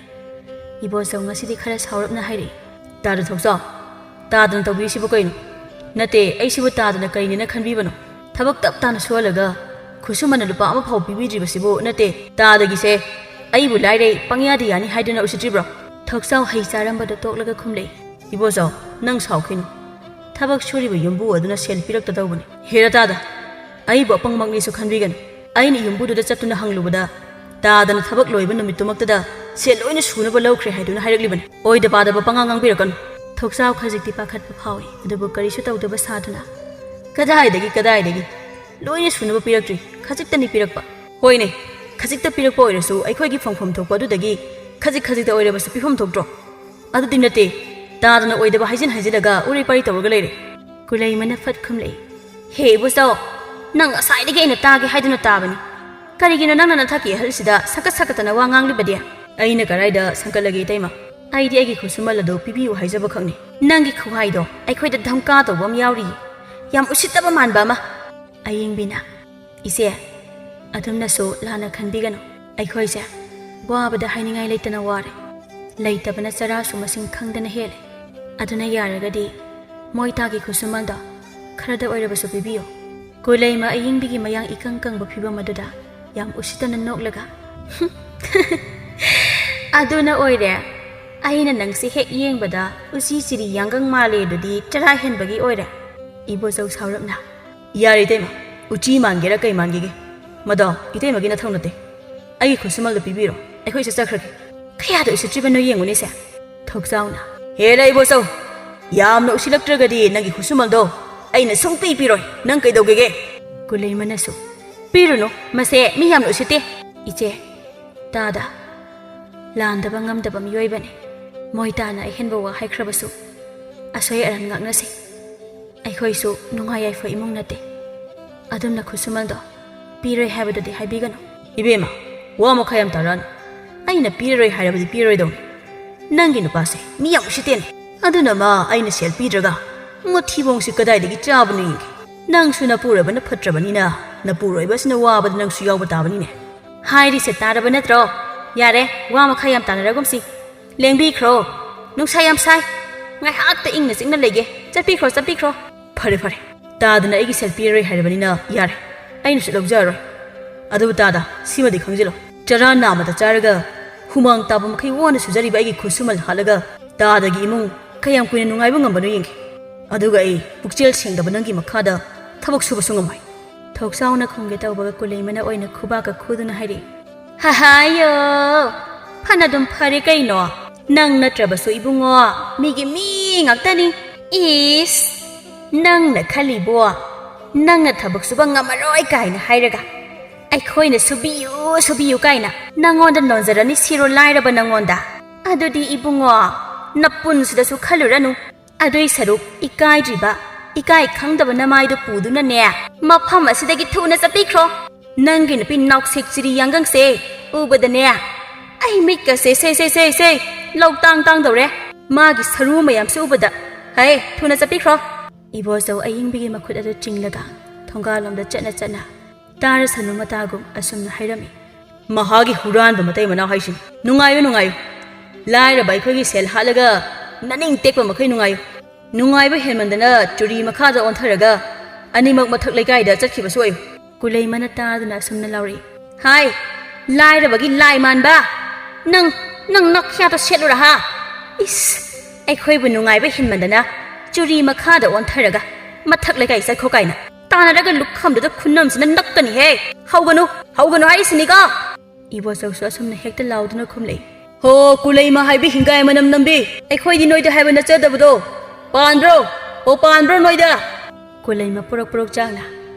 ꯏꯕꯣꯆꯧ ꯉꯁꯤꯗꯤ ꯈꯔ ꯁꯥꯎꯔꯞꯅ ꯍꯥꯏꯔꯛꯏ꯫ ꯇꯥꯗ ꯊꯣꯛꯆꯥꯎ, ꯇꯥꯗꯅ ꯇꯧꯕꯤꯔꯤꯁꯤꯕꯨ ꯀꯩꯅꯣ? ꯅꯠꯇꯦ, ꯑꯩꯁꯤꯕꯨ ꯇꯥꯗꯅ ꯀꯩꯅꯦꯅ ꯈꯟꯕꯤꯕꯅꯣ? ꯊꯕꯛ ꯇꯞ ꯇꯥꯅ ꯁꯨꯍꯜꯂꯒ ꯈꯨꯠꯁꯨꯃꯟꯅ ꯂꯨꯄꯥ ꯑꯃ ꯐꯥꯎ ꯄꯤꯕꯤꯗ꯭ꯔꯤꯕꯁꯤꯕꯨ ꯅꯠꯇꯦ, ꯇꯥꯗꯒꯤꯁꯦ ꯑꯩꯕꯨ ꯂꯥꯏꯔꯩ ꯄꯪꯌꯥꯗ ꯌꯥꯅꯤ ꯍꯥꯏꯗꯨꯅ ꯎꯁꯤꯠꯇ꯭ꯔꯤꯕ꯭ꯔꯣ? ꯊꯣꯛꯆꯥꯎ ꯍꯩ ꯆꯥꯔꯝꯕꯗꯣ ꯇꯣꯛꯂꯒ ꯈꯨꯝꯂꯛꯏ꯫ ꯏꯕꯣꯆꯧ, ꯅꯪ ꯁꯥꯎꯈꯤꯅꯨ꯫ ꯊꯕꯛ ꯁꯨꯔꯤꯕ ꯌꯨꯝꯕꯨ ꯑꯗꯨꯅ ꯁꯦꯜ ꯄꯤꯔꯛꯇꯗꯧꯕꯅꯤ꯫ ꯍꯦꯔꯥ ꯇꯥꯗ, ꯑꯩꯕꯨ ꯑꯄꯪꯃꯛꯅꯤꯁꯨ ꯈꯟꯕꯤꯒꯅꯨ꯫ ꯑꯩꯅ ꯌꯨꯝꯕꯨꯗꯨꯗ ꯆꯠꯇꯨꯅ ꯍꯪꯂꯨꯕꯗ, ꯇꯥꯗꯅ ꯊꯕꯛ ꯂꯣꯏꯕ ꯅꯨꯃꯤꯠꯇꯨꯃꯛꯇꯗ ꯁꯦꯜ ꯂꯣꯏꯅ ꯁꯨꯅꯕ ꯂꯧꯈ꯭ꯔꯦ ꯍꯥꯏꯗꯨꯅ ꯍꯥꯏꯔꯛꯂꯤꯕꯅꯤ꯫ ꯑꯣꯏꯗ ꯄꯥꯗꯕ ꯄꯉꯥꯡ ꯉꯥꯡꯕꯤꯔꯛꯀꯅꯨ꯫ ꯊꯣꯛꯆꯥꯎ ꯈꯖꯤꯛꯇꯤ ꯄꯥꯈꯠꯄ ꯐꯥꯎꯏ, ꯑꯗꯨꯕꯨ ꯀꯔꯤꯁꯨ ꯇꯧꯗꯕ ꯁꯥꯗꯨꯅ, "ꯀꯗꯥꯏꯗꯒꯤ, ꯀꯗꯥꯏꯗꯒꯤ? ꯂꯣꯏꯅ ꯁꯨꯅꯕ ꯄꯤꯔꯛꯇ꯭ꯔꯤ, ꯈꯖꯤꯛꯇꯅꯤ ꯄꯤꯔꯛꯄ"꯫ "ꯍꯣꯏꯅꯦ, ꯈꯖꯤꯛꯇ ꯄꯤꯔꯛꯄ ꯑꯣꯏꯔꯁꯨ ꯑꯩꯈꯣꯏꯒꯤ ꯐꯪꯐꯝ ꯊꯣꯛꯄ ꯑꯗꯨꯗꯒꯤ ꯈꯖꯤꯛ ꯈꯖꯤꯛꯇ ꯑꯣꯏꯔꯕꯁꯨ ꯄꯤꯐꯝ ꯊꯣꯛꯇ꯭ꯔꯣ? ꯑꯗꯨꯗꯤ ꯅꯠꯇꯦ, ꯇꯥꯗꯅ ꯑꯣꯏꯗꯕ ꯍꯥꯏꯖꯤꯟ ꯍꯥꯏꯖꯤꯜꯂꯒ ꯎꯔꯩ ꯄꯥꯔꯩ ꯇꯧꯔꯒ ꯂꯩꯔꯦ"꯫ ꯀꯨꯂꯩꯃꯅ ꯐꯠ ꯈꯨꯝꯂꯛꯏ, "ꯍꯦ ꯏꯕꯣꯆꯧ, ꯅꯪ ꯉꯁꯥꯏꯗꯒꯤ ꯑꯩꯅ ꯇꯥꯒꯦ ꯍꯥꯏꯗꯨꯅ ꯇꯥꯕꯅꯤ꯫ ꯀꯔꯤꯒꯤꯅꯣ ꯅꯪꯅ ꯅꯊꯛꯀꯤ ꯑꯍꯜꯁꯤꯗ ꯁꯪꯀꯠ ꯁꯪꯀꯠꯇꯅ ꯋꯥ ꯉꯥꯡꯂꯤꯕꯗꯤ?" "ꯑꯩꯅ ꯀꯗꯥꯏꯗ ꯁꯪꯀꯠꯂꯒꯦ, ꯏꯇꯩꯃ? ꯑꯩꯗꯤ ꯑꯩꯒꯤ ꯈꯨꯠꯁꯨꯃꯜ ꯑꯗꯨ ꯄꯤꯕꯤꯌꯨ ꯍꯥꯏꯖꯕ ꯈꯛꯅꯤ"꯫ "ꯅꯪꯒꯤ ꯈꯨꯍꯥꯏꯗꯣ ꯑꯩꯈꯣꯏꯗ ꯙꯝꯀꯥ ꯇꯧꯕ ꯑꯃ ꯌꯥꯎꯔꯤꯌꯦ, ꯌꯥꯝ ꯎꯁꯤꯠꯇꯕ ꯃꯥꯟꯕ ꯑꯃ"꯫ ꯑꯌꯤꯡꯕꯤꯅ, "ꯏꯆꯦ, ꯑꯗꯨꯝꯅꯁꯨ ꯂꯥꯟꯅ ꯈꯟꯕꯤꯒꯅꯨ꯫ ꯑꯩꯈꯣꯏꯁꯦ ꯋꯥꯕꯗ ꯍꯥꯏꯅꯤꯡꯉꯥꯏ ꯂꯩꯇꯅ ꯋꯥꯔꯦ꯫ ꯂꯩꯇꯕꯅ ꯆꯔꯥꯁꯨ ꯃꯁꯤꯡ ꯈꯪꯗꯅ ꯍꯦꯜꯂꯦ꯫ ꯑꯗꯨꯅ ꯌꯥꯔꯒꯗꯤ ꯃꯣꯏꯇꯥꯒꯤ ꯈꯨꯠꯁꯨꯃꯟꯗꯣ ꯈꯔꯗ ꯑꯣꯏꯔꯕꯁꯨ ꯄꯤꯕꯤꯌꯨ"꯫ ꯀꯨꯂꯩꯃ ꯑꯌꯤꯡꯕꯤꯒꯤ ꯃꯌꯥꯡ ꯏꯀꯪ ꯀꯪꯕ ꯐꯤꯕꯝ ꯑꯗꯨꯗ ꯌꯥꯝ ꯎꯁꯤꯠꯇꯅ ꯅꯣꯛꯂꯒ, "ꯑꯗꯨꯅ ꯑꯣꯏꯔꯦ꯫ ꯑꯩꯅ ꯅꯪꯁꯦ ꯍꯦꯛ ꯌꯦꯡꯕꯗ ꯎꯆꯤ ꯆꯤꯔꯤ ꯌꯥꯡꯒꯪ ꯃꯥꯜꯂꯦ ꯑꯗꯨꯗꯤ ꯆꯔꯥ ꯍꯦꯟꯕꯒꯤ ꯑꯣꯏꯔꯦ"꯫ ꯏꯕꯣꯆꯧ ꯁꯥꯎꯔꯞꯅ, "ꯌꯥꯔꯦ ꯏꯇꯩꯃ, ꯎꯆꯤ ꯃꯥꯟꯒꯦꯔꯥ ꯀꯩ ꯃꯥꯟꯒꯦꯒꯦ, ꯃꯗꯣ ꯏꯇꯩꯃꯒꯤ ꯅꯊꯧ ꯅꯠꯇꯦ꯫ ꯑꯩꯒꯤ ꯈꯨꯠꯁꯨꯃꯜꯗꯣ ꯄꯤꯕꯤꯔꯣ, ꯑꯩꯈꯣꯏ ꯆꯠꯆꯈ꯭ꯔꯒꯦ"꯫ "ꯀꯌꯥꯗ ꯎꯁꯤꯠꯇ꯭ꯔꯤꯕꯅꯣ ꯌꯦꯡꯉꯨꯅꯦꯁꯦ"꯫ ꯊꯣꯛꯆꯥꯎꯅ, "ꯍꯦꯔꯥ ꯏꯕꯣꯆꯧ, ꯌꯥꯝꯅ ꯎꯁꯤꯜꯂꯛꯇ꯭ꯔꯒꯗꯤ ꯅꯪꯒꯤ ꯈꯨꯠꯁꯨꯃꯜꯗꯣ ꯑꯩꯅ ꯁꯨꯡꯄꯤ ꯄꯤꯔꯣꯏ꯫ ꯅꯪ ꯀꯩꯗꯧꯒꯦꯒꯦ?" ꯀꯨꯂꯩꯃꯅꯁꯨ, "ꯄꯤꯔꯨꯅꯨ, ꯃꯁꯦ ꯃꯤ ꯌꯥꯝꯅ ꯎꯁꯤꯠꯇꯦ"꯫ "ꯏꯆꯦ, ꯇꯥꯗ, ꯂꯥꯟꯗꯕ ꯉꯝꯗꯕ ꯃꯤꯑꯣꯏꯕꯅꯤ꯫ ꯃꯣꯏꯇꯥꯅ ꯑꯍꯦꯟꯕ ꯋꯥ ꯍꯥꯏꯈ꯭ꯔꯕꯁꯨ ꯑꯁꯣꯏ ꯑꯔꯥꯟ ꯉꯥꯛꯅꯁꯤ꯫ ꯑꯩꯈꯣꯏꯁꯨ ꯅꯨꯡꯉꯥꯏ ꯌꯥꯏꯐ ꯏꯃꯨꯡ ꯅꯠꯇꯦ꯫ ꯑꯗꯨꯝꯅ ꯈꯨꯠꯁꯨꯃꯜꯗꯣ ꯄꯤꯔꯣꯏ ꯍꯥꯏꯕꯗꯨꯗꯤ ꯍꯥꯏꯕꯤꯒꯅꯨ"꯫ "ꯏꯕꯦꯝꯃ, ꯋꯥ ꯃꯈꯥ ꯌꯥꯝ ꯇꯥꯔꯛꯑꯅꯨ꯫ ꯑꯩꯅ ꯄꯤꯔꯔꯣꯏ ꯍꯥꯏꯔꯕꯗꯤ ꯄꯤꯔꯔꯣꯏꯗꯧꯅꯤ꯫ ꯅꯪꯒꯤ ꯅꯨꯄꯥꯁꯦ ꯃꯤ ꯌꯥꯝ ꯎꯁꯤꯠꯇꯦꯅꯦ꯫ ꯑꯗꯨꯅ ꯃꯥ ꯑꯩꯅ ꯁꯦꯜ ꯄꯤꯗ꯭ꯔꯒ ꯃꯊꯤꯕꯣꯡꯁꯤ ꯀꯗꯥꯏꯗꯒꯤ ꯆꯥꯕꯅꯣ ꯌꯦꯡꯒꯦ꯫ ꯅꯪꯁꯨ ꯅꯄꯨꯔꯣꯏꯕꯅ ꯐꯠꯇ꯭ꯔꯕꯅꯤꯅ ꯅꯄꯨꯔꯣꯏꯕꯁꯤꯅ ꯋꯥꯕꯗ ꯅꯪꯁꯨ ꯌꯥꯎꯕ ꯇꯥꯕꯅꯤꯅꯦ꯫ ꯍꯥꯏꯔꯤꯁꯦ ꯇꯥꯔꯕ ꯅꯠꯇ꯭ꯔꯣ? ꯌꯥꯔꯦ, ꯋꯥ ꯃꯈꯥ ꯌꯥꯝ ꯇꯥꯅꯔꯒꯨꯝꯁꯤ꯫ ꯂꯦꯡꯕꯤꯈ꯭ꯔꯣ꯫ ꯅꯨꯡꯁꯥ ꯌꯥꯝ ꯁꯥꯏ꯫ ꯉꯥꯏꯍꯥꯛꯇ ꯏꯪꯅ ꯆꯤꯛꯅ ꯂꯩꯒꯦ꯫ ꯆꯠꯄꯤꯈ꯭ꯔꯣ, ꯆꯠꯄꯤꯈ꯭ꯔꯣ꯫ ꯐꯔꯦ, ꯐꯔꯦ꯫ ꯇꯥꯗꯅ ꯑꯩꯒꯤ ꯁꯦꯜ ꯄꯤꯔꯔꯣꯏ ꯍꯥꯏꯔꯕꯅꯤꯅ ꯌꯥꯔꯦ꯫ ꯑꯩꯅꯁꯨ ꯂꯧꯖꯔꯔꯣꯏ꯫ ꯑꯗꯨꯕꯨ ꯇꯥꯗ, ꯁꯤꯃꯗꯤ ꯈꯪꯖꯤꯜꯂꯣ꯫ ꯆꯔꯥ ꯅꯥꯝꯃꯗ ꯆꯥꯔꯒ ꯍꯨꯃꯥꯡ ꯇꯥꯕ ꯃꯈꯩ ꯋꯥꯅ ꯁꯨꯖꯔꯤꯕ ꯑꯩꯒꯤ ꯈꯨꯠꯁꯨꯃꯜ ꯍꯥꯠꯂꯒ ꯇꯥꯗꯒꯤ ꯏꯃꯨꯡ ꯀꯌꯥꯝ ꯀꯨꯏꯅ ꯅꯨꯡꯉꯥꯏꯕ ꯉꯝꯕꯅꯣ ꯌꯦꯡꯒꯦ꯫ ꯑꯗꯨꯒ ꯑꯩ ꯄꯨꯛꯆꯦꯜ ꯁꯦꯡꯗꯕ ꯅꯪꯒꯤ ꯃꯈꯥꯗ ꯊꯕꯛ ꯁꯨꯕꯁꯨ ꯉꯝꯃꯣꯏ꯫ ꯊꯣꯛꯆꯥꯎꯅ ꯈꯨꯝꯒꯦ ꯇꯧꯕꯒ ꯀꯨꯂꯩꯃꯅ ꯑꯣꯏꯅ ꯈꯨꯕꯥꯛꯀ ꯈꯨꯗꯨꯅ ꯍꯥꯏꯔꯛꯏ꯫ ꯍꯍꯥꯌꯣ! ꯐꯅꯗꯨꯝ ꯐꯔꯦ ꯀꯩꯅꯣ꯫ ꯅꯪ ꯅꯠꯇ꯭ꯔꯕꯁꯨ ꯏꯕꯨꯡꯉꯣ, ꯃꯤꯒꯤ ꯃꯤ ꯉꯥꯛꯇꯅꯤ꯫ ꯏꯁ! ꯅꯪꯅ ꯈꯜꯂꯤꯕꯣ? ꯅꯪꯅ ꯊꯕꯛ ꯁꯨꯕ ꯉꯝꯃꯔꯣꯏ ꯀꯥꯏꯅ ꯍꯥꯏꯔꯒ, ꯑꯩꯈꯣꯏꯅ ꯁꯨꯕꯤꯌꯨ, ꯁꯨꯕꯤꯌꯨ ꯀꯥꯏꯅ ꯅꯪꯉꯣꯟꯗ ꯅꯣꯟꯖꯔꯅꯤ ꯁꯤꯔꯣ ꯂꯥꯏꯔꯕ ꯅꯪꯉꯣꯟꯗ꯫ ꯑꯗꯨꯗꯤ ꯏꯕꯨꯡꯉꯣ, ꯅꯄꯨꯟꯁꯤꯗꯁꯨ ꯈꯜꯂꯨꯔꯅꯨ꯫ ꯑꯗꯨꯏ ꯁꯔꯨꯛ ꯏꯀꯥꯏꯗ꯭ꯔꯤꯕ, ꯏꯀꯥꯏ ꯈꯪꯗꯕ ꯅꯃꯥꯏꯗꯨ ꯄꯨꯗꯨꯅꯅꯦ, ꯃꯐꯝ ꯑꯁꯤꯗꯒꯤ ꯊꯨꯅ ꯆꯠꯄꯤꯈ꯭ꯔꯣ꯫ ꯅꯪꯒꯤ ꯅꯨꯄꯤ ꯅꯥꯎꯁꯦꯛ ꯆꯤꯔꯤ ꯌꯥꯡꯒꯪꯁꯦ ꯎꯕꯗꯅꯦ, ꯑꯩ ꯃꯤꯠꯀꯁꯦ ꯁꯦ ꯁꯦ ꯁꯦ ꯁꯦ ꯂꯧ ꯇꯥꯡ ꯇꯥꯡꯗꯧꯔꯦ꯫ ꯃꯥꯒꯤ ꯁꯔꯨ ꯃꯌꯥꯝꯁꯦ ꯎꯕꯗ꯫ ꯍꯩ, ꯊꯨꯅ ꯆꯠꯄꯤꯈ꯭ꯔꯣ꯫ ꯏꯕꯣꯆꯧ ꯑꯌꯤꯡꯕꯤꯒꯤ ꯃꯈꯨꯠ ꯑꯗꯨ ꯆꯤꯡꯂꯒ ꯊꯣꯡꯒꯥꯜꯂꯣꯝꯗ ꯆꯠꯅ ꯆꯠꯅ ꯇꯥꯔꯁꯅꯨ ꯃꯇꯥꯒꯨꯝ ꯑꯁꯨꯝꯅ ꯍꯥꯏꯔꯝꯃꯤ꯫ ꯃꯍꯥꯛꯀꯤ ꯍꯨꯔꯥꯟꯕ ꯃꯇꯩ ꯃꯅꯥꯎ ꯍꯥꯏꯁꯤꯅꯤ꯫ ꯅꯨꯡꯉꯥꯏꯌꯨ, ꯅꯨꯡꯉꯥꯏꯌꯨ꯫ ꯂꯥꯏꯔꯕ ꯑꯩꯈꯣꯏꯒꯤ ꯁꯦꯜ ꯍꯥꯠꯂꯒ ꯅꯅꯤꯡ ꯇꯦꯛꯄ ꯃꯈꯩ ꯅꯨꯡꯉꯥꯏꯌꯨ꯫ ꯅꯨꯡꯉꯥꯏꯕ ꯍꯦꯟꯃꯟꯗꯅ ꯆꯨꯔꯤ ꯃꯈꯥꯗ ꯑꯣꯟꯊꯔꯒ ꯑꯅꯤꯃꯛ ꯃꯊꯛ ꯂꯩꯀꯥꯏꯗ ꯆꯠꯈꯤꯕꯁꯨ ꯑꯣꯏꯌꯨ꯫ ꯀꯨꯂꯩꯃꯅ ꯇꯥꯗꯨꯅ ꯑꯁꯨꯝꯅ ꯂꯥꯎꯔꯛꯏ꯫ ꯍꯥꯏ, ꯂꯥꯏꯔꯕꯒꯤ ꯂꯥꯏ ꯃꯥꯟꯕ! ꯅꯪ, ꯅꯪ ꯅꯈꯌꯥꯠꯇꯣ ꯁꯦꯠꯂꯨꯔꯥ ꯍꯥ? ꯏꯁ, ꯑꯩꯈꯣꯏꯕꯨ ꯅꯨꯡꯉꯥꯏꯕ ꯍꯦꯟꯃꯟꯗꯅ ꯆꯨꯔꯤ ꯃꯈꯥꯗ ꯑꯣꯟꯊꯔꯒ ꯃꯊꯛ ꯂꯩꯀꯥꯏ ꯆꯠꯈꯣ ꯀꯥꯏꯅ ꯇꯥꯟꯅꯔꯒ ꯂꯨꯈꯝꯗꯨꯗ ꯈꯨꯅꯝꯁꯤꯅ ꯅꯞꯀꯅꯤꯍꯦ! ꯍꯧꯒꯅꯨ, ꯍꯧꯒꯅꯨ ꯍꯥꯏꯔꯤꯁꯤꯅꯤꯀꯣ! ꯏꯕꯣꯆꯧꯁꯨ ꯑꯁꯨꯝꯅ ꯍꯦꯛꯇ ꯂꯥꯎꯗꯨꯅ ꯈꯨꯝꯂꯛꯏ꯫ ꯍꯣ, ꯀꯨꯂꯩꯃ ꯍꯥꯏꯕꯤ ꯍꯤꯡꯒꯥꯏ ꯃꯅꯝ ꯅꯝꯕꯤ! ꯑꯩꯈꯣꯏꯗꯤ ꯅꯣꯏꯗ ꯍꯥꯏꯕ ꯅꯠꯆꯗꯕꯗꯣ! ꯄꯥꯟꯕ꯭ꯔꯣ? ꯍꯣ, ꯄꯥꯟꯕ꯭ꯔꯣ ꯅꯣꯏꯗ? ꯀꯨꯂꯩꯃ ꯄꯨꯔꯛ ꯄꯨꯔꯛ ꯆꯥꯛꯅ,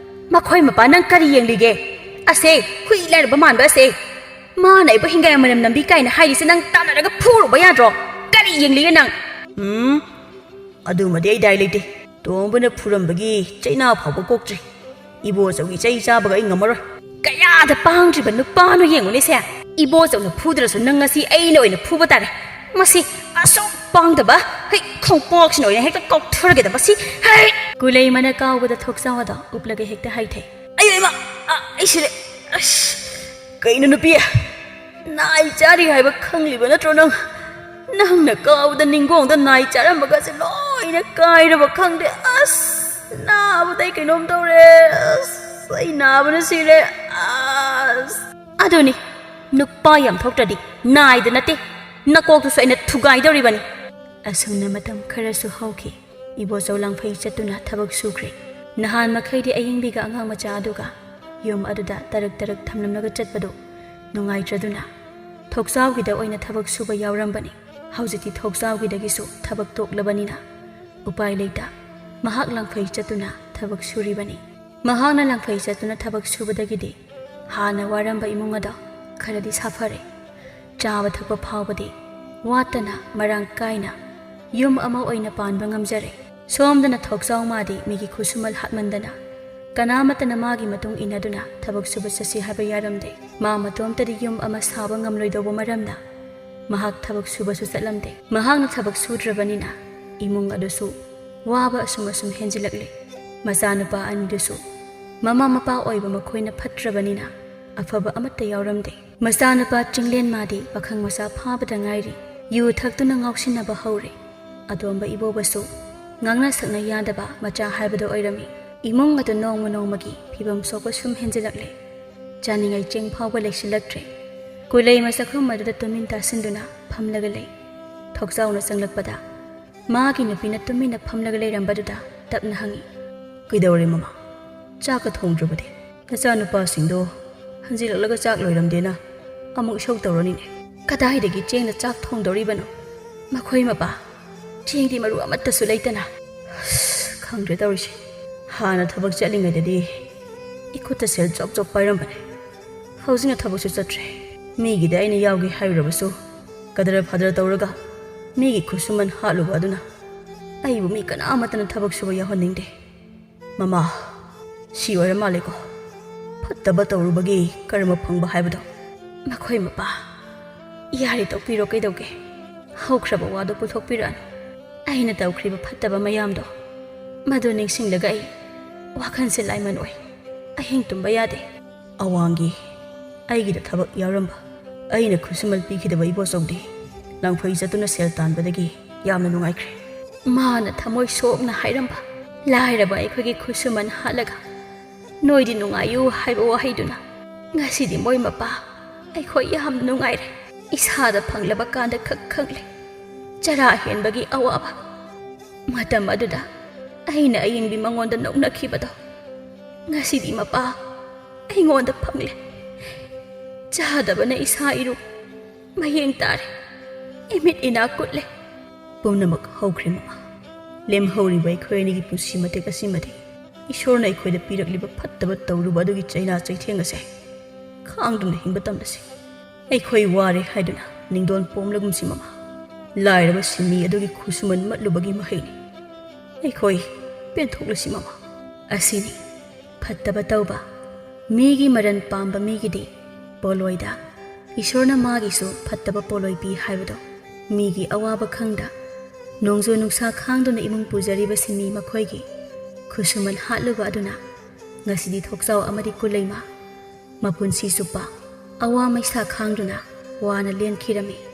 "ꯃꯈꯣꯏ ꯃꯄꯥ ꯅꯪ ꯀꯔꯤ ꯌꯦꯡꯂꯤꯒꯦ? ꯑꯁꯦ, ꯍꯨꯏ ꯂꯥꯏꯔꯕ ꯃꯥꯟꯕ ꯑꯁꯦ! ꯃꯥꯅ ꯑꯩꯕꯨ ꯍꯤꯡꯒꯥꯏ ꯃꯅꯝ ꯅꯝꯕꯤ ꯀꯥꯏꯅ ꯍꯥꯏꯔꯤꯁꯦ ꯅꯪ ꯇꯥꯟꯅꯔꯒ ꯐꯨꯔꯨꯕ ꯌꯥꯗ꯭ꯔꯣ? ꯀꯔꯤ ꯌꯦꯡꯂꯤꯒꯦ ꯅꯪ?" ꯎꯝ, ꯑꯗꯨꯃꯗꯤ ꯑꯩ ꯗꯥꯏ ꯂꯩꯇꯦ꯫ ꯇꯣꯝꯕꯅ ꯐꯨꯔꯝꯕꯒꯤ ꯆꯩꯅꯥ ꯐꯥꯎꯕ ꯀꯣꯛꯇ꯭ꯔꯤ꯫ ꯏꯕꯣꯆꯧꯒꯤ ꯆꯩ ꯆꯥꯕꯒ ꯑꯩ ꯉꯝꯃꯔꯣꯏ꯫ ꯀꯌꯥꯗ ꯄꯥꯡꯗ꯭ꯔꯤꯕ ꯅꯨꯄꯥꯅꯣ ꯌꯦꯡꯉꯨꯅꯦꯁꯦ꯫ ꯏꯕꯣꯆꯧꯅ ꯐꯨꯗ꯭ꯔꯁꯨ ꯅꯪ ꯉꯁꯤ ꯑꯩꯅ ꯑꯣꯏꯅ ꯐꯨꯕ ꯇꯥꯔꯦ꯫ ꯃꯁꯤ ꯑꯁꯨꯛ ꯄꯥꯡꯗꯕ, ꯍꯩ, ꯈꯣꯡꯄꯥꯛꯁꯤꯅ ꯑꯣꯏꯅ ꯍꯦꯛꯇ ꯀꯥꯎꯊꯔꯒꯦꯗꯕ ꯁꯤ꯫ ꯍꯩ! ꯀꯨꯂꯩꯃꯅ ꯀꯥꯎꯕꯗ ꯊꯣꯛꯆꯥꯎ ꯑꯗꯣ ꯎꯞꯂꯒ ꯍꯦꯛꯇ ꯍꯥꯏꯊꯩ꯫ ꯑꯌꯣ ꯏꯃꯥ! ꯑ, ꯑꯩ ꯁꯤꯔꯦ! ꯑꯁ! ꯀꯩꯅꯣ ꯅꯨꯄꯤ? ꯅꯥꯏ ꯆꯥꯔꯤ ꯍꯥꯏꯕ ꯈꯪꯂꯤꯕ ꯅꯠꯇ꯭ꯔꯣ ꯅꯪ? ꯅꯪꯅ ꯀꯥꯎꯕꯗ ꯅꯤꯡꯒꯣꯡꯗ ꯅꯥꯏ ꯆꯥꯔꯝꯕꯒꯁꯦ ꯂꯣꯏꯅ ꯀꯥꯏꯔꯕ ꯈꯪꯗꯦ꯫ ꯑꯁ! ꯅꯥꯕꯗ ꯑꯩ ꯀꯩꯅꯣꯝ ꯇꯧꯔꯦ꯫ ꯑꯁ! ꯑꯩ ꯅꯥꯕꯅ ꯁꯤꯔꯦ꯫ ꯑꯁ! ꯑꯗꯨꯅꯤ, ꯅꯨꯄꯥ ꯌꯥꯝ ꯊꯣꯛꯇ꯭ꯔꯗꯤ ꯅꯥꯏꯗ ꯅꯠꯇꯦ, ꯅꯀꯣꯛꯇꯨꯁꯨ ꯑꯩꯅ ꯊꯨꯒꯥꯏꯗꯧꯔꯤꯕꯅꯤ꯫ ꯑꯁꯨꯝꯅ ꯃꯇꯝ ꯈꯔꯁꯨ ꯍꯧꯈꯤ꯫ ꯏꯕꯣꯆꯧ ꯂꯥꯡꯐꯩ ꯆꯠꯇꯨꯅ ꯊꯕꯛ ꯁꯨꯈ꯭ꯔꯦ꯫ ꯅꯍꯥꯟ ꯃꯈꯩꯗꯤ ꯑꯌꯤꯡꯕꯤꯒ ꯑꯉꯥꯡ ꯃꯆꯥ ꯑꯗꯨꯒ ꯌꯨꯝ ꯑꯗꯨꯗ ꯇꯔꯛ ꯇꯔꯛ ꯊꯝꯂꯝꯂꯒ ꯆꯠꯄꯗꯨ ꯅꯨꯡꯉꯥꯏꯇ꯭ꯔꯗꯨꯅ ꯊꯣꯛꯆꯥꯎꯒꯤꯗ ꯑꯣꯏꯅ ꯊꯕꯛ ꯁꯨꯕ ꯌꯥꯎꯔꯝꯕꯅꯤ꯫ ꯍꯧꯖꯤꯛꯇꯤ ꯊꯣꯛꯆꯥꯎꯒꯤꯗꯒꯤꯁꯨ ꯊꯕꯛ ꯇꯣꯛꯂꯕꯅꯤꯅ ꯎꯄꯥꯏ ꯂꯩꯇ ꯃꯍꯥꯛ ꯂꯥꯡꯐꯩ ꯆꯠꯇꯨꯅ ꯊꯕꯛ ꯁꯨꯔꯤꯕꯅꯤ꯫ ꯃꯍꯥꯛꯅ ꯂꯥꯡꯐꯩ ꯆꯠꯇꯨꯅ ꯊꯕꯛ ꯁꯨꯕꯗꯒꯤꯗꯤ ꯍꯥꯟꯅ ꯋꯥꯔꯝꯕ ꯏꯃꯨꯡ ꯑꯗꯣ ꯈꯔꯗꯤ ꯁꯥꯐꯔꯦ꯫ ꯆꯥꯕ ꯊꯛꯄ ꯐꯥꯎꯕꯗꯤ ꯋꯥꯠꯇꯅ ꯃꯔꯥꯡ ꯀꯥꯏꯅ ꯌꯨꯝ ꯑꯃ ꯑꯣꯏꯅ ꯄꯥꯟꯕ ꯉꯝꯖꯔꯦ꯫ ꯁꯣꯝꯗꯅ ꯊꯣꯛꯆꯥꯎ ꯃꯥꯗꯤ ꯃꯤꯒꯤ ꯈꯨꯠꯁꯨꯃꯜ ꯍꯥꯠꯃꯟꯗꯅ ꯀꯅꯥꯃꯠꯇꯅ ꯃꯥꯒꯤ ꯃꯇꯨꯡ ꯏꯟꯅꯗꯨꯅ ꯊꯕꯛ ꯁꯨꯕ ꯆꯠꯁꯤ ꯍꯥꯏꯕ ꯌꯥꯔꯝꯗꯦ꯫ ꯃꯥ ꯃꯇꯣꯝꯇꯗꯤ ꯌꯨꯝ ꯑꯃ ꯁꯥꯕ ꯉꯝꯂꯣꯏꯗꯧꯕ ꯃꯔꯝꯅ ꯃꯍꯥꯛ ꯊꯕꯛ ꯁꯨꯕꯁꯨ ꯆꯠꯂꯝꯗꯦ꯫ ꯃꯍꯥꯛꯅ ꯊꯕꯛ ꯁꯨꯗ꯭ꯔꯕꯅꯤꯅ ꯏꯃꯨꯡ ꯑꯗꯨꯁꯨ ꯋꯥꯕ ꯑꯁꯨꯝ ꯑꯁꯨꯝ ꯍꯦꯟꯖꯤꯜꯂꯛꯂꯦ꯫ ꯃꯆꯥꯅꯨꯄꯥ ꯑꯅꯤꯗꯨꯁꯨ ꯃꯃꯥ ꯃꯄꯥ ꯑꯣꯏꯕ ꯃꯈꯣꯏꯅ ꯐꯠꯇ꯭ꯔꯕꯅꯤꯅ ꯑꯐꯕ ꯑꯃꯠꯇ ꯌꯥꯎꯔꯝꯗꯦ꯫ ꯃꯆꯥꯅꯨꯄꯥ ꯆꯤꯡꯂꯦꯟ ꯃꯥꯗꯤ ꯄꯥꯈꯪ ꯃꯆꯥ ꯐꯥꯕꯗ ꯉꯥꯏꯔꯤ꯫ ꯌꯨ ꯊꯛꯇꯨꯅ ꯉꯥꯎꯁꯤꯟꯅꯕ ꯍꯧꯔꯦ꯫ ꯑꯇꯣꯝꯕ ꯏꯕꯣꯕꯁꯨ ꯉꯥꯡꯅ ꯁꯛꯅ ꯌꯥꯗꯕ ꯃꯆꯥ ꯍꯥꯏꯕꯗꯨ ꯑꯣꯏꯔꯝꯃꯤ꯫ ꯏꯃꯨꯡ ꯑꯗꯨ ꯅꯣꯡꯃ ꯅꯣꯡꯃꯒꯤ ꯐꯤꯕꯝ ꯁꯣꯛꯄ ꯁꯨꯝ ꯍꯦꯟꯖꯤꯜꯂꯛꯂꯦ꯫ ꯆꯥꯅꯤꯡꯉꯥꯏ ꯆꯦꯡ ꯐꯥꯎꯕ ꯂꯩꯁꯤꯜꯂꯛꯇ꯭ꯔꯦ꯫ ꯀꯨꯂꯩꯃ ꯆꯥꯛꯈꯨꯝ ꯑꯗꯨꯗ ꯇꯨꯃꯤꯟ ꯇꯥꯁꯤꯟꯗꯨꯅ ꯐꯝꯂꯒ ꯂꯩ꯫ ꯊꯣꯛꯆꯥꯎꯅ ꯆꯪꯂꯛꯄꯗ ꯃꯥꯒꯤ ꯅꯨꯄꯤꯅ ꯇꯨꯃꯤꯟꯅ ꯐꯝꯂꯒ ꯂꯩꯔꯝꯕꯗꯨꯗ ꯇꯞꯅ ꯍꯪꯉꯤ, "ꯀꯩꯗꯧꯔꯦ ꯃꯃꯥ? ꯆꯥꯛꯀ ꯊꯣꯡꯗ꯭ꯔꯕꯗꯤ?" "ꯅꯆꯥꯅꯨꯄꯥꯁꯤꯡꯗꯣ ꯍꯟꯖꯤꯜꯂꯛꯂꯒ ꯆꯥꯛ ꯂꯣꯏꯔꯝꯗꯦꯅ ꯑꯃꯨꯛ ꯏꯁꯧ ꯇꯧꯔꯅꯤꯅꯦ꯫ ꯀꯗꯥꯏꯗꯒꯤ ꯆꯦꯡꯅ ꯆꯥꯛ ꯊꯣꯡꯗꯧꯔꯤꯕꯅꯣ? ꯃꯈꯣꯏ ꯃꯄꯥ ꯆꯦꯡꯗꯤ ꯃꯔꯨ ꯑꯃꯠꯇꯁꯨ ꯂꯩꯇꯅ꯫ ꯑꯁ, ꯈꯪꯗ꯭ꯔꯦ ꯇꯧꯔꯤꯁꯦ꯫ ꯍꯥꯟꯅ ꯊꯕꯛ ꯆꯠꯂꯤꯉꯩꯗꯗꯤ ꯏꯈꯨꯠꯇ ꯁꯦꯜ ꯆꯣꯞ ꯆꯣꯞ ꯄꯥꯏꯔꯝꯕꯅꯦ꯫ ꯍꯧꯖꯤꯛꯅ ꯊꯕꯛꯁꯨ ꯆꯠꯇ꯭ꯔꯦ꯫ ꯃꯤꯒꯤꯗ ꯑꯩꯅ ꯌꯥꯎꯒꯦ ꯍꯥꯏꯔꯨꯔꯕꯁꯨ ꯀꯗꯔ ꯐꯗꯔ ꯇꯧꯔꯒ ꯃꯤꯒꯤ ꯈꯨꯠꯁꯨꯃꯟ ꯍꯥꯠꯂꯨꯕ ꯑꯗꯨꯅ ꯑꯩꯕꯨ ꯃꯤ ꯀꯅꯥ ꯑꯃꯠꯇꯅ ꯊꯕꯛ ꯁꯨꯕ ꯌꯥꯎꯍꯟꯅꯤꯡꯗꯦ꯫ ꯃꯃꯥ, ꯁꯤ ꯑꯣꯏꯔ ꯃꯥꯜꯂꯦꯀꯣ ꯐꯠꯇꯕ ꯇꯧꯔꯨꯕꯒꯤ ꯀꯔꯃ ꯐꯪꯕ ꯍꯥꯏꯕꯗꯣ꯫ ꯃꯈꯣꯏ ꯃꯄꯥ, ꯌꯥꯔꯦ, ꯇꯣꯛꯄꯤꯔꯣ, ꯀꯩꯗꯧꯒꯦ? ꯍꯧꯈ꯭ꯔꯕ ꯋꯥꯗꯣ ꯄꯨꯊꯣꯛꯄꯤꯔꯛꯑꯅꯨ꯫ ꯑꯩꯅ ꯇꯧꯈ꯭ꯔꯤꯕ ꯐꯠꯇꯕ ꯃꯌꯥꯝꯗꯣ, ꯃꯗꯨ ꯅꯤꯡꯁꯤꯡꯂꯒ ꯑꯩ ꯋꯥꯈꯜꯁꯦ ꯂꯥꯏꯃꯟ ꯑꯣꯏ꯫ ꯑꯍꯤꯡ ꯇꯨꯝꯕ ꯌꯥꯗꯦ꯫ ꯑꯋꯥꯡꯒꯤ, ꯑꯩꯒꯤꯗ ꯊꯕꯛ ꯌꯥꯎꯔꯝꯕ, ꯑꯩꯅ ꯈꯨꯠꯁꯨꯃꯟ ꯄꯤꯈꯤꯗꯕ ꯏꯕꯣꯆꯧꯗꯤ ꯂꯪꯐꯩ ꯆꯠꯇꯨꯅ ꯁꯦꯜ ꯇꯥꯟꯕꯗꯒꯤ ꯌꯥꯝꯅ ꯅꯨꯡꯉꯥꯏꯈ꯭ꯔꯦ꯫ ꯃꯥꯅ ꯊꯃꯣꯏ ꯁꯣꯛꯅ ꯍꯥꯏꯔꯝꯕ, "ꯂꯥꯏꯔꯕ ꯑꯩꯈꯣꯏꯒꯤ ꯈꯨꯠꯁꯨꯃꯟ ꯍꯥꯠꯂꯒ ꯅꯣꯏꯗꯤ ꯅꯨꯡꯉꯥꯏꯌꯨ" ꯍꯥꯏꯕ ꯋꯥꯍꯩꯗꯨꯅ ꯉꯁꯤꯗꯤ ꯃꯣꯏ ꯃꯄꯥ ꯑꯩꯈꯣꯏ ꯌꯥꯝ ꯅꯨꯡꯉꯥꯏꯔꯦ꯫ ꯏꯁꯥꯗ ꯐꯪꯂꯕ ꯀꯥꯟꯗ ꯈꯛ ꯈꯪꯂꯦ ꯆꯔꯥ ꯍꯦꯟꯕꯒꯤ ꯑꯋꯥꯕ꯫ ꯃꯇꯝ ꯑꯗꯨꯗ ꯑꯩꯅ ꯑꯌꯤꯡꯕꯤ ꯃꯉꯣꯟꯗ ꯅꯣꯛꯅꯈꯤꯕꯗꯣ ꯉꯁꯤꯗꯤ ꯃꯄꯥ ꯑꯩꯉꯣꯟꯗ ꯐꯪꯂꯦ꯫ ꯆꯥꯗꯕꯅ ꯏꯁꯥ ꯏꯔꯨ ꯃꯌꯦꯡ ꯇꯥꯔꯦ, ꯏꯃꯤꯠ ꯏꯅꯥ ꯀꯨꯠꯂꯦ꯫ ꯄꯨꯝꯅꯃꯛ ꯍꯧꯈ꯭ꯔꯦ, ꯃꯃꯥ꯫ ꯂꯦꯝꯍꯧꯔꯤꯕ ꯑꯩꯈꯣꯏ ꯑꯅꯤꯒꯤ ꯄꯨꯟꯁꯤ ꯃꯇꯦꯛ ꯑꯁꯤꯃꯗꯤ ꯏꯁꯣꯔꯅ ꯑꯩꯈꯣꯏꯗ ꯄꯤꯔꯛꯂꯤꯕ ꯐꯠꯇꯕ ꯇꯧꯔꯨꯕ ꯑꯗꯨꯒꯤ ꯆꯩꯅꯥ ꯆꯩꯊꯦꯡ ꯑꯁꯦ ꯈꯥꯡꯗꯨꯅ ꯍꯤꯡꯕ ꯇꯝꯂꯁꯤ꯫ ꯑꯩꯈꯣꯏ ꯋꯥꯔꯦ ꯍꯥꯏꯗꯨꯅ ꯅꯤꯡꯗꯣꯟ ꯄꯣꯝꯂꯒꯨꯝꯁꯤ, ꯃꯃꯥ꯫ ꯂꯥꯏꯔꯕ ꯁꯤꯟꯃꯤ ꯑꯗꯨꯒꯤ ꯈꯨꯠꯁꯨꯃꯟ ꯃꯠꯂꯨꯕꯒꯤ ꯃꯍꯩꯅꯤ꯫ ꯑꯩꯈꯣꯏ ꯄꯦꯟꯊꯣꯛꯂꯁꯤ, ꯃꯃꯥ꯫ ꯑꯁꯤꯅꯤ ꯐꯠꯇꯕ ꯇꯧꯕ, ꯃꯤꯒꯤ ꯃꯔꯟ ꯄꯥꯝꯕ ꯃꯤꯒꯤꯗꯤ ꯄꯣꯂꯣꯏꯗ ꯏꯁꯣꯔꯅ ꯃꯥꯒꯤꯁꯨ ꯐꯠꯇꯕ ꯄꯣꯂꯣꯏ ꯄꯤ ꯍꯥꯏꯕꯗꯣ꯫ ꯃꯤꯒꯤ ꯑꯋꯥꯕ ꯈꯪꯗ, ꯅꯣꯡꯖꯨ ꯅꯨꯡꯁꯥ ꯈꯥꯡꯗꯨꯅ ꯏꯃꯨꯡ ꯄꯨꯖꯔꯤꯕ ꯁꯤꯟꯃꯤ ꯃꯈꯣꯏꯒꯤ ꯈꯨꯠꯁꯨꯃꯟ ꯍꯥꯠꯂꯨꯕ ꯑꯗꯨꯅ ꯉꯁꯤꯗꯤ ꯊꯣꯛꯆꯥꯎ ꯑꯃꯗꯤ ꯀꯨꯂꯩꯃ ꯃꯄꯨꯟꯁꯤ ꯆꯨꯞꯄ ꯑꯋꯥ ꯃꯩꯁꯥ ꯈꯥꯡꯗꯨꯅ ꯋꯥꯅ ꯂꯦꯟꯈꯤꯔꯝꯃꯤ꯫